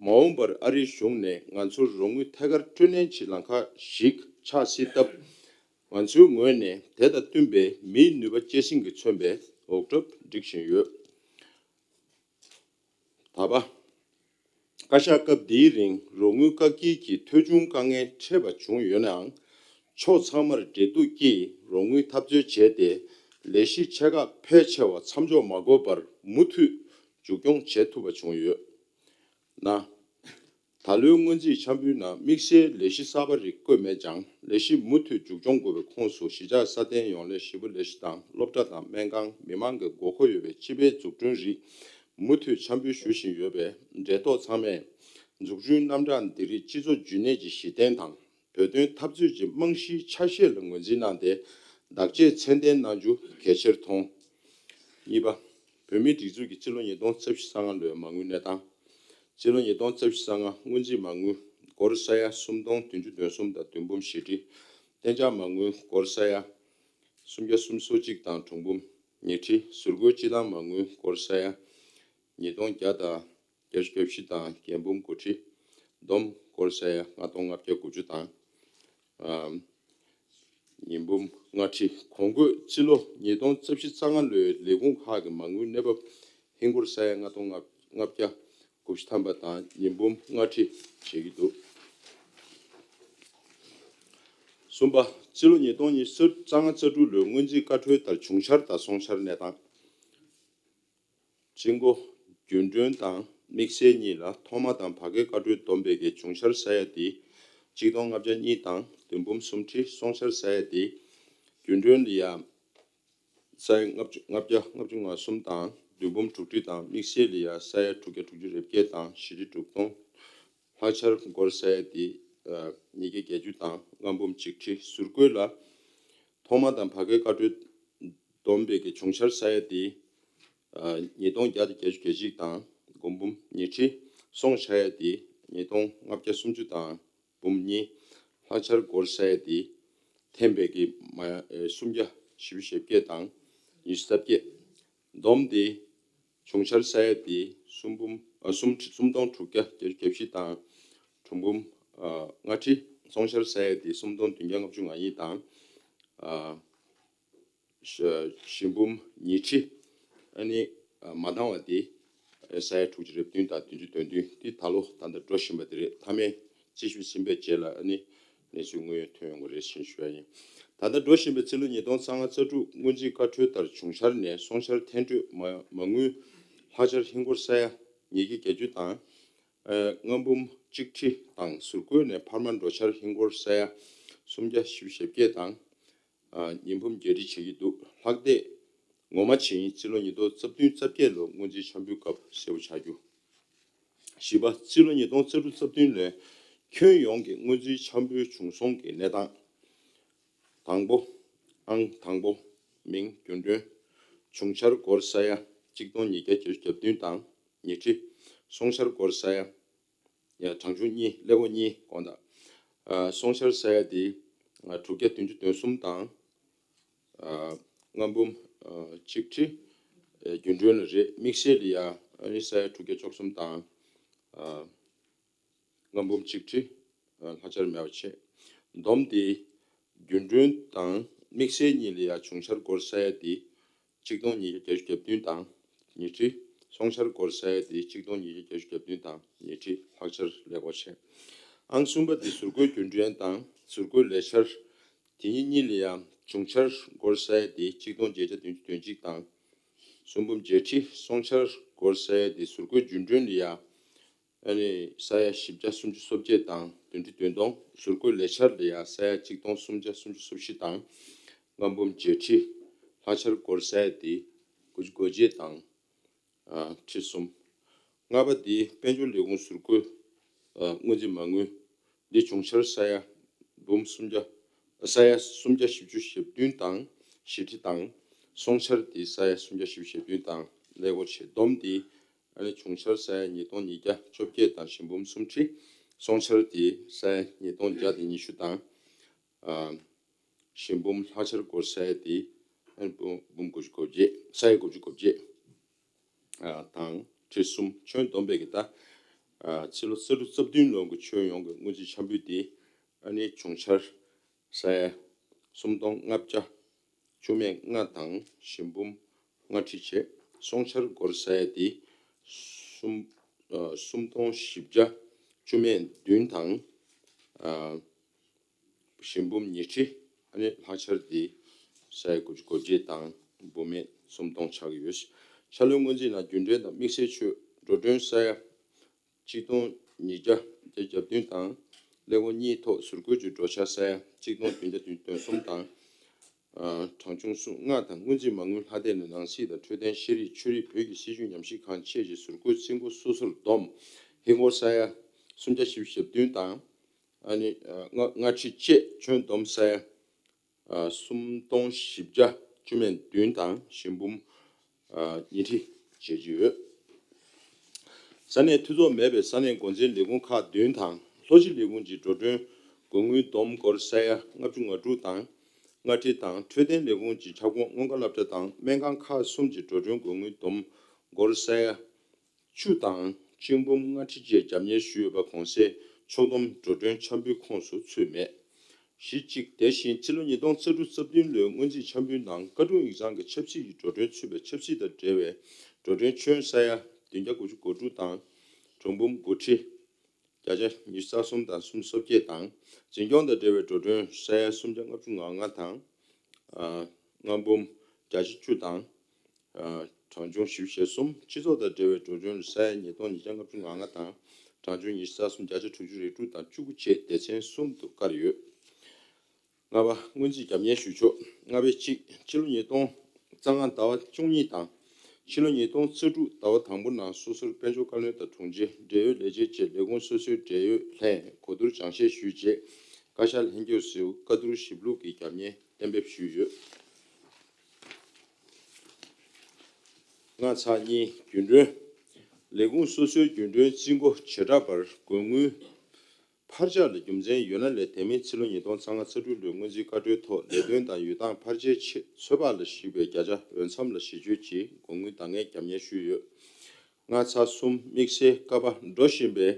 མ་འོངས་པར་ཨ་རིའི་གཞུང་ནས་ང་ཚོར་རོགས་དངུལ་ཐད་ཀར་སྤྲོད་ལེན་གྱི་ལམ་ཁ་ཞིག་ཆགས་སྲིད་སྟབས། ང་ཚོའི་ངོས་ནས་དེ་དང་བསྟུན་པའི་མིའི་ནུས་པ་སྐྱེད་སྲིང་གིས་མཚོན་པའི་འོག་གྲབས་སྒྲིག་བཞིན་ཡོད། ད་པ། བཀའ་ཤག་སྐབས་འདིའི་རིང་རོགས་དངུལ་བཀག་སྐྱིལ་གྱི་ཐོལ་བྱུང་དཀའ་ངལ་འཕྲད་པ་བྱུང་ཡོད་ནའང་། ཕྱོགས་ཚང་མར་འབྲེལ་གཏུག་གིས་རོགས་དངུལ་འཐབ་རྩོད་བྱས་ཏེ། ལས་གཞི་ཆེ་ཁག་ཕལ་ཆེ་བ་མཚམས་འཇོག་མ་དགོས་པར་མུ་མཐུད་མཇུག་སྐྱོང་བྱེད་ཐུབ་པ་བྱུང་ཡོད། ན། ད་ལོའི་སྔོན་རྩིས་འཆར་འབུལ་ནང་དམིགས་བསལ་ལས་གཞི་གསར་པ་རིགས་བཀོད་མེད་ཀྱང་། ལས་གཞི་མུ་མཐུད་མཇུག་སྐྱོང་དགོས་པའི་ཁོངས་སུ་གཞིས་ཆགས་སྲ་བརྟན་ཡོང་སླད་ཞེ་པོ་ལས་གཞི་དང་། སློབ་གྲྭ་དང་སྨན་ཁང་། མི་མང་གི་དགོས་མཁོ་ཡོད་པའི་སྤྱི་པའི་འཛུགས་སྐྲུན་རིགས་མུ་མཐུད་འཆར་འབུལ་ཞུ་བཞིན་ཡོད་པས། འབྲེལ་ཐོགས་ཚང་མས་འཛུགས་སྐྲུན་རྣམ་གྲངས་འདི་རིགས་སྤྱི་ཚོགས་རྒྱུན་གནས་ཀྱི་གཞི་རྟེན་དང་། བོད་དོན་འཐབ་རྩོད་ཀྱི་རྨང་གཞིའི་ཆ་ཤས་ལ་ངོས་འཛིན་གནང་སྟེ། བདག་གཅེས་ཚད་ལྡན་གནང་རྒྱུ་གལ་ཆེར་མཐོང་། གཉིས་པ། བོད་མིའི་སྒྲིག་འཛུགས་ཀྱི་སྤྱི་ལོ་ཉིས་སྟོང་རྩ་བཞི་རྩ་ལྔ་ལོའི་མ་དངུལ་གནས་སྟངས། སྤྱི་ལོ་ཉིས་སྟོང་རྩ་བཞི་རྩ་ལྔ་སྔོན་རྩིས་མ་དངུལ་སྒོར་ས་ཡ་སུམ་སྟོང་བདུན་ཅུ་དོན་གསུམ་དང་བདུན་འབུམ་བཞི་ཁྲི། གཏན་འཇགས་མ་དངུལ་སྒོར་ས་ཡ་སུམ་བརྒྱ་སུམ་ཅུ་སོ་གཅིག་དང་གྲངས་འབུམ་ཉི་ཁྲི། ཟུར་བཀོལ་སྤྱི་བཏང་མ་དངུལ་སྒོར་ས་ཡ་ཉིས་སྟོང་བརྒྱ་དང་བརྒྱད་ཅུ་གྱ་བཞི་དང་རྒྱན་འབུམ་དགུ་ཁྲི། བསྡོམས་སྒོར་ས་ཡ་ལྔ་སྟོང་ལྔ་བརྒྱ་དགུ་བཅུ་དང་། ཨམ། ཉིས་འབུམ་ལྔ་ཁྲི། གོང་འཁོད་སྤྱི་ལོ་ཉིས་སྟོང་རྩ་བཞི་རྩ་ལྔ་ལོའི་ལས་ཁུངས་ཁག་གི་མ་དངུལ་གནས་བབ་ཧིན་སྒོར་ས་ཡ་ལྔ་སྟོང་ལྔ་བརྒྱ་དགུ་བཅུ་ཐམ་པ་དང་ཉིས་འབུམ་ལྔ་ཁྲི་བྱེད་ཀྱི་འདུག་གསུམ་པ། སྤྱི་ལོ་ཉིས་སྟོང་ཉི་ཤུ་རྩ་ལྔ་རྩ་དྲུག་ལོའི་སྔོན་རྩིས་བཀའ་འཁྲོལ་ལྟར་བྱུང་འཆར་དང་སོང་འཆར་གནས་སྟངས། སྤྱི་སྒོ་རྒྱུན་གྲོན་དང་དམིགས་བསལ་གཉིས་ལ་ཐོག་མ་དང་བར་བརྒལ་བཀའ་འཁྲོལ་བསྡོམས་པའི་གི་བྱུང་འཆར་ས་ཡ་དེ་གཅིག་སྟོང་ལྔ་བརྒྱ་གཉིས་དང་བདུན་འབུམ་སུམ་ཁྲི། སོང་འཆར་ས་ཡ་དེ་རྒྱུན་གྲོན་ལ་ཡ་ས་ཡ་ལྔ་བཅུ་ལྔ་བརྒྱ་ལྔ་བཅུ་ང་གསུམ་དང་བདུན་འབུམ་དྲུག་ཁྲི་དང་། དམིགས་བསལ་ལ་ཡ་ས་ཡ་དྲུག་བརྒྱ་དྲུག་ཅུ་རེ་བརྒྱད་དང་བཞི་ཁྲི་དྲུག་སྟོང་། ལྷག་ཆར་སྒོར་ས་ཡ་དེ་ཉིས་བརྒྱ་བརྒྱད་ཅུ་དང་ལྔ་འབུམ་གཅིག་ཁྲི། ཟུར་བཀོལ་ལ་ཐོག་མ་དང་བར་བརྒལ་བཀའ་འཁྲོལ་བསྡོམས་པའི་གི་བྱུང་འཆར་ས་ཡ་དེ་ཉིས་སྟོང་བརྒྱ་དང་བརྒྱད་ཅུ་གྱ་གཅིག་དང་དགུ་འབུམ་ཉི་ཁྲི། སོང་ས་ཡ་དེ་ཉིས་སྟོང་ལྔ་བརྒྱ་སུམ་ཅུ་དང་ འབུམ་གཉིས། ལྷག་ཆར་སྒོར་ས་ཡ་དེ་ཐེམ་པའི་གི་མ་ཨེ་སུམ་བརྒྱ་བཞི་བཅུ་ཞེ་བརྒྱད་དང་ཉི་ཤུ་རྩ་བརྒྱད། བསྡོམས་ཏེ་བྱུང་འཆར་ས་ཡ་དེ་སུམ་འབུམ་ཨ་སུམ་སུམ་སྟོང་དྲུག་བརྒྱ་བརྒྱད་ཅུ་གྱ་བཞི་དང་དྲུག་འབུམ་ཨ་ལྔ་ཁྲི། སོང་འཆར་ས་ཡ་དེ་སུམ་སྟོང་བདུན་བརྒྱ་ལྔ་བཅུ་ང་གཉིས་དང་ཨ་བཞི་འབུམ་ཉི་ཁྲི། ཨ་ནི་མ་འདང་བ་དེ་ས་ཡ་དྲུག་ཅུ་རེ་བདུན་དང་བདུན་ཅུ་དོན་བདུན་དེ་ད་ལོ་ད་ལྟ་འགྲོ་བཞིན་པ་དེ་རེད། མཐའ་མའི་རྩིས་ཞིབ་ཟིན་པའི་རྗེས་ལ་ཨ་ནི་གནས་ཚུལ་དངོས་ཡོད་ཐོན་ཡོང་གི་རེད་ཞེས་ཞུ་ཡ་ཡིན། ད་ལྟ་འགྲོ་བཞིན་པའི་རྩིས་ལོ་ཉིས་སྟོང་ལྔ་ཙཱ་དྲུག་སྔོན་རྩིས་བཀའ་འཁྲོལ་ལྟར་བྱུང་འཆར་ནས་སོང་འཆར་འཐེན་འཕྲོས་མ་མ་དངུལ་ལྷག་ཆར་ཧིན་སྒོར་ས་ཡ་ཉིས་བརྒྱ་བརྒྱད་ཅུ་དང་། ལྔ་འབུམ་གཅིག་ཁྲི་དང་ཟུར་བཀོལ་ནས་འཕར་མ་འགྲོ་འཆར་ཧིན་སྒོར་ས་ཡ་སུམ་བརྒྱ་བཞི་བཅུ་ཞེ་བརྒྱད་དང་། ཉིས་འབུམ་བརྒྱད་ཁྲི་བྱེད་ཀྱི་འདུག་ལྷག་བསྡད་ངོ་མ་བྱས་ཡིན་རྩིས་ལོ་ཉིས་སྟོང་རྩ་བདུན་རྩ་བརྒྱད་ལོ་སྔོན་རྩིས་འཆར་འབུལ་སྐབས་གསལ་པོ་ཆགས་རྒྱུ། བཞི་པ། རྩིས་ལོ་ཉིས་སྟོང་རྩ་དྲུག་རྩ་བདུན་ལོའི་ཁྱོན་ཡོངས་ཀྱི་སྔོན་རྩིས་འཆར་འབུལ་བྱུང་སོང་གི་གནས་སྟངས། དང་པོ། ཨང་དང་པོ། མིང་རྒྱུན་གྲོན། བྱུང་འཆར་སྒོར་ས་ཡ་གཅིག་སྟོང་ཉིས་བརྒྱ་བརྒྱད་ཅུ་གྱ་བདུན་དང་ཉི་ཁྲི། སོང་འཆར་སྒོར་ས་ཡ། ཡ་གྲངས་ཆུང་གཉིས་ཀླད་ཀོར་གཉིས་དགོངས་དག་ཨ་སོང་འཆར་ས་ཡ་དེ་ཨ་དྲུག་བརྒྱ་བདུན་ཅུ་དོན་གསུམ་དང་། ཨ་ལྔ་འབུམ་ཨ་གཅིག་ཁྲི། ཨ་རྒྱུན་གྲོན་ལ་རེད། དམིགས་བསལ་ལ་ཡ་ཨ་ནི་ས་ཡ་དྲུག་བརྒྱ་བཅུ་གསུམ་དང་། ཨ་ལྔ་འབུམ་གཅིག་ཁྲི། ཨ་ལྷག་ཆར་མེད་པ་བྱས། བསྡོམས་ཏེ་རྒྱུན་གྲོན་དང་དམིགས་བསལ་གཉིས་ལ་ཡ་བྱུང་འཆར་སྒོར་ས་ཡ་དེ་གཅིག་སྟོང་ཉིས་བརྒྱ་བརྒྱད་ཅུ་གྱ་བདུན་དང་ཉི་ཁྲི། སོང་འཆར་སྒོར་ས་ཡ་དེ་གཅིག་སྟོང་ཉིས་བརྒྱ་བརྒྱད་ཅུ་གྱ་བདུན་དང་ཉི་ཁྲི་ལྷག་ཆར་ཀླད་ཀོར་བྱས། ཨང་གསུམ་པ་དེ་ཟུར་བཀོལ་རྒྱུན་གྲོན་དང་ཟུར་བཀོལ་ལས་འཆར། དེ་གཉིས་གཉིས་ལ་ཡང་བྱུང་འཆར་སྒོར་ས་ཡ་དེ་གཅིག་སྟོང་བརྒྱད་བརྒྱ་བདུན་ཅུ་དོན་གཅིག་དང་། སུམ་འབུམ་བརྒྱད་ཁྲི། སོང་འཆར་སྒོར་ས་ཡ་དེ་ཟུར་བཀོལ་རྒྱུན་གྲོན་ལ་ཡང་ཨ་ནི་ས་ཡ་བཞི་བརྒྱ་སུམ་ཅུ་སོ་བརྒྱད་དང་བདུན་ཁྲི་བདུན་སྟོང་། ཟུར་བཀོལ་ལས་འཆར་ལ་ཡང་ས་ཡ་གཅིག་སྟོང་སུམ་བརྒྱ་སུམ་ཅུ་སོ་བཞི་དང་། ལྔ་འབུམ་བརྒྱད་ཁྲི། ལྷག་ཆར་སྒོར་ས་ཡ་དེ་དགུ་བཅུ་གོ་བརྒྱད་དང་ཨ་ཁྲི་གསུམ། ལྔ་པ་དེ་དཔལ་འབྱོར་ལས་ཁུངས་ཟུར་བཀོལ་ཨ་སྔོན་རྩིས་མ་དངུལ་འདི་བྱུང་འཆར་ས་ཡ་འབུམ་སུམ་བརྒྱ་ས་ཡ་སུམ་བརྒྱ་བཞི་བཅུ་ཞེ་བདུན་དང་བཞི་ཁྲི་དང་། སོང་འཆར་དེ་ས་ཡ་སུམ་བརྒྱ་བཞི་བཅུ་ཞེ་བདུན་དང་ཀླད་ཀོར་བྱས། བསྡོམས་ཏེ་ཨ་ནི་བྱུང་འཆར་ས་ཡ་ཉིས་སྟོང་ཉིས་བརྒྱ་བཅོ་བརྒྱད་དང་བཞི་འབུམ་གསུམ་ཁྲི། སོང་འཆར་དེ་ས་ཡ་ཉིས་སྟོང་བརྒྱ་དང་ཉི་ཤུ་དང་། ཨ་བཞི་འབུམ། ལྷག་ཆར་སྒོར་ས་ཡ་དེ་ཨ་ནི་འབུམ་འབུམ་དགུ་བཅུ་གོ་བརྒྱད། ས་ཡ་དགུ་བཅུ་གོ་བརྒྱད་ཨ་དང་ཁྲི་གསུམ། ཁྱོན་བསྡོམས་པའི་གི་ད་ཨ་ཕྱི་ལོ་ས་ཡ་དྲུག་རྩ་བདུན་ལོ་གི་ཁྱོན་ཡོངས་ཀྱི་སྔོན་རྩིས་འཆར་འབུལ་དེ་ཨ་ནི་བྱུང་འཆར་ས་ཡ་སུམ་སྟོང་ལྔ་བརྒྱ་བཅུ་མེད་ལྔ་དང་བཞི་འབུམ་ལྔ་ཁྲི་བྱས། སོང་འཆར་སྒོར་ས་ཡ་དེ་གསུམ་ཨ་སུམ་སྟོང་བཞི་བརྒྱ་བཅུ་མེད་བདུན་དང་ཨ་བཞི་འབུམ་ཉི་ཁྲི། ཨ་ནི་ལྷག་ཆར་དེ་ས་ཡ་དགུ་བཅུ་གོ་བརྒྱད་དང་འབུམ་མེད་སུམ་སྟོང་ཆགས་ཀྱི་ཡོད། འཆར་ལོའི་སྔོན་རྩིས་ནང་རྒྱུན་གྲོན་དང་དམིགས་བསལ་ཆོས་འགྲོ་གྲོན་ས་ཡ་གཅིག་སྟོང་ཉིས་བརྒྱ་བརྒྱད་ཅུ་གྱ་བདུན་དང་། ཀླད་ཀོར་གཉིས་ཐོག་ཟུར་བཀོལ་གྱི་འགྲོ་འཆར་ས་ཡ་གཅིག་སྟོང་བདུན་བརྒྱ་བདུན་ཅུ་དོན་གསུམ་དང་། ཨ་གྲངས་ཆུང་གསུམ་ལྔ་དང་། སྔོན་རྩིས་མ་དངུལ་ལྷག་བསྡད་ནས་ནང་སྲིད་དང་འཕྲོད་བསྟེན་ཤེས་རིག་ཆོས་རིག་བོད་ཀྱི་སྲིད་བྱུས་ཉམས་ཞིབ་ཁང་བཅས་ཀྱི་ཟུར་བཀོལ་རྩིས་འགོ་སོ་སོར་བསྡོམས་ཧིན་སྒོར་ས་ཡ་སུམ་བརྒྱ་བཞི་བཅུ་ཞེ་བདུན་དང་། ཨ་ནི་ཨ་ལྔ་ལྔ་ཁྲི་བཅས་ཁྱོན་བསྡོམས་ས་ཡ་ཨ་སུམ་སྟོང་བཞི་བརྒྱ་བཅུ་མེད་བདུན་དང་བཞི་འབུམ་ཨ་ཉི་ཁྲི་བྱེད་ཀྱི་ཡོད། ས་གནས་འཐུས་ཚོགས་མེད་པའི་ས་གནས་འགོ་འཛིན་ལས་ཁུངས་ཁག་བདུན་དང་། ལྷོ་སྤྱི་ལས་ཁུངས་ཀྱི་འགྲོ་གྲོན་དགོས་དངུལ་བསྡོམས་སྒོར་ས་ཡ་ལྔ་བཅུ་ང་དྲུག་དང་ལྔ་ཁྲི་དང་། འཕྲོད་བསྟེན་ལས་ཁུངས་ཀྱི་ཁྱབ་ཁོངས་སྔོན་བཀག་སློབ་གྲྭ་དང་སྨན་ཁང་ཁག་གསུམ་གྱི་འགྲོ་གྲོན་དགོས་དངུལ་བསྡོམས་སྒོར་ས་ཡ་བཅུ་དང་གཅིག་འབུམ་ལྔ་ཁྲི་བཅས་རྒྱབ་གཉེར་ཞུས་ཡོད་པ་གོང་གསལ་ཕྱོགས་བསྡོམས་འགྲོ་གྲོན་འཆར་འབུལ་ཁོངས་སུ་ཚུད་མེད། བཞི་གཅིག་དེ་བཞིན་ཕྱི་ལོ་ཉིས་སྟོང་རྩ་དྲུག་རྩ་བདུན་ལོའི་སྔོན་རྩིས་འཆར་འབུལ་ནང་བཀའ་དྲུང་ཡིག་ཚང་གི་ཆབ་སྲིད་ཀྱི་འགྲོ་གྲོན་ཚུད་པའི་ཆབ་སྲིད་དང་འབྲེལ་བའི་འགྲོ་གྲོན་ཁྱོན་ས་ཡ་བདུན་བརྒྱ་དགུ་བཅུ་གོ་དྲུག་དང་། དྲུག་འབུམ་དགུ་ཁྲི། བརྒྱ་ཆ་ཉི་ཤུ་རྩ་གསུམ་དང་སུམ་ཅུ་སོ་བརྒྱད་དང་། འཛིན་སྐྱོང་དང་འབྲེལ་བའི་འགྲོ་གྲོན་ས་ཡ་སུམ་བརྒྱ་ལྔ་བཅུ་ང་ལྔ་དང་། ཨ་ལྔ་འབུམ་བརྒྱ་ཆ་བཅུ་དང་། ཨ་གྲངས་ཆུང་བཞི་བཅུ་ཞེ་གསུམ། སྤྱི་ཚོགས་དང་འབྲེལ་བའི་འགྲོ་གྲོན་ས་ཡ་ཉིས་སྟོང་ཉིས་བརྒྱ་ལྔ་བཅུ་ང་ལྔ་དང་། གྲངས་ཆུང་ཉི་ཤུ་རྩ་གསུམ། བརྒྱ་ཆ་དྲུག་ཅུ་རེ་དྲུག་དང་བཅུ་དགུ་བཅས་སྡེ་ཚན་གསུམ་དུ་བཀར་ཡོད། ལྔ་པ། སྔོན་རྩིས་རྒྱབ་གཉེར་ཞུ་ཕྱོགས། ལྔ་པའི་གཅིག་ཕྱི་ལོ་ཉིས་སྟོང་རྩ་ལྔ་ཟླ་བ་བཅུ་གཉིས་དང་། ཕྱི་ལོ་ཉིས་སྟོང་རྩ་དྲུག་ཟླ་བ་དང་པོ་ནང་སོ་སོར་དཔལ་འབྱོར་བཀའ་བློན་དང་དྲུང་ཆེ། འབྲེལ་ཡོད་ལས་བྱེད་བཅས་ལས་ཁུངས་སོ་སོའི་འབྲེལ་ཡོད་ལྷན་གོ་བསྡུར་སྦྱང་བཤད་ཞུས་རྗེས། བཀའ་ཤག་ལྷན་རྒྱས་ཚོས་བཀའ་བསྡུར་ཞིབ་ལྷུག་གི་རྒྱབ་གཉེར་གཏན་འབེབས་ཞུས་ཡོད། ལྔ་ཚེག་གཉིས། རྒྱུན་གྲོན། ལས་ཁུངས་སོ་སོའི་རྒྱུན་གྲོན་རྩིས་འགོ་བྱེ་བྲག་པར་དགོས་དངུལ་ འཕར་ཆག་ལ་རྒྱུ་མཚན་ཡོད་ན་ལས། དེ་མིན་ཕྱི་ལོ་ཉིས་སྟོང་ཉི་ཤུ་རྩ་དྲུག་ལོའི་སྔོན་རྩིས་བཀའ་འཁྲོལ་ཐོག་ལས་དོན་དང་ཡུལ་ཐང་འཕར་ཆག་ཆེད་ཚོད་དཔག་ལ་གཞིགས་པའི་བརྒྱ་ཆ་འོས་འཚམ་ལ་གཞི་བཅོལ་གྱིས་དགོས་དངུལ་འདང་ངེས་རྒྱབ་གཉེར་ཞུས་ཡོད། ལྔ་ཚེག་གསུམ། དམིགས་བསལ་ཀ་པ། འགྲོ་བཞིན་པའི་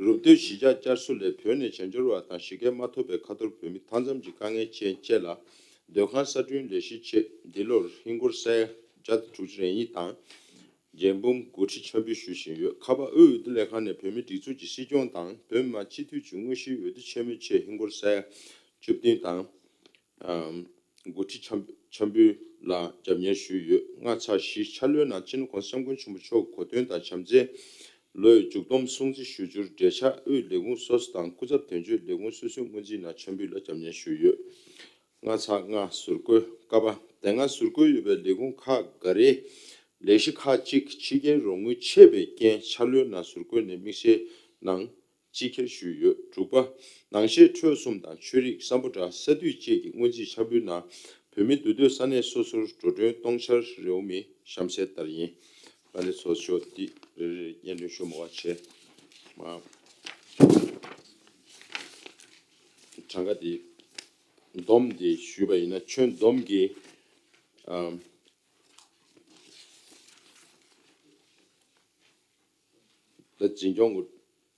རུབ་སྟོད་གཞིས་ཆགས་བསྐྱར་གསོ་ལས་བོད་ནས་བྱེས་འབྱོར་བ་དང་གཞིས་སྐལ་མ་ཐོབ་པའི་ཁ་ཐོར་བོད་མི་མཐའ་མཚམས་ཀྱི་དཀའ་ངལ་ཅན་བཅས་ལ་སྡོད་ཁང་གསར་སྐྲུན་ལས་གཞི་ཆེད་འདི་ལོར་ཧིན་སྒོར་ས་ཡ་བརྒྱ་དང་དྲུག་ཅུ་རེ་གཉིས་དང་། རྒྱལ་འབུམ་སྒོར་ཁྲི་འཆམ་འབུལ་ཞུ་བཞིན་ཡོད། ཁ་པ་དབུས་འོས་བསྡུ་ལས་ཁང་ནས་བོད་མིའི་སྒྲིག་འཛུགས་ཀྱི་སྲིད་སྐྱོང་དང་བོད་མི་མང་སྤྱི་འཐུས་ཀྱི་དངོས་གཞིའི་འོས་བསྡུ་ཆེན་མོའི་ཆེད་ཧིན་སྒོར་ས་ཡ་བཅུ་བདུན་དང་། ཨམ། སྒོར་ཁྲི་འཆམ་འཆམ་འབུལ་ལ་རྒྱབ་གཉེར་ཞུས་ཡོད། ལྔ་ཚེག་བཞི། འཆར་ལོའི་ནང་སྤྱི་ནོར་༸གོང་ས་༸སྐྱབས་མགོན་ཆེན་པོ་མཆོག་གོ་སྟོན་དང་བྱམས་བརྩེའི་ལོའི་མཇུག་བསྡོམས་སྲུང་བརྩི་ཞུ་རྒྱུར་འབྲེལ་ཆགས་དབུས་ལས་ཁུངས་སོ་སོ་དང་སྐུ་ཚབ་དོན་གཅོད་ལས་ཁུངས་སོ་སོའི་སྔོན་རྩིས་ནང་འཆམ་འབུལ་ལ་རྒྱབ་གཉེར་ཞུས་ཡོད། ལྔ་ཚེག་ལྔ། ཟུར་བཀོལ། ཀ་པ། དེ་སྔ་ཟུར་བཀོལ་ཡོད་པའི་ལས་ཁུངས་ཁག་འགའ་རེའི་ལས་གཞི་ཁག་ཅིག་ཕྱི་རྒྱལ་རོགས་དངུལ་ཆད་པའི་རྐྱེན་འཆར་ལོའི་ནང་ཟུར་བཀོལ་ནས་དམིགས་བསལ་ནང་དཔྱིད་འཁྱེར་ཞུས་ཡོད། དྲུག་པ། ནང་གཞས་ཁྲོད་གསུམ་དང་ཆོས་རིག་བསམ་པོ་བྲག་ས་འདུས་བཅས་ཀྱི་སྔོན་རྩིས་འཆར་འབུལ་ནང་བོད་མི་འདུས་སྡོད་ས་གནས་སོ་སོར་འགྲོ་གྲོན་གཏོང་འཆར་རེའུ་མིག་གཤམ་གསལ་ལྟར་ཡིན། ཨ་ནི་ཚོགས་གཙོ་མཆོག་འདི་རེ་རེ་སྙན་སྒྲོན་ཞུ་མ་བ་བྱས། མ། གྲངས་ཀ་འདི་བསྡོམས་འདི་ཞུས་པ་ཡིན་ན་ཁྱོན་བསྡོམས་ཀྱི་ཨམ། ལ་འཛིན་སྐྱོང་གི་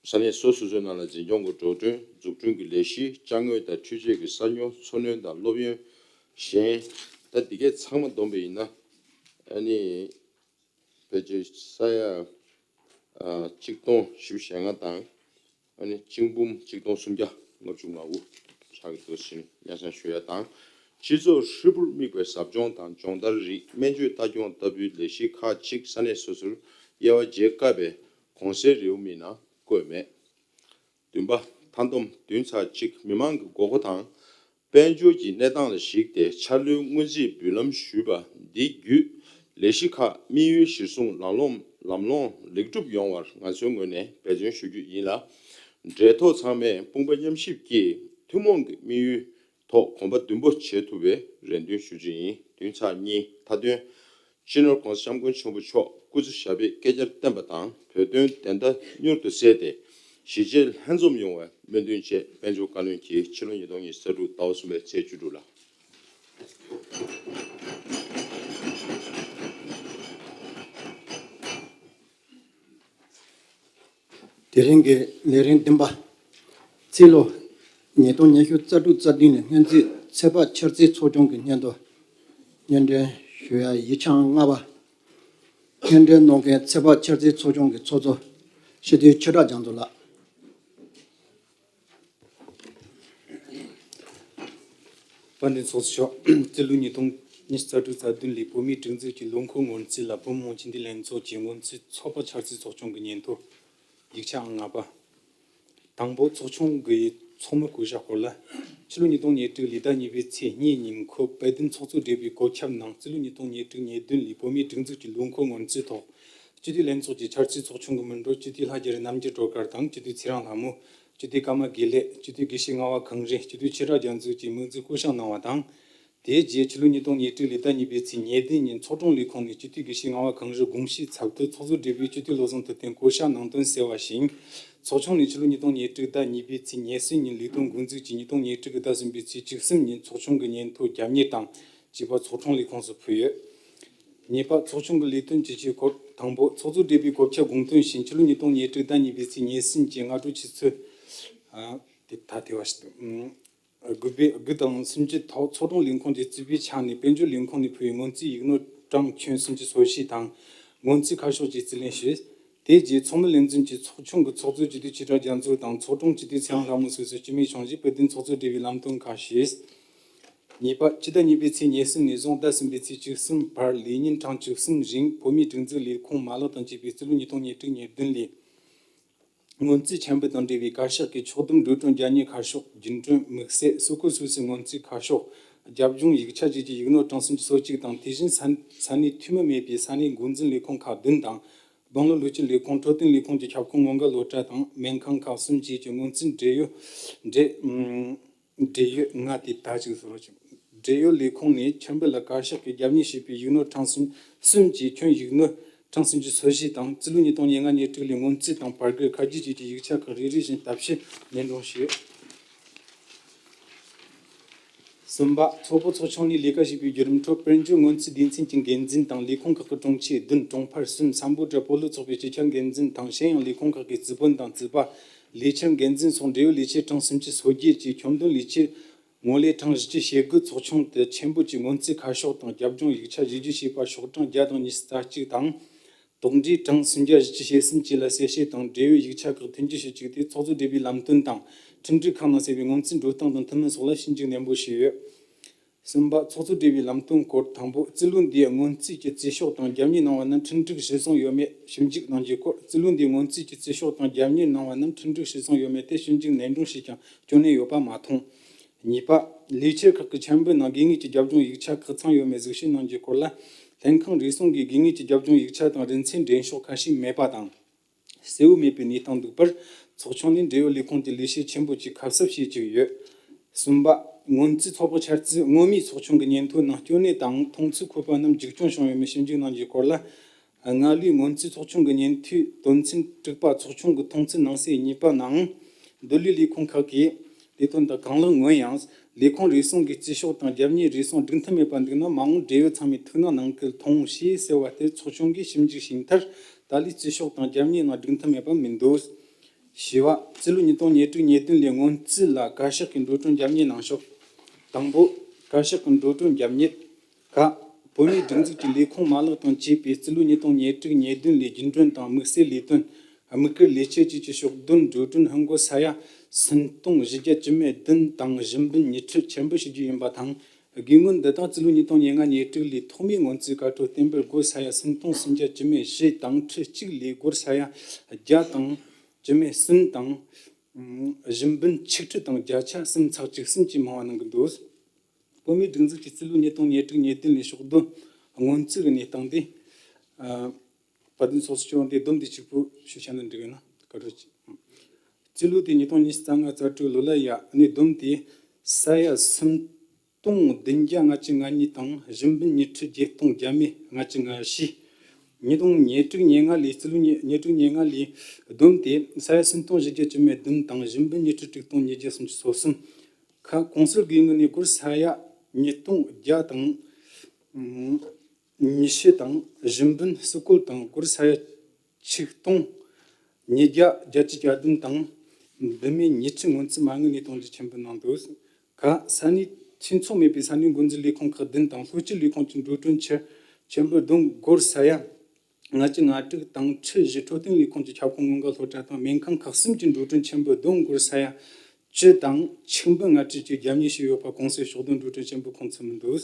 ས་གནས་སོ་སོ་སོའི་ནང་ལ་འཛིན་སྐྱོང་གི་འགྲོ་གྲོན། འཛུགས་སྐྲུན་གྱི་ལས་གཞི། ཅ་དངོས་དང་འཕྲུལ་ཆས་ཀྱི་གསར་སྙོག། འཚོ་སྣོན་དང་སློབ་ཡོན། གཞན། ད་འདི་གས་ཚང་མ་བསྡོམས་པ་ཡིན་ན་ཨ་ནི་ཕལ་ཆེར་ས་ཡ་ཨ་གཅིག་སྟོང་བཞི་བཅུ་ཞེ་ལྔ་དང་། ཨ་ནི་གཅིག་འབུམ་གཅིག་སྟོང་སུམ་བརྒྱ་ལྔ་བཅུ་ང་དགུ་ཆགས་ཀྱི་འདུག་ཟེར་ནས་སྙན་སེང་ཞུ་ཡ་དང་། སྤྱི་ཚོགས་ཧྲིལ་པོར་དམིགས་པའི་ཟབ་སྦྱོང་དང་སྦྱོང་བརྡར་རིགས། སྨན་བཅོས་ལྟ་སྐྱོང་ལྟ་བུའི་ལས་གཞི་ཁག་ཅིག་ས་གནས་སོ་སོར་དབྱེ་བ་འབྱེད་དཀའ་བས་གོང་གསལ་རེའུ་མིག་ནང་བཀོད་མེད། བདུན་པ། མཐའ་བསྡོམས་བདུན་ཚེག་གཅིག། མི་མང་གི་དགོས་མཁོ་དང་དཔལ་འབྱོར་གྱི་གནས་སྟངས་ལ་གཞིགས་ཏེ་འཆར་ལོའི་སྔོན་རྩིས་འབུལ་ལམ་ཞུས་པ་འདི་བརྒྱུད་ལས་གཞི་ཁག་དམིགས་ཡུལ་གཞིར་བཟུང་ལམ་ལྷོང་ལམ་ལྷོང་ལེགས་གྲུབ་ཡོང་བར་ང་ཚོའི་ངོས་ནས་འབད་བརྩོན་ཞུ་རྒྱུ་ཡིན་ལ། འབྲེལ་ཐོགས་ཚང་མས་དཔུང་པ་མཉམ་གཤིབ་ཀྱིས་ཐུན་མོང་གི་དམིགས་ཡུལ་ཐོག་གོམ་པ་མདུན་སྤོ་བྱེད་ཐུབ་པའི་རེ་འདུན་ཞུ་རྒྱུ་ཡིན། བདུན་ཚེག་གཉིས། མཐའ་དོན། སྤྱི་ནོར་༸གོང་ས་༸སྐྱབས་མགོན་ཆེན་པོ་མཆོག་སྐུ་ཚེ་ཞབས་པད་བསྐལ་བརྒྱར་བརྟན་པ་དང་བོད་དོན་བདེན་མཐའ་མྱུར་དུ་གསལ་ཏེ་གཞིས་བྱེས་ལྷན་འཛོམས་ཡོང་བའི་སྨོན་འདུན་བཅས་དཔལ་འབྱོར་བཀའ་བློན་གྱིས་ཕྱི་ལོ་ཉིས་སྟོང་ཉི་ཤུ་རྩ་དྲུག་ཟླ་བ་གསུམ་པའི་ཚེས་བཅུ་དྲུག་ལ། དེ་རིང་གི་ལས་རིམ་བདུན་པ། ཕྱི་ལོ་ཉིས་སྟོང་ཉི་ཤུ་རྩ་དྲུག་རྩ་བདུན་ལོའི་སྔོན་རྩིས་ཚོད་དཔག་འཆར་རྩིས་ཚོགས་ཆུང་གི་སྙན་ཐོ་སྙན་སྒྲོན་ཞུ་ཡ་ཡིག་ཆ་ལྔ་པ། སྙན་སྒྲོན་གནང་མཁན་ཚོད་དཔག་འཆར་རྩིས་ཚོགས་ཆུང་གི་ཚོགས་གཙོ་སྤྱི་འཐུས་ཆོས་གྲགས་རྒྱ་མཚོ་ལགས། དཔལ་ལྡན་ཚོགས་གཙོ་མཆོག་སྤྱི་ལོ་ཉིས་སྟོང་ཉི་ཤུ་རྩ་དྲུག་རྩ་བདུན་ལོའི་བོད་མིའི་སྒྲིག་འཛུགས་ཀྱི་ལོ་འཁོར་སྔོན་རྩིས་ལ་བོད་མི་མང་སྤྱི་འཐུས་ལྷན་ཚོགས་ཀྱི་སྔོན་རྩིས་ཚོད་དཔག་འཆར་རྩིས་ཚོགས་ཆུང་གི་སྙན་ཐོ། ཡིག་ཆ་ལྔ་པ། དང་པོ། ཚོགས་ཆུང་གི་ཚོགས་མི་བསྐོ་བཞག་སྐོར་ལ། ཕྱི་ལོ་ཉིས་སྟོང་ཉེར་དྲུག་ལོའི་ཟླ་གཉིས་པའི་ཚེས་གཉིས་ཉིན་ཁོ་དཔལ་ལྡན་ཚོགས་གཙོ་སྦྲེལ་པོའི་གོ་ཁྱབ་ནང་སྤྱི་ལོ་ཉིས་སྟོང་ཉེར་དྲུག་ཉེར་བདུན་ལོའི་བོད་མིའི་སྒྲིག་འཛུགས་ཀྱི་ལོ་འཁོར་སྔོན་རྩིས་ཐོག་སྤྱི་འཐུས་ལྷན་ཚོགས་ཀྱི་འཆར་རྩིས་ཚོགས་ཆུང་གི་མི་འགྲོ་སྤྱི་འཐུས་ལྷ་རྒྱལ་རྣམ་རྒྱལ་སྒྲོལ་དཀར་དང་སྤྱི་འཐུས་ཚེ་རིང་ལྷ་མོ། སྤྱི་འཐུས་ཀརྨ་དགེ་ལེགས། སྤྱི་འཐུས་དགེ་བཤེས་ངག་དབང་གངས་རི། སྤྱི་འཐུས་ཆོས་གྲགས་རྒྱ་མཚོ་བཅས་མིང་རྫས་བསྐོ་བཞག་གནང་བ་དང་། དེའི་རྗེས་ཕྱི་ལོ་ཉིས་སྟོང་ཉེར་དྲུག་ལོའི་ཟླ་གཉིས་པའི་ཚེས་ཉེར་བདུན་ཉིན་ཚོགས་དྲུང་ལས་ཁུངས་ནས་སྤྱི་འཐུས་དགེ་བཤེས་ངག་དབང་གངས་རི་དགོངས་ཞུའི་ཚབ་ཏུ་ཚོགས་གཙོ་སྦྲེལ་པོས་སྤྱི་འཐུས་བློ་བཟང་ཐུབ་བསྟན་བསྐོ་བཞག་གནང་དོན་གསལ་བ་བཞིན། ཚོགས་ཆུང་ནས་ཕྱི་ལོ་ཉིས་སྟོང་ཉེར་དྲུག་ཟླ་གཉིས་པའི་ཚེས་ཉེར་གསུམ་ཉིན་ལས་དོན་འགོ་འཛུགས་ཀྱིས་ཉིས་སྟོང་ཉེར་དྲུག་ཟླ་གསུམ་པའི་ཚེས་བཅུ་གསུམ་ཉིན་ཚོགས་ཆུང་གི་སྙན་ཐོ་རྒྱབ་གཉེར་དང་བཅས་པ་ཚོགས་དྲུང་ལས་ཁུངས་སུ་ཕུལ་ཡོད། གཉིས་པ། ཚོགས་ཆུང་གི་ལས་དོན་ཇི་ཆའི་སྐོར། དང་པོ། ཚོགས་གཙོ་སྦྲེལ་པོའི་གོ་ཁྱབ་དགོངས་དོན་བཞིན་ཕྱི་ལོ་ཉིས་སྟོང་ཉེར་དྲུག་ཟླ་གཉིས་པའི་ཚེས་ཉེར་གསུམ་གྱི་སྔ་དྲོ་ཆུ་ཚོད། ཨ། དེ་ད་དེ་བ་ཞིག་ཏུ། དགུ་པའི་དགུ་དང་སུམ་ཅུ་ཐོག་ཚོགས་དྲུང་ལས་ཁུངས་ཀྱི་རྩིས་པའི་ཆ་ནས་དཔལ་འབྱོར་ལས་ཁུངས་ནས་ཕུལ་བའི་སྔོན་རྩིས་ཡིག་ནོར་གྲངས་ཁྱོན་སུམ་ཅུ་སོ་བཞི་དང་། སྔོན་རྩིས་ཁ་ཕྱོགས་ཀྱི་རྩིས་ལེན་ཞུས། དེ་རྗེས་ཚོགས་མི་ལས་འཛིན་གྱིས་ཚོགས་ཆུང་གི་ཚོགས་གཙོ་སྤྱི་འཐུས་ཆོས་གྲགས་རྒྱ་མཚོ་དང་ཚོགས་དྲུང་སྤྱི་འཐུས་ཚེ་རིང་ལྷ་མོ་སོ་སོའི་སྤྱི་མོས་ཆུང་བཞིན་དཔལ་ལྡན་ཚོགས་གཙོ་སྦྲེལ་པོའི་ལམ་སྟོན་ཁག་ཞུས། གཉིས་པ། སྤྱི་ཟླ་གཉིས་པའི་ཚེས་ཉེར་གསུམ་ནས་བཟུང་ཟླ་གསུམ་པའི་ཚེས་བཅུ་གསུམ་བར་ལས་ཉིན་གྲངས་བཅུ་གསུམ་རིང་བོད་མིའི་སྒྲིག་འཛུགས་ལས་ཁུངས་མ་ལག་དང་བཅས་པའི་སྤྱི་ལོ་ཉིས་སྟོང་ཉེར་དྲུག་ཉེར་བདུན་ལོའི་སྔོན་རྩིས་ཆེན་པོ་དང་འབྲེལ་བའི་བཀའ་ཤག་གི་ཕྱོགས་བསྡོམས་འགྲོ་གྲོན་རྒྱབ་གཉེར་ཁ་ཕྱོགས། རྒྱུན་གྲོན་དམིགས་བསལ་གསོལ་ཁོག་སོ་སོའི་སྔོན་རྩིས་ཁ་ཕྱོགས། རྒྱབ་ལྗོངས་ཡིག་ཆ་བཅས་ཀྱི་ཡིག་ནོར་གྲངས་སུམ་ཅུ་སོ་གཅིག་དང་། དེ་བཞིན་ས་ས་གནས་འཐུས་མི་མེད་པའི་ས་གནས་འགོ་འཛིན་ལས་ཁུངས་ཁག་བདུན་དང་། རྡུང་ལོ་ལུག་གཅིག་ལས་ཁུངས། འཕྲོད་བསྟེན་ལས་ཁུངས་ཀྱི་ཁྱབ་ཁོངས་སྔོན་འགོག་སློབ་གྲྭ་དང་སྨན་ཁང་ཁག་གསུམ་བཅས་ཀྱི་སྔོན་རྩིས་འབྲེལ་ཡོད་འབྲེལ། འབྲེལ་ཡོད་ལྔ་དེ་ད་ཅིག་བཟོ་རོགས་བྱེད། འབྲེལ་ཡོད་ལས་ཁུངས་ནས་ཁྱིམ་པ་ལ་བཀའ་ཤག་གིས་རྒྱབ་གཉེར་བྱས་པའི་ཡིག་ནོར་གྲངས་སུམ་གསུམ་གྱི་ཁྱོན་ཡིག་ནོར་ གྲངས་སུམ་ཅུ་སོ་བཞི་དང་། རྩིས་ལོ་ཉིས་སྟོང་ཉེར་ལྔ་ཉེར་དྲུག་ལོའི་སྔོན་རྩིས་དང་བར་བརྒལ་ཁ་རྒྱུག་བཅས་ཀྱི་ཡིག་ཆ་ཁག་རེ་རེ་བཞིན་ལྟ་བཤེར་ནན་སྒྲོན་ཞུས། གསུམ་པ། ཚོགས་པ་ཚོགས་ཆུང་ནས་ལས་ཀ་བྱེད་པའི་བརྒྱུད་རིམ་ཁྲོད། དཔལ་འབྱོར་སྔོན་རྩིས་སྡེ་ཚན་གྱི་འགན་འཛིན་དང་ལས་ཁུངས་ཁག་གི་དྲུང་ཆེ་བདུན། དྲུང་འཕར་གསུམ། ས་འབོར་དྲ་སྤོ་ལོ་ཚོགས་པའི་སྤྱི་ཁྱབ་འགན་འཛིན་དང་། གཞན་ཡང་ལས་ཁུངས་ཁག་གི་རྩིས་དཔོན་དང་རྩིས་པ། ལས་འཆར་འགན་འཛིན་སོགས་འབྲེལ་ཡོད་ལས་བྱེད་གྲངས་སུམ་ཅུ་སོ་བརྒྱད་ཀྱིས་ཁྱོན་བསྡོམས་ལས་བྱེད་ངོ་ལས་གྲངས་བཞི་བཅུ་ཞེ་དགུ། ཚོགས་ཆུང་དེ་ཆེན་པོ་གྱི་སྔོན་རྩིས་ཁ་ཕྱོགས་དང་རྒྱབ་ལྗོངས་ཡིག་ཆ་བེད་སྤྱོད་བྱས་པ་ཤོག་གྲངས་བརྒྱ་དང་ཉི་ཤུ་རྩ་གཅིག་དང་། དོགས་འདྲི་གྲངས་སུམ་བརྒྱ་བཞི་བཅུ་ཞེ་གསུམ་བཅས་ལ་གསལ་བཤད་དང་། འབྲེལ་ཡོད་ཡིག་ཆ་ཁག་ཐོན་སྐྱེད་ཞུ་གཅིག་སྟེ། ཚོགས་གཙོས་བགྲེས་པོའི་ལམ་སྟོན་དང་། ཁྲིམས་སྒྲིག་ཁག་ནང་གསལ་བའི་སྔོན་རྩིས་འགྲོ་སྟངས་དང་མཐུན་མིན་སོགས་ལ་ཞིབ་འཇུག་ནན་པོ་བྱས་ཡོད། གསུམ་པ། ཚོགས་གཙོས་བགྲེས་པོའི་ལམ་སྟོན་སྐོར། དང་པོ། རྩིས་ལོ་འདིའི་སྔོན་རྩིས་ཀྱི་རྩིས་ཤོག་དང་རྒྱབ་གཉེར་གནང་བ་རྣམས་ཁྲིམས་སྒྲིག་གཞིར་བཟུང་ཡོད་མེད་ཞིབ་འཇུག་གནང་རྒྱུའི་སྐོར། རྩིས་ལོ་འདིའི་སྔོན་རྩིས་ཀྱི་རྩིས་ཤོག་དང་རྒྱབ་གཉེར་གནང་བ་རྣམས་ཁྲིམས་སྒྲིག་གཞིར་བཟུང་ཡོད་མེད་དེ་ཞིབ་འཇུག་ནན་སྒྲོན་བྱས་ཀྱང་སྐྱོན་གནས་ཡོད་པ་མ་མཐོང་། གཉིས་པ། ལས་འཆར་ཁག་གི་ཆེད་འབུལ་ནང་དགོས་ངེས་ཀྱི་རྒྱབ་ལྗོངས་ཡིག་ཆ་ཁག་ཚང་ཡོད་མེད་གཟིགས་ཞིབ་གནང་རྒྱུའི་སྐོར་ལ། ལྷན་ཁང་རེ་ཟུང་གིས་དགོས་ངེས་ཀྱི་རྒྱབ་ལྗོངས་ཡིག་ཆ་དང་རིན་ཚད་འདྲེན་ཤོག་ཁ་ཤས་མེད་པ་དང་། གསལ་བོ་མེད་པའི་གནས་སྟངས་འདུག་པར། ཚོགས་ཆུང་ནས་འབྲེལ་ཡོད་ལས་ཁུངས་ཀྱི་ལས་བྱེད་ཆེན་པོ་གྱིས་ཁ་གསབ་བྱེད་བཅུག་ཡོད། གསུམ་པ། སྔོན་རྩིས་ཚོགས་པ་འཆར་རྩིས་སྔོན་མའི་ཚོགས་ཆུང་གི་སྙན་ཐོའི་ནང་སྐྱོན་གནས་དང་མཐོང་ཚུལ་འཁོད་པ་རྣམས་འཇིག་སྐྱོང་བྱུང་ཡོད་མེད་ཞིབ་འཇུག་གནང་རྒྱུའི་སྐོར་ལ། སྔ་ལོའི་སྔོན་རྩིས་ཚོགས་ཆུང་གི་སྙན་ཐོའི་དོན་ཚན་དྲུག་པ། ཚོགས་ཆུང་གི་མཐོང་ཚུལ་ནང་གསེས་གཉིས་པ་ནང་། མདོ་ལས་ལས་ཁུངས་ཁག་གིས་ལས་དོན་དག་གང་ལེགས་མངོན་ཡང་། ལས་ཁུངས་རེ་ཟུང་གིས་རྩིས་ཤོག་དང་རྒྱབ་གཉེར་རེ་ཟུང་སྒྲིག་མཐུན་མེད་པ་འདུག་ན། མ་འོངས་འབྲེལ་ཡོད་ཚང་མས་ཐུགས་སྣང་གནང་སྐུལ་ཐོངས་ཞེས་གསལ་བ་ལྟར། ཚོགས་ཆུང་གིས་ཞིབ་འཇུག་བྱས་མཐར། ད་ལོའི་རྩིས་ཤོག་དང་རྒྱབ་གཉེར་ནང་སྒྲིག་མཐུན་མེད་པ་མི་འདུག། བཞི་པ། རྩིས་ལོ་ཉིས་སྟོང་ཉེར་དྲུག་ཉེར་བདུན་ལོའི་སྔོན་རྩིས་ལ་བཀའ་ཤག་གི་འགྲོ་གྲོན་རྒྱབ་གཉེར་གནང་ཤོག། དང་པོ། བཀའ་ཤག་གི་འགྲོ་གྲོན་རྒྱབ་གཉེར། ཁ། བོད་མིའི་སྒྲིག་འཛུགས་ཀྱི་ལས་ཁུངས་མ་ལག་དང་བཅས་པའི་རྩིས་ལོ་ཉིས་སྟོང་ཉེར་དྲུག་ཉེར་བདུན་ལོའི་རྒྱུན་གྲོན་དང་དམིགས་བསལ་ལས་དོན། དམིགས་བཀར་ལས་བྱེད་བཅས་ཀྱི་ཕྱོགས་བསྡོམས་འགྲོ་གྲོན་ཧིན་སྒོར་ས་ཡ་སུམ་སྟོང་བཞི་བརྒྱ་བཅུ་མེད་བདུན་དང་། ཞུན་འབུལ་ཉིས་ཁྲི་ཆེན་པོ་ཞུ་རྒྱུ་ཡིན་པ་དང་། དགོས་དངུལ་འདི་དག་རྩིས་ལོ་ཉིས་སྟོང་ཉེར་ལྔ་ཉེར་དྲུག་ལོའི་ཐོག་མའི་སྔོན་རྩིས་བཀའ་འཁྲོལ་བརྟན་པོར་སྒོར་ས་ཡ་སུམ་སྟོང་སུམ་བརྒྱ་བཅུ་མེད་བཞི་དང་། ཁྲི་གཅིག་ལོའི་སྒོར་ས་ཡ་བརྒྱ་དང་བཅུ་མེད་གསུམ་དང་། ཞུན་འབུལ་ཆིག་ཁྲི་དང་བརྒྱ་ཆ་གསུམ་ཚེག་བཅུ་གསུམ་བཅས་མང་བ་གནང་གི་འདུག། བོད་མིའི་སྒྲིག་འཛུགས་ཀྱི་རྩིས་ལོ་ཉིས་སྟོང་ཉེར་དྲུག་ཉེར་བདུན་ལོའི་ཕྱོགས་བསྡོམས་སྔོན་རྩིས་ཀྱི་གནས་སྟངས་དེ། ཨ། བཀའ་དྲིན་ཚོགས་གཙོ་མཆོག་འདི་བསྡོམས་དེ་གཅིག་པུ་ཞུ་བྱ་ན་འགྲིག་གི་ན། བཀའ་དྲིན་ཆེ། རྩིས་ལོ་དེ་ཉིས་སྟོང་ཉི་ཤུ་རྩ་ལྔ་རྩ་དྲུག་ལོ་ལ་ཡ་ནས་བསྡོམས་ཏེ་ས་ཡ་སུམ་སྟོང་བདུན་བརྒྱ་ལྔ་བཅུ་ང་གཉིས་དང་། ཞུན་འབུལ་ཉིས་ཁྲི་བརྒྱད་སྟོང་བརྒྱ་མེད་ལྔ་བཅུ་ང་བཞི། ཉིས་སྟོང་ཉེར་དྲུག་ཉེར་ལྔ་ལོའི་རྩིས་ལོ་ཉེར་དྲུག་ཉེར་ལྔ་ལོའི་བསྡོམས་ཏེ་ས་ཡ་སུམ་སྟོང་བཞི་བརྒྱ་བཅུ་མེད་བདུན་དང་། ཞུན་འབུལ་ཉིས་ཁྲི་དྲུག་སྟོང་ཉིས་བརྒྱ་སུམ་ཅུ་སོ་གསུམ། ཁ། གོང་གསལ་དགོས་དངུལ་ནས་སྒོར་ས་ཡ་ཉིས་སྟོང་བརྒྱ་དང་ཉི་ཤུ་དང་། ཞུན་འབུལ་སུ་བཀོལ་དང་སྒོར་ས་ཡ་ཆིག་སྟོང་ཉིས་བརྒྱ་བརྒྱད་ཅུ་གྱ་བདུན་དང་། འབུལ་མེད་ཉིས་ཁྲི་སྔོན་རྩིས་མ་དངུལ་ནས་གཏོང་རྒྱུ་ཆེད་འབུལ་གནང་འདུག། ཁ། ས་གནས་འཐུས་ཚོགས་མེད་པའི་ས་གནས་འགོ་འཛིན་ལས་ཁུངས་ཁག་བདུན་དང་། ལྷོ་སྤྱི་ལས་ཁུངས་ཀྱི་འགྲོ་གྲོན་ཆེད་ཆེད་འབུལ་བསྡོམས་སྒོར་ས་ཡ་ལྔ་བཅུ་ང་དྲུག་དང་། ཁྲི་བཞི། འཕྲོད་བསྟེན་ལས་ཁུངས་ཀྱི་ཁྱབ་ཁོངས་སྔོན་འགོག་སློབ་གྲྭ་དང་སྨན་ཁང་ཁག་གསུམ་གྱི་འགྲོ་གྲོན་ཆེད་འབུལ་བསྡོམས་སྒོར་ས་ཡ་བཅུ་དང་ཆིག་འབུམ་ལྔ་ཁྲི་བཅས་རྒྱབ་གཉེར་ཞུས་ཡོད་པ་གོང་གསལ་ཕྱོགས་བསྡོམས་འགྲོ་གྲོན་ཆེད་འབུལ་ཁོངས་ཚུད་མི་འདུག།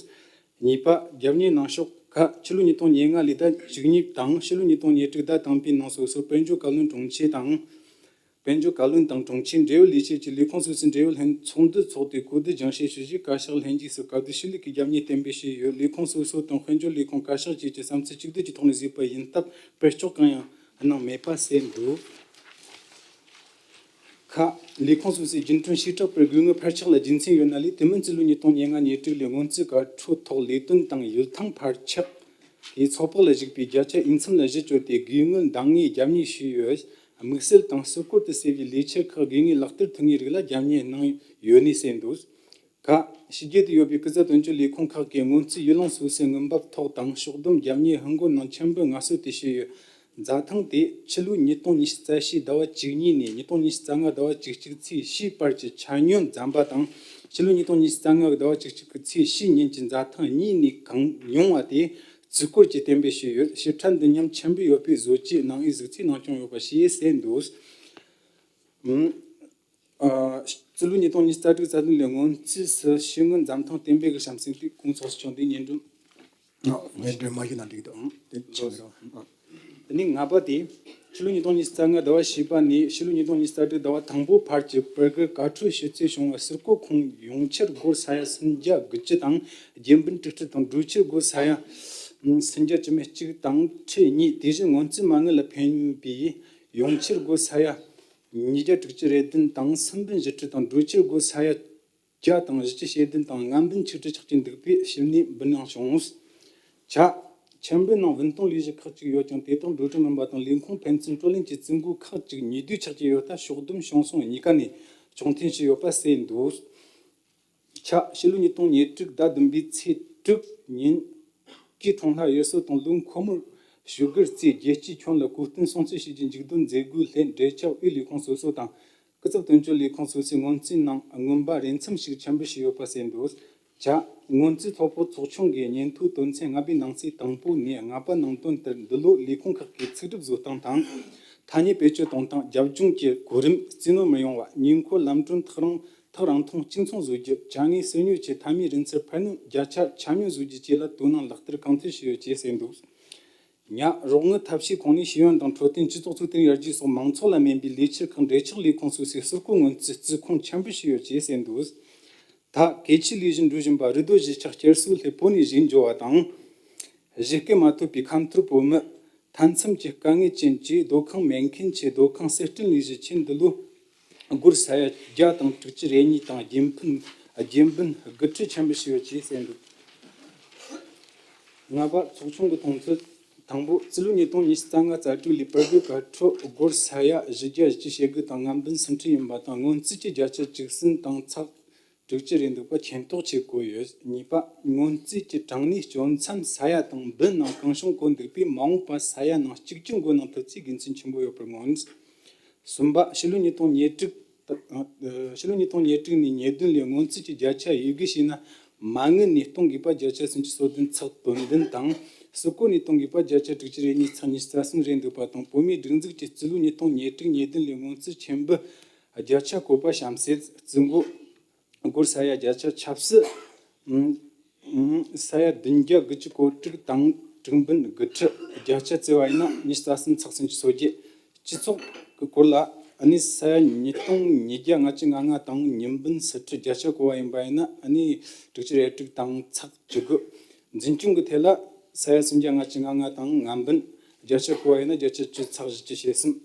གཉིས་པ། རྒྱབ་གཉེར་གནང་ཕྱོགས། ཁ། ཕྱི་ལོ་ཉིས་སྟོང་ཉེར་ལྔ་ལོའི་ཟླ་བཅུ་གཉིས་དང་ཕྱི་ལོ་ཉིས་སྟོང་ཉེར་དྲུག་ཟླ་དང་པོའི་ནང་སོ་སོར་དཔལ་འབྱོར་བཀའ་བློན་དྲུང་ཆེ་དང་། དཔལ་འབྱོར་བཀའ་བློན་དང་དྲུང་ཆེ། འབྲེལ་ཡོད་ལས་བྱེད་ཀྱིས་ལས་ཁུངས་སོ་སོའི་འབྲེལ་ཡོད་ལྷན་ཚོགས་འདུ་འཚོགས་ཏེ་གོ་བསྡུར་སྦྱང་བཤད་ཞུ་རྒྱུ། བཀའ་ཤག་ལྷན་རྒྱས་སུ་བཀའ་བསྡུར་ཞུ་ལུགས་ཀྱི་རྒྱབ་གཉེར་གཏན་འབེབས་བྱས་ཡོད། ལས་ཁུངས་སོ་སོ་དང་དཔལ་འབྱོར་ལས་ཁུངས་བཀའ་ཤག་བཅས་ཀྱི་བསམ་ཚུལ་གཅིག་སྡུད་ཀྱི་ཐོག་ནས་བཟོས་པ་ཡིན་སྟབས་སྤེལ་ལྕོག་གང་ཡང་གནང་མེད་པ་གསལ་འདུག། ཁ། ལས་ཁུངས་སོ་སོའི་རྒྱུན་གྲོན་ཞུས་དྲག་པར་དགོས་དངུལ་ཕར་ཆག་ལ་རྒྱུ་མཚན་ཡོད་ན་ལས་དེ་མིན་རྩིས་ལོ་ཉིས་སྟོང་ཉེར་ལྔ་ཉེར་དྲུག་ལོའི་སྔོན་རྩིས་བཀའ་འཁྲོལ་ཐོག་ལས་དོན་དང་ཡུལ་ཐང་ཕར་ཆག་གིས་ཚོད་དཔག་ལ་གཞིགས་པའི་བརྒྱ་ཆ་འོས་འཚམ་ལ་གཞི་བཅོལ་ཏེ་དགོས་དངུལ་འདང་ངེས་རྒྱབ་གཉེར་ཞུས་ཡོད། དམིགས་བསལ་དང་གསོལ་སྐོར་དུ་གསོལ་བའི་ལས་འཆར་ཁག་དགོས་ངེས་ལག་བསྟར་ཐུབ་ངེས་རིགས་ལ་རྒྱབ་གཉེར་གནང་ཡོད་ནས་གསལ་འདུག། ཁ། ཕྱི་རྒྱལ་དུ་ཡོད་པའི་སྐུ་ཚབ་དོན་གཅོད་ལས་ཁུངས་ཁག་གིས་སྔོན་རྩིས་ཡུལ་ལུང་སོ་སོའི་དངུལ་འབབ་ཐོག་དང་ཕྱོགས་བསྡོམས་རྒྱབ་གཉེར་ཧིན་སྒོར་ནང་ཆེན་པོའི་ངལ་གསོ་དེ་ཞུས་ཡོད། འཛའ་ཐང་དེ་ཕྱི་ལོའི་ཉིས་སྟོང་ཉི་ཤུ་རྩ་བཞི་ཟླ་བ་བཅུ་གཉིས་ནས་ཉིས་སྟོང་ཉི་ཤུ་རྩ་ལྔ་ཟླ་བ་བཅུ་གཅིག་ཚེས་བཞིའི་བར་གྱི་ཆ་སྙོམས་ཟམ་པ་དང་། ཕྱི་ལོའི་ཉིས་སྟོང་ཉི་ཤུ་རྩ་ལྔ་ཟླ་བ་བཅུ་གཅིག་གི་ཚེས་བཞི་ཉིན་གྱི་འཛའ་ཐང་གཉིས་ནས་གང་ཉུང་བ་དེ་རྩིས་སྐོར་གྱིས་གཏན་འབེབས་བྱས་ཡོད། ཞིབ་ཕྲ་འདི་མཉམ་ཆེན་པོ་ཡོད་པའི་བཟོ་བཅོས་གནང་འོས་གཟིགས་ཚུལ་གནང་སྐྱོང་ཡོད་པ་ཞེས་གསལ་འདུག། ཨང་། ཨ། རྩིས་ལོ་ཉིས་སྟོང་ཉི་ཤུ་རྩ་དྲུག་རྩ་བདུན་ལོའི་སྔོན་རྩིས་སུ་ཕྱི་དངུལ་འཛའ་ཐང་གཏན་འབེབས་ཀྱི་གཤམ་གསལ་དེ་གོང་ཚོགས་སུ་བྱུང་དུས་སྙན་སྒྲོན། ཨ། སྙན་སྒྲོན་མ་ཞུས་ན་འགྲིག་འདུག། ཨང་། དེ་ཆགས་མི་རུང་། དེ་ནས་ལྔ་པ་དེ། ཕྱི་ལོ་ཉིས་སྟོང་ཉི་ཤུ་རྩ་ལྔ་ཟླ་བ་བཞི་པ་ནས་ཕྱི་ལོ་ཉིས་སྟོང་ཉི་ཤུ་རྩ་དྲུག་ཟླ་བ་དང་པོ་བར་གྱི་བར་བརྒལ་བཀའ་འཁྲོལ་ཞུ་ཚུལ་བྱུང་བ་ཟུར་བཀོད་ཁོངས་ཡོངས་ཁྱབ་སྒོར་ས་ཡ་སུམ་བརྒྱ་དགུ་བཅུ་དང་། རྒྱུན་འབུལ་དྲུག་ཁྲི་དང་། གྲོས་ཆོད་སྒོར་ས་ཡ་སུམ་བརྒྱ་བཅུ་མེད་གཅིག་དང་ཁྲི་གཉིས། དེ་བཞིན་སྔོན་རྩིས་མ་དངུལ་ལ་ཕན་པའི་ཡོངས་ཁྱབ་སྒོར་ས་ཡ་ཉིས་བརྒྱ་དྲུག་ཅུ་རེ་བདུན་དང་། སྲིན་འབུལ་བཞི་ཁྲི་དང་། གྲོས་ཆོད་སྒོར་ས་ཡ་བརྒྱ་དང་བཞི་བཅུ་ཞེ་བདུན་དང་། ལྔ་འབུལ་ཆིག་ཁྲི་ཆག་ཅིང་འདུག་པས་ཞིབ་ནས་འབུལ་གནང་བྱུང་། ཆ། ཆེན་པོའི་ནང་བུན་གཏོང་ལས་གཞི་ཁག་ཅིག་ཡོད་ཀྱང་། དེ་དག་འགྲོ་གྲོན་མིན་པ་དང་། ལས་ཁུངས་ཕན་ཚུན་སྤྲོད་ལེན་གྱི་རྩིས་འགོ་ཁག་ཅིག་ཉེས་དོན་ཆགས་ཀྱི་ཡོད་སྟབས། ཕྱོགས་བསྡོམས་བྱུང་སོང་། གཉིས་ཀ་ནས་གཅོད་འཐེན་བྱས་ཡོད་པ་གསལ་འདུག། ཆ། ཕྱི་ལོ་ཉིས་སྟོང་ཉེར་དྲུག་ཟླ་བདུན་པའི་ཚེས་དྲུག་ཉིན། སྐྱིད་གྲོང་ལྷ་ཡུལ་སྲོལ་དང་ལོའི་འཁོར་མོར་བཞུགས་སྒར་རྩེའི་རྒྱལ་སྤྱིའི་ཁྱོན་ལ་གོ་སྟོན་སྲུང་བརྩི་ཞུ་རྒྱུའི་མཇུག་སྡོམ་མཛད་སྒོའི་སླད། འབྲེལ་ཆགས་དབུས་ལས་ཁུངས་སོ་སོ་དང་། སྐུ་ཚབ་དོན་གཅོད་ལས་ཁུངས་སོ་སོའི་སྔོན་རྩིས་ནང་མངོན་པ་རེ་མཚམས་ཤིག་ཆེན་པོ་ཞིག་ཡོད་པ་གསལ་འདུག། ཆ། སྔོན་རྩིས་ཚོགས་པ་ཚོགས་ཆུང་གིས་ཉིན་ཐོའི་དོན་ཚན་ལྔ་པའི་ནང་གསེས་དང་པོ་ནས་ལྔ་པ་ནང་དོན་ལྟར། འདི་ལོ་ལས་ཁུངས་ཁག་གི་ཚིག་སྒྲུབ་བཟོ་སྟངས་དང་། ཐ་སྙད་བེད་སྤྱོད་གཏོང་སྟངས། རྒྱབ་ལྗོངས་ཀྱི་གོ་རིམ། རྩིས་ནོར་མི་ཡོང་བ། ཉེ་འཁོར་ལམ་གྲོན་ཐག་རིང་ཐག་རིང་ཐུང་གཅིག་མཚུངས་བཟོ་རྒྱུ། བྱ་དངོས་སོ་ཉུལ་གྱི་མཐའ་མའི་རིན་ཚད་འཕར་སྣོན། བརྒྱ་ཆ་ཆ་སྙོམས་བཟོ་རྒྱུ་བཅས་ལ་དོ་སྣང་ལག་བསྟར་གང་ཐུབ་བྱས་ཡོད་ཅེས་གསལ་འདུག། ཉ། རོགས་དངུལ་ཐབས་ཤེས་ཁང་ནས་ཤེས་ཡོན་དང་འཕྲོད་བསྟེན། སྤྱི་ཚོགས་གཅིག་མཐུན་ཡར་རྒྱས་སོགས་མང་ཚོགས་ལ་སྨན་པའི་ལས་འཆར་ཁག་འབྲེལ་ཆགས་ལས་ཁུངས་སོ་སོའི་ཟུར་བཀོད་སྔོན་རྩིས་རྩིས་ཁུངས་ཆེན་པོ་ཞིག་ཡོད་ཅེས་གསལ་འདུག། ད་གལ་ཆེའི་ལས་གཞི་འགྲུབ་བཞིན་པ། རུ་སྡོད་གཞིས་ཆགས་བསྐྱར་གསོའི་སླད་བོད་ནས་གཞིས་འགྱོ་བ་དང་། གཞིས་སྐད་མ་ཐོས་པའི་ཁ་འཐོར་བོད་མི། མཐའ་མཚམས་ཀྱི་དཀའ་ངལ་ཅན་གྱི་སྡོད་ཁང་མེད་མཁན་གྱི་སྡོད་ཁང་གསར་སྐྲུན་ལས་གཞི་ཆེད། འདི་ལོ་སྒོར་ས་ཡ་བརྒྱ་དང་དྲུག་ཅུ་རེ་གཉིས་དང་། རྒྱུན་ཕན་རྒྱུན་ཕན་སྒུལ་ཁྲལ་ཆེན་པོ་ཞིག་ཡོད་ཅེས་གསལ་འདུག། ལྔ་པ། ཚོགས་ཆུང་གི་མཐོང་ཚུལ། དང་པོ། རྩིས་ལོ་ཉིས་སྟོང་ཉི་ཤུ་རྩ་ལྔ་རྩ་དྲུག་ལོའི་བར་དགུའི་བར་དུ་སྒོར་ས་ཡ་བཞི་བརྒྱ་བཞི་བཅུ་ཞེ་དགུ་དང་ལྔ་འབུམ་སུམ་ཁྲི་ཡིན་པ་དང་། སྔོན་རྩིས་ཀྱི་བརྒྱ་ཆ་བཅུ་གསུམ་དང་ཚེག་དྲུག་ཅུ་རེ་འདུག་པ་མཁྱེན་རྟོགས་བྱེད་དགོས་ཡོད། གཉིས་པ། སྔོན་རྩིས་ཀྱི་དྲང་གནས་སྤྱོད་མཚམས་ས་ཡ་དང་འབུམ་ནང་གང་བྱུང་བཀོད་འདུག་པས། མ་འོངས་པར་ས་ཡ་ནང་གཅིག་གྱུར་འགོད་གནང་ཐུབ་ཚེ་དགེ་མཚན་ཆེན་པོ་ཡོད་པར་མངོན། གསུམ་པ། ཕྱི་ལོ་ཉིས་སྟོང་ཉེར་དྲུག་ད་ཕྱི་ལོ་ཉིས་སྟོང་ཉེར་དྲུག་ནས་ཉེར་བདུན་ལོའི་སྔོན་རྩིས་ཀྱི་བརྒྱ་ཆ་ཡོད་དགུ་བྱས་ན། མ་དངུལ་ནས་གཏོང་དགོས་པ་བརྒྱ་ཆ་སུམ་ཅུ་སོ་བདུན་ཚེག་དོན་བདུན་དང་། སྲིད་བཀོད་ནས་གཏོང་དགོས་པ་བརྒྱ་ཆ་དྲུག་ཅུ་རེ་གཉིས་ཚེག་ཉི་ཤུ་རྩ་གསུམ་རེ་འདུག་པ་དང་། བོད་མིའི་སྒྲིག་འཛུགས་ཀྱི་རྩིས་ལོ་ཉིས་སྟོང་ཉེར་དྲུག་ཉེར་བདུན་ལོའི་སྔོན་རྩིས་ཆེན་པོ་བརྒྱ་ཆ་བཀོད་པ་གཤམ་གསལ། རྩིས་འགོ་སྒོར་ས་ཡ་བརྒྱ་ཆ་ཆ་བཞི། ཨང་། ས་ཡ་བདུན་བརྒྱ་དགུ་བཅུ་གོ་དྲུག་དང་། དྲུག་འབུམ་དགུ་ཁྲི། བརྒྱ་ཆ་བརྩི་བ་ཡིན་ན་ཉི་ཤུ་རྩ་གསུམ་ཚེག་སུམ་ཅུ་སོ་བརྒྱད། སྤྱི་ཚོགས་ཀྱི་སྐོར་ལ་ཨ་ནི་ས་ཡ་ཉིས་སྟོང་ཉིས་བརྒྱ་ལྔ་བཅུ་ང་ལྔ་དང་། ཉིས་འབུམ་སུམ་ཁྲི། བརྒྱ་ཆ་བཀོད་པ་ཡིན་པ་ཡིན་ན་ཨ་ནི་དྲུག་ཅུ་རེ་དྲུག་དང་ཚེག་བཅུ་དགུ། འཛིན་སྐྱོང་གི་ཐད་ལ་ས་ཡ་སུམ་བརྒྱ་ལྔ་བཅུ་ང་ལྔ་དང་། ལྔ་འབུམ། བརྒྱ་ཆ་བཀོད་པ་ཡིན་ན་བརྒྱ་ཆ་བཅུ་ཚེག་བཞི་བཅུ་ཞེ་གསུམ།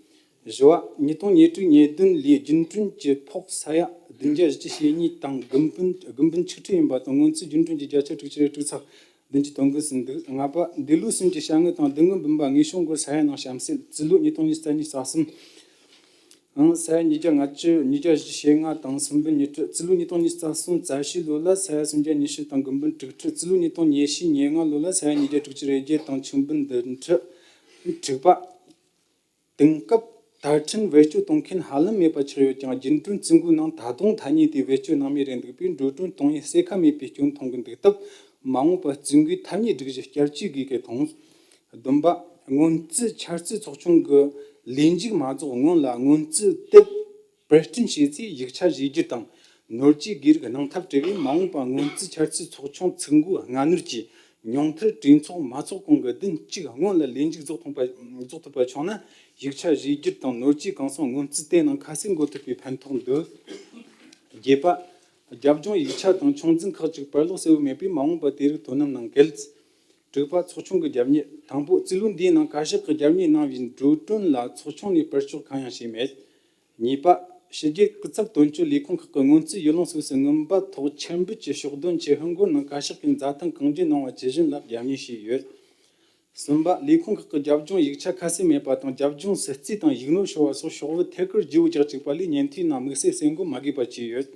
བཞི་བ། ཉིས་སྟོང་ཉེར་དྲུག་ཉེར་བདུན་ལོའི་རྒྱུན་གྲོན་གྱི་ཕོགས་ས་ཡ་བདུན་བརྒྱ་བཞི་བཅུ་ཞེ་གཉིས་དང་དགུ་འབུམ་དགུ་འབུམ་ཆིག་ཁྲི་ཡིན་པ་དང་། སྔོན་རྩིས་རྒྱུན་གྲོན་གྱི་བརྒྱ་ཆ་དྲུག་ཅུ་རེ་དྲུག་ཚེག་བདུན་ཅུ་དོན་དགུ་ཟིན་འདུག། ལྔ་པ། འདས་ལོ་གསུམ་གྱི་བྱ་དངོས་དང་སྡུག་བསྔལ་འབུམ་པ་དངོས་བྱུང་སྒོར་ས་ཡ་ནང་གཤམ་གསལ། རྩིས་ལོ་ཉིས་སྟོང་ཉི་ཤུ་རྩ་གཉིས་རྩ་གསུམ། ཨང་། ས་ཡ་ཉིས་བརྒྱ་ལྔ་བཅུ། ཉིས་བརྒྱ་བཞི་བཅུ་ཞེ་ལྔ་དང་སུམ་འབུམ་ཉི་ཁྲི། རྩིས་ལོ་ཉིས་སྟོང་ཉི་ཤུ་རྩ་གསུམ་རྩ་བཞི་ལོ་ལ་ས་ཡ་སུམ་བརྒྱ་ཉི་ཤུ་དང་དགུ་འབུམ་དྲུག་ཁྲི། རྩིས་ལོ་ཉིས་སྟོང་ཉེར་བཞི་ཉེར་ལྔ་ལོ་ལ་ས་ཡ་ཉིས་བརྒྱ་དྲུག་ཅུ་རེ་བརྒྱད་དང་ཆིག་འབུམ་བདུན་ཁྲི། དྲུག་པ། དེང་སྐབས་དར་ཕྲན་བེད་སྤྱོད་གཏོང་མཁན་ཧ་ལམ་མེད་པ་ཆགས་ཡོད་ཀྱང་། རྒྱུན་གྲོན་རྩིས་འགོའི་ནང་ད་དུང་ཐ་སྙད་དེ་བེད་སྤྱོད་གནང་མུས་རེད་འདུག་པས། འགྲོ་གྲོན་གཏོང་ཡུལ་གསལ་ཁ་མེད་པའི་སྐྱོན་མཐོང་གི་འདུག་སྟབས། མ་འོངས་པར་རྩིས་འགོས་ཐ་སྙད་སྒྲིག་གཞི་བསྐྱར་བཅོས་དགོས་སྐད་མཐོང་། བདུན་པ། སྔོན་རྩིས་འཆར་རྩིས་ཚོགས་ཆུང་གི་ལས་མཇུག་མ་རྫོགས་སྔོན་ལ་སྔོན་རྩིས་དེབ་པར་སྐྲུན་བྱས་ཚེ་ཡིག་ཆ་བཞེས་རྒྱུ་དང་། ནོར་གྱི་དགེ་རིགས་གནང་ཐབས་བྲལ་བས། མ་འོངས་པ་སྔོན་རྩིས་འཆར་རྩིས་ཚོགས་ཆུང་ཚུགས་འགོའི་སྔ་སྣུར་གྱིས་ཉུང་མཐར་གྲོས་ཚོགས་མ་ཚོགས་གོང་གི་བདུན་གཅིག་སྔོན་ལ་ལས་མཇུག་རྫོགས་ཐུབ་པ་རྫོགས་ཐུབ་པ་བྱུང་ན། ཡིག་ཆ་བཞེས་རྒྱུ་དང་ནོར་གྱི་གང་སོང་སྔོན་རྩིས་དེ་ནང་ཁ་གསལ་འགོད་ཐུབ་པའི་ཕན་ཐོགས་འདུག། བརྒྱད་པ། རྒྱབ་ལྗོངས་ཡིག་ཆ་དང་ཆུང་འཛིན་ཁག་ཅིག་པར་ལོག་གསལ་བོ་མེད་པས། མ་འོངས་པ་དེ་རིགས་དོ་སྣང་གནང་གལ། དྲུག་པ། ཚོགས་ཆུང་གི་རྒྱབ་གཉེར། དང་པོ། རྩིས་ལོ་འདིའི་ནང་བཀའ་ཤག་གིས་རྒྱབ་གཉེར་གནང་བའི་འགྲོ་གྲོན་ལ་ཚོགས་ཆུང་ནས་པར་ཤོག་གང་ཡང་བྱས་མེད། གཉིས་པ། ཕྱི་རྒྱལ་སྐུ་ཚབ་དོན་གཅོད་ལས་ཁུངས་ཁག་གི་སྔོན་རྩིས་ཡུལ་ལུང་སོ་སོའི་མངོན་པ་ཐོག་ཆེན་པོ་གྱི་ཕྱོགས་བསྡོམས་ཀྱི་ཧིན་སྒོར་ནང་བཀའ་ཤག་གིས་འཛའ་ཐང་གང་ཅི་གནང་བ་ཇི་བཞིན་ལ་རྒྱབ་གཉེར་བྱས་ཡོད། གསུམ་པ། ལས་ཁུངས་ཁག་གི་རྒྱབ་ལྗོངས་ཡིག་ཆ་ཁ་གསལ་མེད་པ་དང་། རྒྱབ་ལྗོངས་སུ་རྩིས་དང་ཡིག་ནོར་ཤོར་བ་སོགས་ཤོག་བུ་ཐད་ཀར་བརྗེ་བོ་རྒྱག་བཅུག་པ་ལས་ཉིན་ཐོའི་ནང་དམིགས་བསལ་གསལ་འགོད་མ་དགོས་པ་བྱས་ཡོད།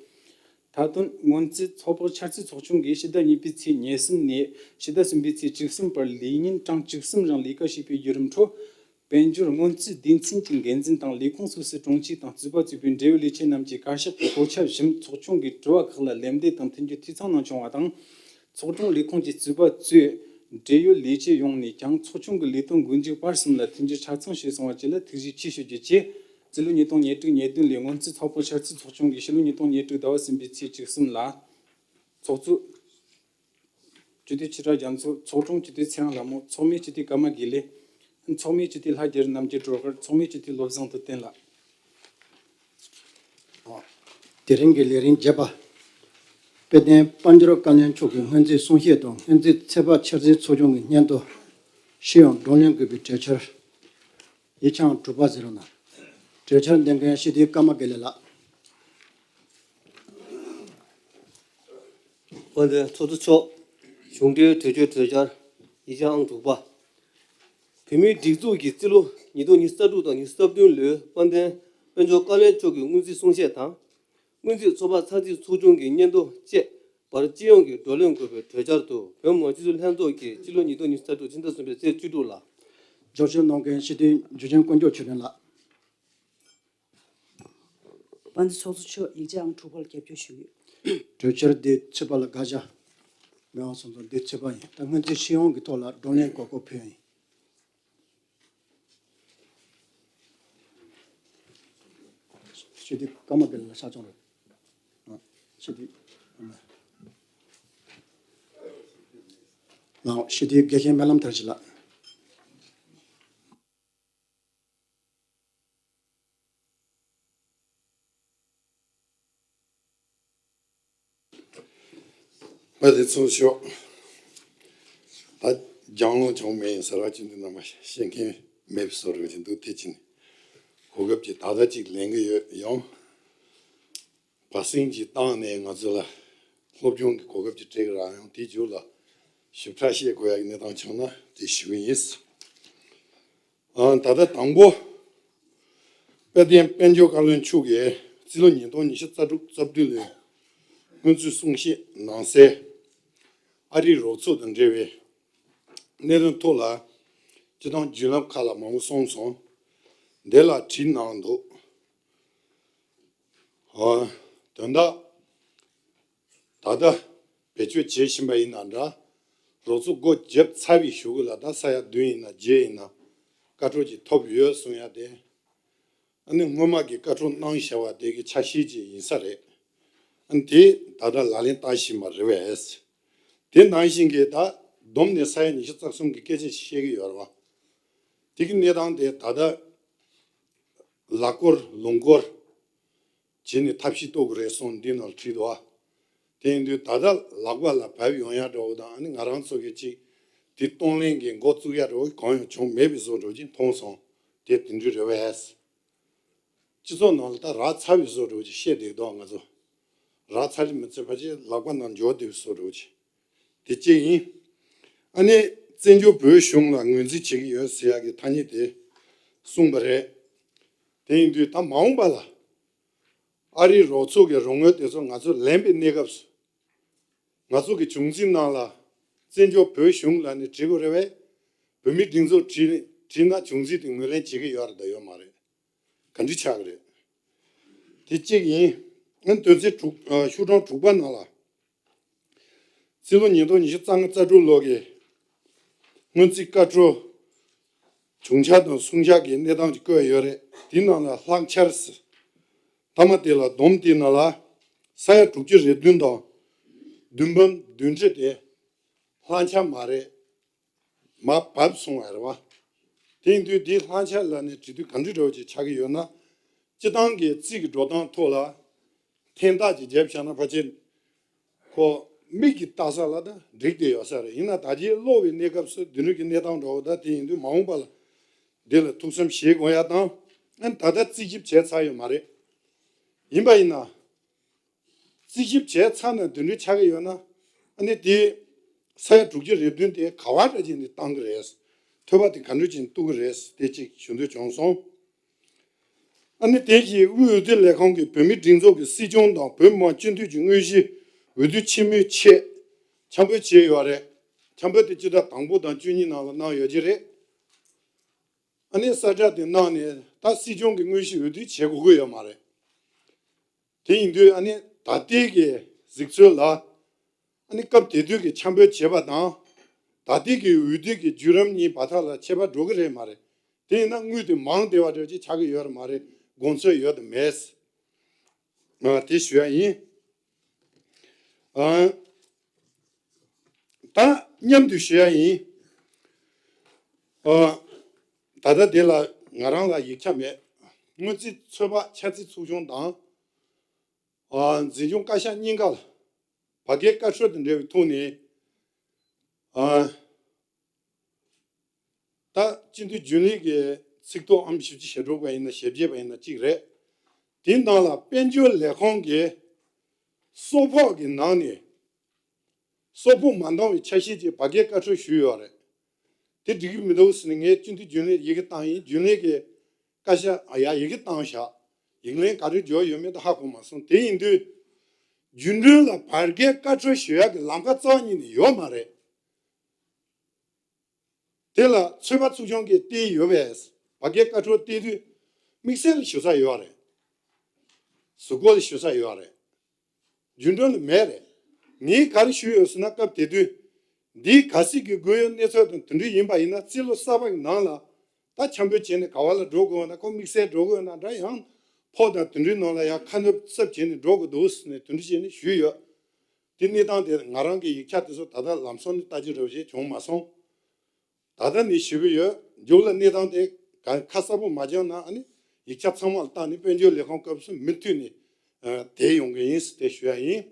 མཐའ་དོན། སྔོན་རྩིས་ཚོགས་པ་འཆར་རྩིས་ཚོགས་ཆུང་གིས་ཕྱི་ཟླ་གཉིས་པའི་ཚེས་ཉེར་གསུམ་ནས་ཕྱི་ཟླ་གསུམ་པའི་ཚེས་བཅུ་གསུམ་བར་ལས་ཉིན་གྲངས་བཅུ་གསུམ་རིང་ལས་ཀ་བྱས་པའི་བརྒྱུད་རིམ་ཁྲོད། དཔལ་འབྱོར་སྔོན་རྩིས་སྡེ་ཚན་གྱི་འགན་འཛིན་དང་ལས་ཁུངས་སོ་སོའི་དྲུང་ཆེ་དང་རྩིས་པ་གཙོས་པའི་འབྲེལ་ཡོད་ལས་བྱེད་རྣམས་ཀྱིས་བཀའ་ཤག་གི་གོ་ཆ་བཞིན་ཚོགས་ཆུང་གི་དྲི་བ་ཁག་ལ་ལན་འདེབས་དང་མཐུན་འགྱུར་འཐུས་ཚང་གནང་བྱུང་བ་དང་། ཚོགས་དྲུང་ལས་ཁུངས་ཀྱི་རྩིས་པ་གཙོས་འབྲེལ་ཡོད་ལས་བྱེད་ཡོངས་ནས་ཀྱང་ཚོགས་ཆུང་གི་ལས་དོན་འགོ་མཇུག་བར་གསུམ་ལ་མཐུན་འགྱུར་ཆ་ཚང་བྱས་སོང་བ་བཅས་ལ་ཐུགས་རྗེ་ཆེ་ཞུ་རྒྱུ་བཅས། རྩིས་ལོ་ཉིས་སྟོང་ཉེར་དྲུག་ཉེར་བདུན་ལོའི་སྔོན་རྩིས་ཚོགས་པ་འཆར་རྩིས་ཚོགས་ཆུང་གིས་ཕྱི་ལོ་ཉིས་སྟོང་ཉེར་དྲུག་ཟླ་བ་གསུམ་པའི་ཚེས་བཅུ་གསུམ་ལ། ཚོགས་གཙོ། སྤྱི་འཐུས་ཆོས་གྲགས་རྒྱ་མཚོ། ཚོགས་དྲུང་སྤྱི་འཐུས་ཚེ་རིང་ལྷ་མོ། ཚོགས་མི་སྤྱི་འཐུས་ཀརྨ་དགེ་ལེགས། ཚོགས་མི་སྤྱི་འཐུས་ལྷ་རྒྱལ་རྣམ་རྒྱལ་སྒྲོལ་དཀར། ཚོགས་མི་སྤྱི་འཐུས་བློ་བཟང་དུས་བསྟན་ལགས། དེ་རིང་གི་ལས་རིམ་བརྒྱད་པ། དཔལ་ལྡན་དཔལ་འབྱོར་བཀའ་བློན་མཆོག་གི་སྔོན་རྩིས་གསུང་བཤད་དང་སྔོན་རྩིས་ཚོད་དཔག་འཆར་རྩིས་ཚོགས་ཆུང་གི་སྙན་ཐོ། ཤེས་ཡོན་བགྲོ་གླེང་དགོས་པའི་གྲོས་འཆར། ཡིག་ཆའམ་དྲུག་པ་ཟེར་རོ་ན། གྲོས་འཆར་འདོན་མཁན་སྤྱི་འཐུས་ཀརྨ་དགེ་ལེགས་ལགས། དཔལ་ལྡན་ཚོགས་གཙོ་མཆོག་གཞུང་འབྲེལ་གྲོས་ཆོད་གྲོས་འཆར་ཡིག་ཆའམ་དྲུག་པ། བོད་མིའི་སྒྲིག་འཛུགས་ཀྱི་རྩིས་ལོ་ཉིས་སྟོང་ཉི་ཤུ་རྩ་དྲུག་དང་ཉི་ཤུ་རྩ་བདུན་ལོའི་དཔལ་ལྡན་དཔལ་འབྱོར་བཀའ་བློན་མཆོག་གི་སྔོན་རྩིས་གསུང་བཤད་དང་། སྔོན་རྩིས་ཚོགས་པ་ཚགས་རྩིས་ཚོགས་ཆུང་གི་སྙན་ཐོ་བཅས་པར་སྤྱི་ཡོངས་ཀྱིས་བགྲོ་གླེང་དགོས་པའི་གྲོས་འཆར་དུ། བོད་མི་མང་སྤྱི་འཐུས་ལྷན་ཚོགས་ཀྱི་སྤྱི་ལོ་ཉིས་སྟོང་ཉི་ཤུ་རྩ་དྲུག་ཕྱི་ཟླ་གསུམ་པའི་ཚེས་བཅུ་དྲུག་ལ། སྦྱོར་བཤད་གནང་མཁན་སྤྱི་འཐུས་འཇུ་ཆེན་དཀོན་མཆོག་ཆོས་སྒྲོན་ལགས། དཔལ་ལྡན་ཚོགས་གཙོ་མཆོག་ཡིག་ཆ་ཨང་དྲུག་པ་ལ་རྒྱབ་སྐྱོར་ཞུ་རྒྱུ། གྲོས་འཆར་འདི་ཚོད་དཔག་ལ་དགག་བྱ་མེད་པ་སོང་ཙང་འདི་ཚོད་དཔག་ཡིན། ད་སྔོན་རྩིས་སྤྱི་ཡོངས་ཀྱི་ཐོག་ལ་བགྲོ་གླེང་དགོས་མཁོ་ཕུལ་ཡིན། ཞུ་དེ་ཀརྨ་དགེ་ལེགས་ལ་ཤར་བྱུང་རེད། ཨ། ཞུ་དེ། ལགས། ཞུ་དེ་དགེ་མཁན་སྨོན་ལམ་དར་ཞིང་ལགས། དཔལ་ལྡན་ཚོགས་གཙོ་མཆོག་ད་རྒྱང་ལོང་བྱུང་མེད་ཡིན་ཟེར་བ་ཅན་དུ་རྣམ་པ་ཤེས་མཁན་མེད་པའི་བཟོ་འདྲ་ཅིག་འདུག་དེ་ཕྱིན་གོ་སྐབས་ཅིག་ད་ལྟ་ཅིག་ལེན་གི་ཡོད། ཡང་བར་གསེང་ཅིག་བཏང་ནས་ང་ཚོ་ལ་སློབ་སྦྱོང་གི་གོ་སྐབས་ཅིག་སྤྲད་གི་རག། ཡང་དེའི་མཇུག་ལ་ཞིབ་ཕྲ་བཤད་དགོས་ཡག་གི་གནས་སྟངས་བྱུང་ན་དེ་ཞུ་གི་ཡིན། ཨ། ད་ལྟ་དང་པོ། དཔལ་ལྡན་དཔལ་འབྱོར་བཀའ་བློན་མཆོག་གིས་རྩིས་ལོ་ཉིས་སྟོང་ཉི་ཤུ་རྩ་དྲུག་རྩ་བདུན་ལོའི་སྔོན་རྩིས་གསུང་བཤད་གནང་སའི་ཨ་རིའི་རོགས་ཚོགས་དང་འབྲེལ་བའི་གནད་དོན་ཐོག་ལ་སྤྱིར་བཏང་བརྒྱུད་ལམ་ཁག་ལ་མང་པོ་གསུངས་སོང་། འདི་ལ་བྲིས་གནང་འདུག་ཨ། དོན་དག་ད་ལྟ་བེད་སྤྱོད་བྱེད་བཞིན་པ་ཡིན་ན་འདྲ། རོགས་ཚོགས་སྒོ་བརྒྱབ་ཚར་བའི་གཞུག་གུ་ལ་ད་ས་ཡ་བདུན་ཡིན་ན་བརྒྱད་ཡིན་ན་བཀའ་འཁྲོལ་ཅིག་ཐོབ་ཡོད་གསུང་ཡ་དེ། ཨ་ནི་སྔོན་མ་གི་བཀའ་འཁྲོལ་གནང་བཞག་པ་དེ་གི་ཆ་ཤས་ཅིག་ཡིན་ས་རེད། ཨ་ནི་དེ་ད་ལྟ་ལག་ལེན་བསྟར་བཞིན་པ་རེད་པས། དེ་ནང་བཞིན་གྱི་ད་བསྡོམས་ནས་ས་ཡ་ཉི་ཤུ་རྩ་གསུམ་གྱི་སྐད་ཆ་ཞིག་བཤད་ཀྱི་ཡོད་རེད་བ། དེ་གི་གནས་སྟངས་དེ་ད་ལྟ་ལག་སྐོར་ལུང་སྐོར་བྱས་ནས་ཐབས་ཤེས་གཏོད་དགོས་རེད་གསུངས། འདི་ནང་ལ་བྲིས་འདུག་བ། དེ་ཡིན་དུས་ད་ལྟ་ལག་པ་ལ་བབས་ཡོང་ཡ་འདྲ་བོ་དང་། ཨ་ནི་ང་རང་ཚོ་གི་ཅིག་དེ་གཏོང་ལེན་གྱི་འགོ་བཙུགས་ཡ་འདྲ་བོ་གང་ཡང་བྱུང་མེད་པའི་བཟོ་འདྲ་བོ་ཅིག་མཐོང་སོང་། དེ་དེ་འདྲ་རེད་པས། སྤྱི་ཚོགས་ནང་ལ་ད་རག་ཚར་བའི་བཟོ་འདྲ་བོ་ཅིག་བཤད་བསྡད་འདུག་ང་ཚོ་རག་ཚར་རེད་མི་ཚེ་ཕལ་ཆེར་ལག་པ་ནང་འབྱོར་བསྡད་པའི་བཟོ་འདྲ་བོ་ཅིག་དེ་གཅིག་ཡིན། ཨ་ནི་བཙན་བྱོལ་བོད་གཞུང་ལ་ངོས་འཛིན་བྱེད་ཀྱི་ཡོད་ཟེར་ཡག་གི་ཐ་སྙད་དེ་གསུངས་པ་རེད། དེ་ཡིན་དུས་ད་མ་འོངས་པ་ལ་ཨ་རིའི་རོགས་ཚོགས་ཀྱི་རོགས་དངུལ་དེ་ཚོ་ང་ཚོ་ལེན་པའི་གནས་སྐབས་སུ། ང་ཚོ་གི་བྱུང་འཛིན་ནང་ལ་བཙན་བྱོལ་བོད་གཞུང་ལབ་ནས་བྲིས་དགོས་རེད་པས། བོད་མིའི་སྒྲིག་འཛུགས་བྲིས་བྲིས་ན་བྱུང་འཛིན་དེ་ངོས་ལེན་བྱེད་ཀྱི་ཡོད་རེད་དང་ཡོད་མ་རེད། ག་འདྲ་ཆགས་ཀྱི་རེད། དེ་གཅིག་ཡིན། ཨ་ནི་དོན་ཚན་དྲུག་ཨ་ཤོག་གྲངས་དྲུག་པ་ནང་ལ། རྩིས་ལོ་ཉིས་སྟོང་ཉི་ཤུ་རྩ་ལྔ་རྩ་དྲུག་ལོ་གི་སྔོན་རྩིས་བཀའ་འཁྲོལ་བྱུང་འཆར་དང་གསུང་འཆར་གྱི་གནས་སྟངས་ཀྱི་བཀོད་ཡོད་རེད། དེའི་ནང་ལ་ལྷག་འཆར་ཟེར། མཐའ་མ་དེ་ལ་བསྡོམས་དེའི་ནང་ལ་ས་ཡ་དྲུག་ཅུ་རེ་བདུན་དང་བདུན་འབུམ་བདུན་ཁྲི་དེ་ལྷག་འཆར་མ་རེད། མར་བབས་སོང་བ་རེད་བ། དེ་ཡིན་དུས་འདི་ལྷག་འཆར་ལབ་ནས་བྲིས་དུས་ག་འདྲ་འདྲ་བོ་ཅིག་ཆགས་ཀྱི་ཡོད་ན། སྤྱི་བཏང་གི་རྩིས་ཀྱི་འགྲོ་སྟངས་ཐོག་ལ་འཐེན་ཐག་ཅིག་བརྒྱབ་བཞག་ན་ཕལ་ཆེར་ཁོ་མིག་གིས་ལྟ་ས་ལ་ད་འགྲིག་བསྡད་ཡོད་ས་རེད། ཡིན་ན་ད་རྗེས་ཀློག་པའི་གནས་སྐབས་སུ་འདི་འདྲ་གི་གནས་སྟངས་འདྲ་བོ་ད་དེ་ཡིན་དུས་མ་འོངས་པ་ལ་འདི་ལ་ཐུགས་བསམ་བཞེས་དགོས་ཡ་དང་། ཨ་ནི་ད་ལྟ་རྩིས་ཞིབ་བྱས་ཚར་ཡོད་མ་རེད། ཡིན་པ་ཡིན་ན། རྩིས་ཞིབ་བྱས་ཚར་ན་དེ་འདྲའི་ཆགས་ཀྱི་ཡོད་ན། ཨ་ནི་དེ་ས་ཡ་དྲུག་ཅུ་རེ་བདུན་དེ་ག་བ་འདྲ་ཅིག་ནས་བཏང་གི་རེད། ཐོལ་པ་དེ་ག་འདྲ་ཅིག་གཏུག་གི་རེད། དེ་གཅིག་ཞུ་འདོད་བྱུང་སོང་། ཨ་ནི་དེ་བཞིན་དབུས་འོས་བསྡུ་ལས་ཁང་གིས་བོད་མིའི་སྒྲིག་འཛུགས་ཀྱི་སྲིད་སྐྱོང་དང་བོད་མི་མང་སྤྱི་འཐུས་ཀྱི་དངོས་གཞིའི་འོས་བསྡུ་ཆེན་མོའི་ཆེད་འཆར་འབུལ་བྱས་ཡོད་རེད། འཆར་འབུལ་དེ་སྤྱི་ཟླ་དང་པོ་དང་བཅུ་གཉིས་ནང་ལ་གནང་ཡོད་ཀྱི་རེད། ཨ་ནི་གསལ་བསྒྲགས་དེ་གནང་ནས་ད་སྲིད་སྐྱོང་གི་དངོས་གཞི་འོས་བསྡུ་བྱེད་དགོས་ཀྱི་ཡོད་མ་རེད། དེ་ཡིན་དུས་ཨ་ནི་ད་ལྟའི་གི་གཟིགས་ཚུལ་ལ། ཨ་ནི་སྐབས་དེ་དུས་ཀྱི་འཆར་འབུལ་བྱས་པ་དང་། ད་ལྟའི་གི་འོས་བསྡུ་གི་བརྒྱུད་རིམ་གཉིས་བར་ཐག་ལ་ཁྱད་པར་འགྲོ་གི་རེད་མ་རེད། དེ་ཡིན་ན་དངུལ་དེ་མང་བསྡད་པ་འདྲ་ཅིག་ཆགས་ཀྱི་ཡོད་རེད་མ་རེད། དགོངས་ཚུལ་ཡོད་དམ་མེད། ཨ། དེ་ཞུ་ཡ་ཡིན། ཨ། ད་མཉམ་དུ་ཞུ་ཡ་ཡིན། ཨ། ད་ལྟ་དེ་ལ་ང་རང་ལ་ཡིག་ཆ་མེད། སྔོན་རྩིས་ཚོད་དཔག་འཆར་རྩིས་ཚོགས་ཆུང་དང་། ཨ། འཛིན་སྐྱོང་བཀའ་ཤག་གཉིས་ཀ་ལ་བར་བརྒལ་བཀའ་འཁྲོལ་དང་འབྲེལ་བའི་ཐོག་ནས། ཨ། ད་སྤྱི་འཐུས་རྒྱུན་ལས་ཀྱི་ཚིག་ཐོ་ཨང་བཞི་བཅུ་ཞེ་དྲུག་པ་ཡིན་ན་ཞེ་བརྒྱད་པ་ཡིན་ན་གཅིག་རེད། དེའི་ནང་ལ་དཔལ་འབྱོར་ལས་ཁང་གི་གསོག་ཕོགས་ཀྱི་ནང་ནས་གསོག་ཕོགས་མ་འདང་བའི་ཆ་ཤས་ཅིག་བར་བརྒལ་བཀའ་འཁྲོལ་ཞུས་ཡོད་རེད། དེ་འགྲིག་གི་མི་འདུག་ཟེར་ནས་ངས་སྤྱི་འཐུས་རྒྱུན་ལས་ཡི་གེ་བཏང་ཡིན། རྒྱུན་ལས་ཀྱི་བཀའ་ཤག་ཡ་ཡི་གེ་བཏང་བཞག་ཡིག་ལན་ག་རེ་འབྱོར་ཡོད་མེད་དེ་ཧ་གོ་མ་སོང་། དེ་ཡིན་དུས་རྒྱུན་གྲོན་ལ་བར་བརྒལ་བཀའ་འཁྲོལ་ཞུ་ཡག་གི་ལམ་ཁ་རྩ་བ་ཉིད་ནས་ཡོད་མ་རེད། དེ་ལ་ཚོད་དཔག་ཚོགས་ཆུང་གིས་བལྟས་ཡོད་པས། བར་བརྒལ་བཀའ་འཁྲོལ་བལྟས་དུས་དམིགས་བསལ་ལ་ཞུ་ས་ཡོད་རེད། གཟུགས་སྐོར་ལ་ཞུ་ས་ཡོད་རེད། རྒྱུན་གྲོན་ལ་མེད་རེད། ངས་ག་རེ་ཞུས་ཡོད་ཟེར་ན། སྐབས་དེ་དུས་འདིའི་གལ་སྲིད་ཀྱི་དགོས་ཡོད་གནས་ཚུལ་དང་དེ་འདྲ་ཡིན་པ་ཡིན་ན། རྩིས་ལོ་གསར་པ་གི་ནང་ལ་ད་འཆམ་པོ་བྱས་ནས་ག་བ་ལ་འགྲོ་དགོས་ན། ཁོ་དམིགས་བསལ་འགྲོ་དགོས་ན་འདྲ། ཡང་ཕོགས་དང་དེ་འདྲའི་ནང་ལ་ཡང་ཁ་ནུབ་གསབ་བྱས་ནས་འགྲོ་དགོས་འདུག་ཟེར་ནས་དེ་འདྲ་བྱས་ནས་ཞུས་ཡོད། དེ་གནས་སྟངས་དེ་ང་རང་གི་ཡིག་ཆ་དེ་ཚོ་ད་ལྟ་ལམ་སང་ནས་ལྟ་རྒྱུ་རེ་བ་ཞིག་བྱུང་མ་སོང་། ད་ལྟ་ནས་ཞུ་གི་ཡོད། མཇུག་ལ་གནས་སྟངས་དེ་ག་ཁ་གསལ་པོ་མ་བྱུང་ན། ཨ་ནི་ཡིག་ཆ་ཚང་མ་ལ་བལྟས་ནས་དཔལ་འབྱོར་ལས་ཁུངས་སྐབས་སུ་མུ་མཐུད་ནས་ཨ་དེ་ཡོང་གི་ཡིན་ཟེར་དེ་ཞུ་ཡ་ཡིན།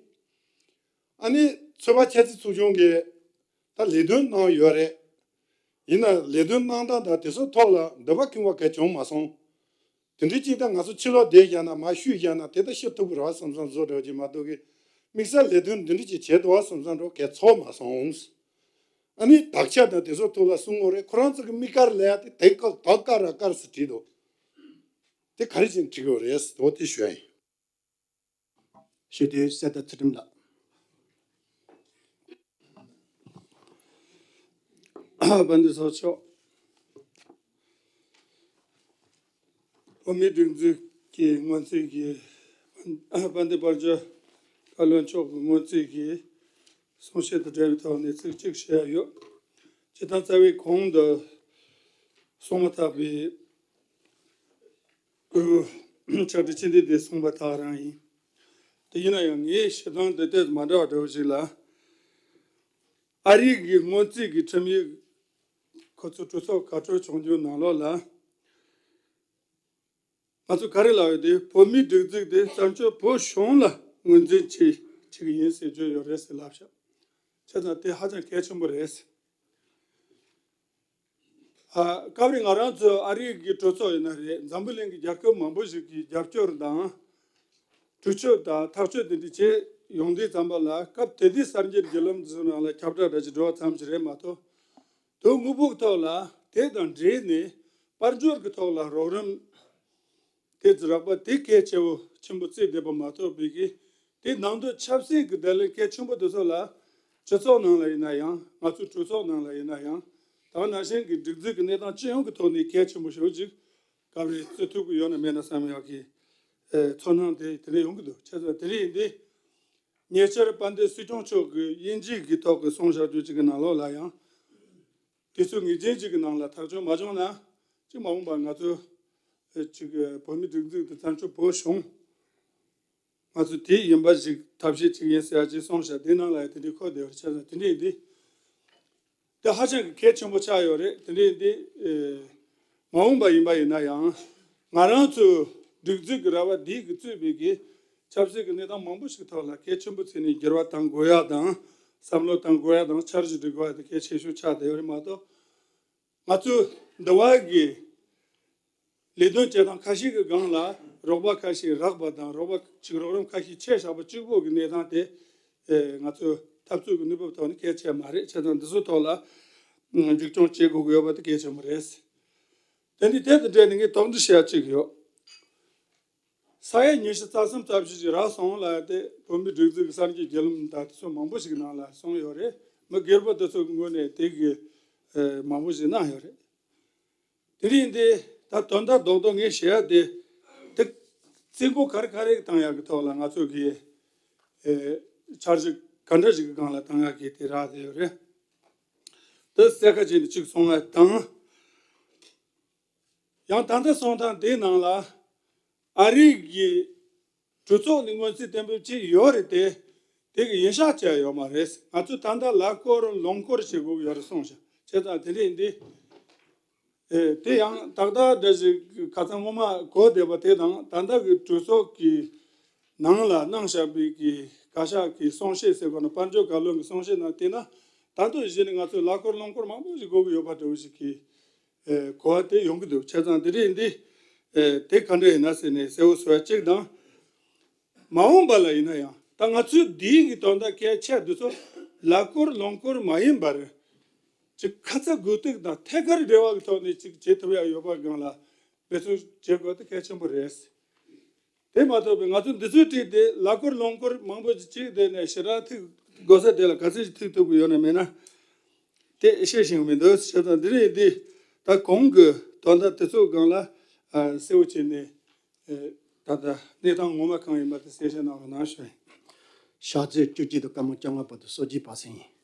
ཨ་ནི་ཚོད་དཔག་འཆར་རྩིས་ཚོགས་ཆུང་གིས་ད་ལས་དོན་གནང་ཡོད་རེད། ཡིན་ན་ལས་དོན་གནང་སྟངས་དང་དེ་ཚོའི་ཐོག་ལ་འདོད་པ་ཁེངས་པ་གང་བྱུང་མ་སོང་། དེ་འདྲའི་ཅིག་ད་ང་ཚོ་ཕྱི་ལོགས་བསྡད་བཞག་ན། མར་བཤུས་བཞག་ན་དེ་ལྟ་ཤི་ཐུབ་ཀྱི་རེད་བསམ་བསམ་བཟོ་འདྲ་ཅིག་མ་གཏོགས་ཀྱི། དམིགས་བསལ་ལས་དོན་འདི་འདྲ་ཅིག་བྱས་འདུག་བསམ་བསམ་འདྲ་གང་ཚོར་མ་སོང་། ཨ་ནི་དག་ཆ་དང་དེ་ཚོ་ཐོག་ལ་གསུང་ངོ་རེད། ཁོ་རང་ཚོ་གི་དམིགས་བཀར་ལ་ཡ་དེ་དེ་ཀ་དག་ཀ་ར་ཀར་ཟེར་བྲིས་འདུག་དེ་ག་རེ་བྱས་ནས་བྲིས་དགོས་རེད་ཟེར་འོ་དེ་ཞུ་ཡ་ཡིན། ཞུ་དེ་གསལ་དར་ཚུལ་ཁྲིམས་ལགས། དཔལ་ལྡན་ཚོགས་གཙོ། བོད་མིའི་སྒྲིག་འཛུགས་ཀྱི་སྔོན་རྩིས་ཀྱི་དཔལ་ལྡན་དཔལ་འབྱོར་བཀའ་བློན་མཆོག་གི་སྔོན་རྩིས་ཀྱི་གསུང་བཤད་དང་འབྲེལ་བའི་ཐོག་ནས་ཚིག་གཅིག་བཤད་ཡོད། སྤྱིར་བཏང་རྩ་བའི་གོང་དུ་གསུངས་མ་ཐག་པའི་ཕྱག་བྲིས་ཕྱི་འདི་དེ་གསུངས་པ་དག་རང་ཡིན། དེ་ཡིན་ན་ཡང་ངའི་བཤད་སྟངས་འདི་ཏོག་ཙམ་མ་འདྲ་བ་འདྲ་བོ་ཞིག་ལ། ཨ་རིའི་གི་སྔོན་རྩིས་ཀྱི་ཁྲིམས་ཡིག་ཁོ་ཚོ་གྲོས་ཚོགས་ག་གྲོས་བྱུང་རྒྱུའི་ནང་ལོགས་ལ། ང་ཚོ་ག་རེ་ལབ་ཡོད་དེ། བོད་མིའི་སྒྲིག་འཛུགས་དེ་བཙན་བྱོལ་བོད་གཞུང་ལ་ངོས་འཛིན་བྱེད་བྱེད་ཀྱི་ཡིན་ཟེར་བརྗོད་ཡོད་རེད་ཟེར་ལབ་ཤག་བྱས་ཙང་དེ་ཧ་ཅང་གལ་ཆེན་པོ་རེད། ཨ། སྐབས་རེ་ང་རང་ཚོ་ཨ་རིའི་གི་གྲོས་ཚོགས་ཡིན་ན་རེད། འཛམ་བུ་གླིང་གི་རྒྱལ་ཁབ་མང་པོ་ཞིག་གི་རྒྱབ་སྐྱོར་དང་། གྲོས་ཆོད་དང་ཐག་གཅོད་དེ་འདྲ་བྱས་ཡོང་དུས་ཙམ་པ་ལ། སྐབས་དེ་དུས་གསར་འགྱུར་བརྒྱུད་ལམ་ཚོའི་ནང་ལ་ཁྱབ་བསྒྲགས་འདྲ་ཅིག་འགྲོ་བ་ཙམ་ཞིག་རེད་མ་གཏོགས། དོན་དངོས་པོའི་ཐོག་ལ་དེ་དང་འབྲེལ་ནས་དཔལ་འབྱོར་གྱི་ཐོག་ལ་རོགས་རམ་དེ་ཚོ་རག་པ་དེ་གལ་ཆེ་བོ་ཆེན་པོ་བརྩིས་བསྡད་པ་མ་གཏོགས། པའི་གི་དེ་ནང་དོན་ཆབ་སྲིད་ཀྱི་བརྡ་ལན་གལ་ཆེན་པོ་དེ་ཚོ་ལ། སྤྱི་ཚོགས་ནང་ལ་ཡིན་ན་ཡང་། ང་ཚོའི་གྲོས་ཚོགས་ནང་ལ་ཡིན་ན་ཡང་། ད་ག་ནང་བཞིན་གྱི་སྒྲིག་འཛུགས་ཀྱི་གནས་སྟངས་སྤྱི་ཡོངས་ཀྱི་ཐོག་ནས་གལ་ཆེན་པོ་ཞེ་པོ་ཅིག་སྐབས་རེ་བརྩི་ཐུབ་ཀྱི་ཡོད་ན་མེད་ན་བསམ་ཡག་གི་ཨེ་ཚོར་སྣང་དེ་དེ་འདྲ་ཡོང་གི་འདུག་བྱས་ཙང་དེ་འདྲ་ཡིན་དུས། ཉེ་ཆར་དཔལ་ལྡན་སྲིད་སྐྱོང་མཆོག་གིས་དབྱིན་ཇི་གི་ཐོག་གི་གསུང་བཤད་རྒྱུ་ཅིག་གི་ནང་ལོགས་ལ་ཡང་། དུས་ཚོད་ངེས་ཅན་ཅིག་གི་ནང་ལ་ཐག་གཅོད་མ་བྱུང་ན། ཅིག་མ་འོངས་པར་ང་ཚོ་ཨེ་ཅིག་ཨེ་བོད་མིའི་སྒྲིག་འཛུགས་དེ་བཙན་བྱོལ་བོད་གཞུང་ང་ཚོ་དེ་ཡིན་པ་ཞིག་ཐབས་ཤེས་ཅིག་ཡིན་ཟེར་ཡ་ཅིག་གསུང་བཤད་དེ་ནང་ལ་ཡང་དེ་འདྲའི་འཁོད་བསྡད་ཡོད་རེད། བྱས་ཙང་དེ་འདྲ་ཡིན་དུས། དེ་ཧ་ཅང་གི་གལ་ཆེན་པོ་ཆགས་ཡོད་རེད། དེ་འདྲ་ཡིན་དུས་ཨེ་མ་འོངས་པ་ཡིན་པ་ཡིན་ན་ཡང་། ང་རང་ཚོའི་སྒྲིག་འཛུགས་ཀྱི་ར་བ་འདི་གིས་གཙོས་པའི་གི་ཆབ་སྲིད་ཀྱི་གནས་སྟངས་མང་པོ་ཞིག་ཐོག་ལ་གལ་ཆེན་པོ་བརྩིས་ནས་འགྱུར་བ་གཏང་དགོས་ཡ་དང་། བསམ་བློ་གཏང་དགོས་ཡ་དང་། འཆར་གཞི་སྒྲིག་དགོས་ཡ་དེ་གལ་ཆེ་ཤོས་ཆགས་བསྡད་ཡོད་རེད་མ་གཏོགས། ང་ཚོའི་འདི་བ་གི་ལས་དོན་བྱེད་སྟངས་ཁ་ཤས་ཀྱི་སྒང་ལ་རོགས་པ་ཁ་ཤས་རག་པ་དང་། རོགས་པ་ཅིག་རོགས་རམ་ཁ་ཤས་བྱས་བཞག་པ་གཅིག་པོ་གི་གནས་སྟངས་དེ་ཨེ་ང་ཚོའི་འཐབ་རྩོད་ཀྱི་ནུས་པའི་ཐོག་ནས་གལ་ཆེ་མ་རེད། བྱས་ཙང་འདི་ཚོའི་ཐོག་ལ་ཨ་འཛུགས་སྐྱོང་བྱེད་དགོས་ཀྱི་ཡོད་པ་དེ་གལ་ཆེན་པོ་རེད། དེ་ནི་དེ་དང་འབྲེལ་ནས་ངས་དོགས་འདྲི་བྱེད་ཡ་གཅིག་ཡོད། ས་ཡ་ཉི་ཤུ་རྩ་གསུམ་རྩ་བཞི་ཞིག་རག་སོང་ལབ་ཡ་དེ་བོད་མིའི་སྒྲིག་འཛུགས་ཀྱི་གསར་འགྱུར་བརྒྱུད་ལམ་དང་དེ་ཚོ་མང་པོ་ཞིག་ནང་ལ་གསུངས་ཡོད་རེད། མི་སྒེར་པ་དེ་ཚོ་གི་ངོས་ནས་དེ་གི་ཨེ་མང་པོ་ཞིག་གནང་ཡོད་རེད། དེ་རིང་འདི་ད་དོན་དག་རྡོག་རྡོག་ངས་བཤད་ཡ་དེ། དེ་རྩིས་འགོ་ག་རེ་ག་རེ་བཏང་ཡག་གི་ཐོག་ལ་ང་ཚོ་གི་ཨེ་འཆར་གཞི་ག་འདྲ་ཞིག་གི་སྒང་ལ་བཏང་ཡག་གི་དེ་རག་བསྡད་ཡོད་རེད། དེ་གསལ་ཁ་བྱས་ནས་གཅིག་གསུང་ཡ་དང་། ཡང་ད་ལྟ་གསུང་སྟངས་དེའི་ནང་ལ་ཨ་རི་གི་གྲོས་ཚོགས་ནས་སྔོན་རྩིས་གཏན་འབེབས་བྱས་ཡོད་རེད་དེ། དེ་གི་ཡིན་ཤག་བྱས་ཡོད་མ་རེད། ང་ཚོས་ད་ལྟ་ལག་སྐོར་ལོང་སྐོར་བྱེད་དགོས་ཀྱི་ཡོད་རེད་གསུངས་ཤག་བྱས་ཙང་དེ་འདྲ་ཡིན་དུས། ཨེ་དེ་ཡང་ཏག་ཏག་འདྲ་ཞིག་ཁ་སང་སྔོན་མ་གོ་བསྡད་པ་དེ་དང་། ད་ལྟ་གི་གྲོས་ཚོགས་ཀྱི་ནང་ལ་གནང་བཞག་པའི་གི་བཀའ་ཤག་གི་གསུང་བཤད་ཟེར་དགོས་ན། དཔལ་འབྱོར་བཀའ་བློན་གྱི་གསུང་བཤད་ནང་བལྟས་ན། ད་དུང་གཞི་ནས་ང་ཚོས་ལག་སྐོར་ལོང་སྐོར་མང་པོ་ཞིག་དགོས་ཀྱི་ཡོད་པ་འདྲ་བོ་ཞིག་གི་ཨེ་གོ་བ་དེ་ཡོང་གི་འདུག་བྱས་ཙང་དེ་རིང་འདི་ཨེ་དེ་ག་འདྲ་ཡིན་ན་ཟེར་ནས་གསལ་བོ་བཟོ་ཡ་གཅིག་དང་། མ་འོངས་པ་ལ་ཡིན་ན་ཡང་ད་ང་ཚོའི་འདིའི་གི་དོན་དག་གལ་ཆེ་འདི་ཚོ་ལག་སྐོར་ལོང་སྐོར་མ་ཡིན་པར། ཅིག་ཁ་ཚ་དགོས་གཏུག་དང་ཐད་ཀར་འབྲེལ་བ་གི་ཐོག་ནས་ཅིག་བྱེད་ཐུབ་ཡ་ཡོད་པ་སྒང་ལ་འབད་བརྩོན་བྱེད་དགོས་དེ་གལ་ཆེན་པོ་རེད། དེ་མ་གཏོགས་པའི་ང་ཚོ་འདི་ཚོའི་གྲས་དེ་ལ་འཁོར་ལོང་འཁོར་མང་པོ་ཅིག་བྱས་བསྡད་ནས་ཞེ་དྲག་ཐུག་དགོས་ས་དེ་ལ་ག་ཚོད་ཅིག་ཐུག་ཐུབ་ཀྱི་ཡོད་ན་མེད་ན་དེ་བཤད་ཤེས་ཀྱི་མི་འདུག་བྱས་ཙང་འདི་རེད། འདི་ད་གོང་གི་དོན་དག་དེ་ཚོ་སྒང་ལ་ཨ་གསལ་བོ་བྱས་ནས་ཨ་ད་ལྟ་གནས་སྟངས་ངོ་མ་གང་ཡིན་པ་དེ་གསལ་བཤད་གནང་རོགས་གནང་ཞུ་ཡིན། ཕྱག་ཚོད་བཅུ་གཅིག་དང་སྐར་མ་བཅོ་ལྔ་བར་དུ་གསོལ་ཇ་པ་སེང་ཡིན།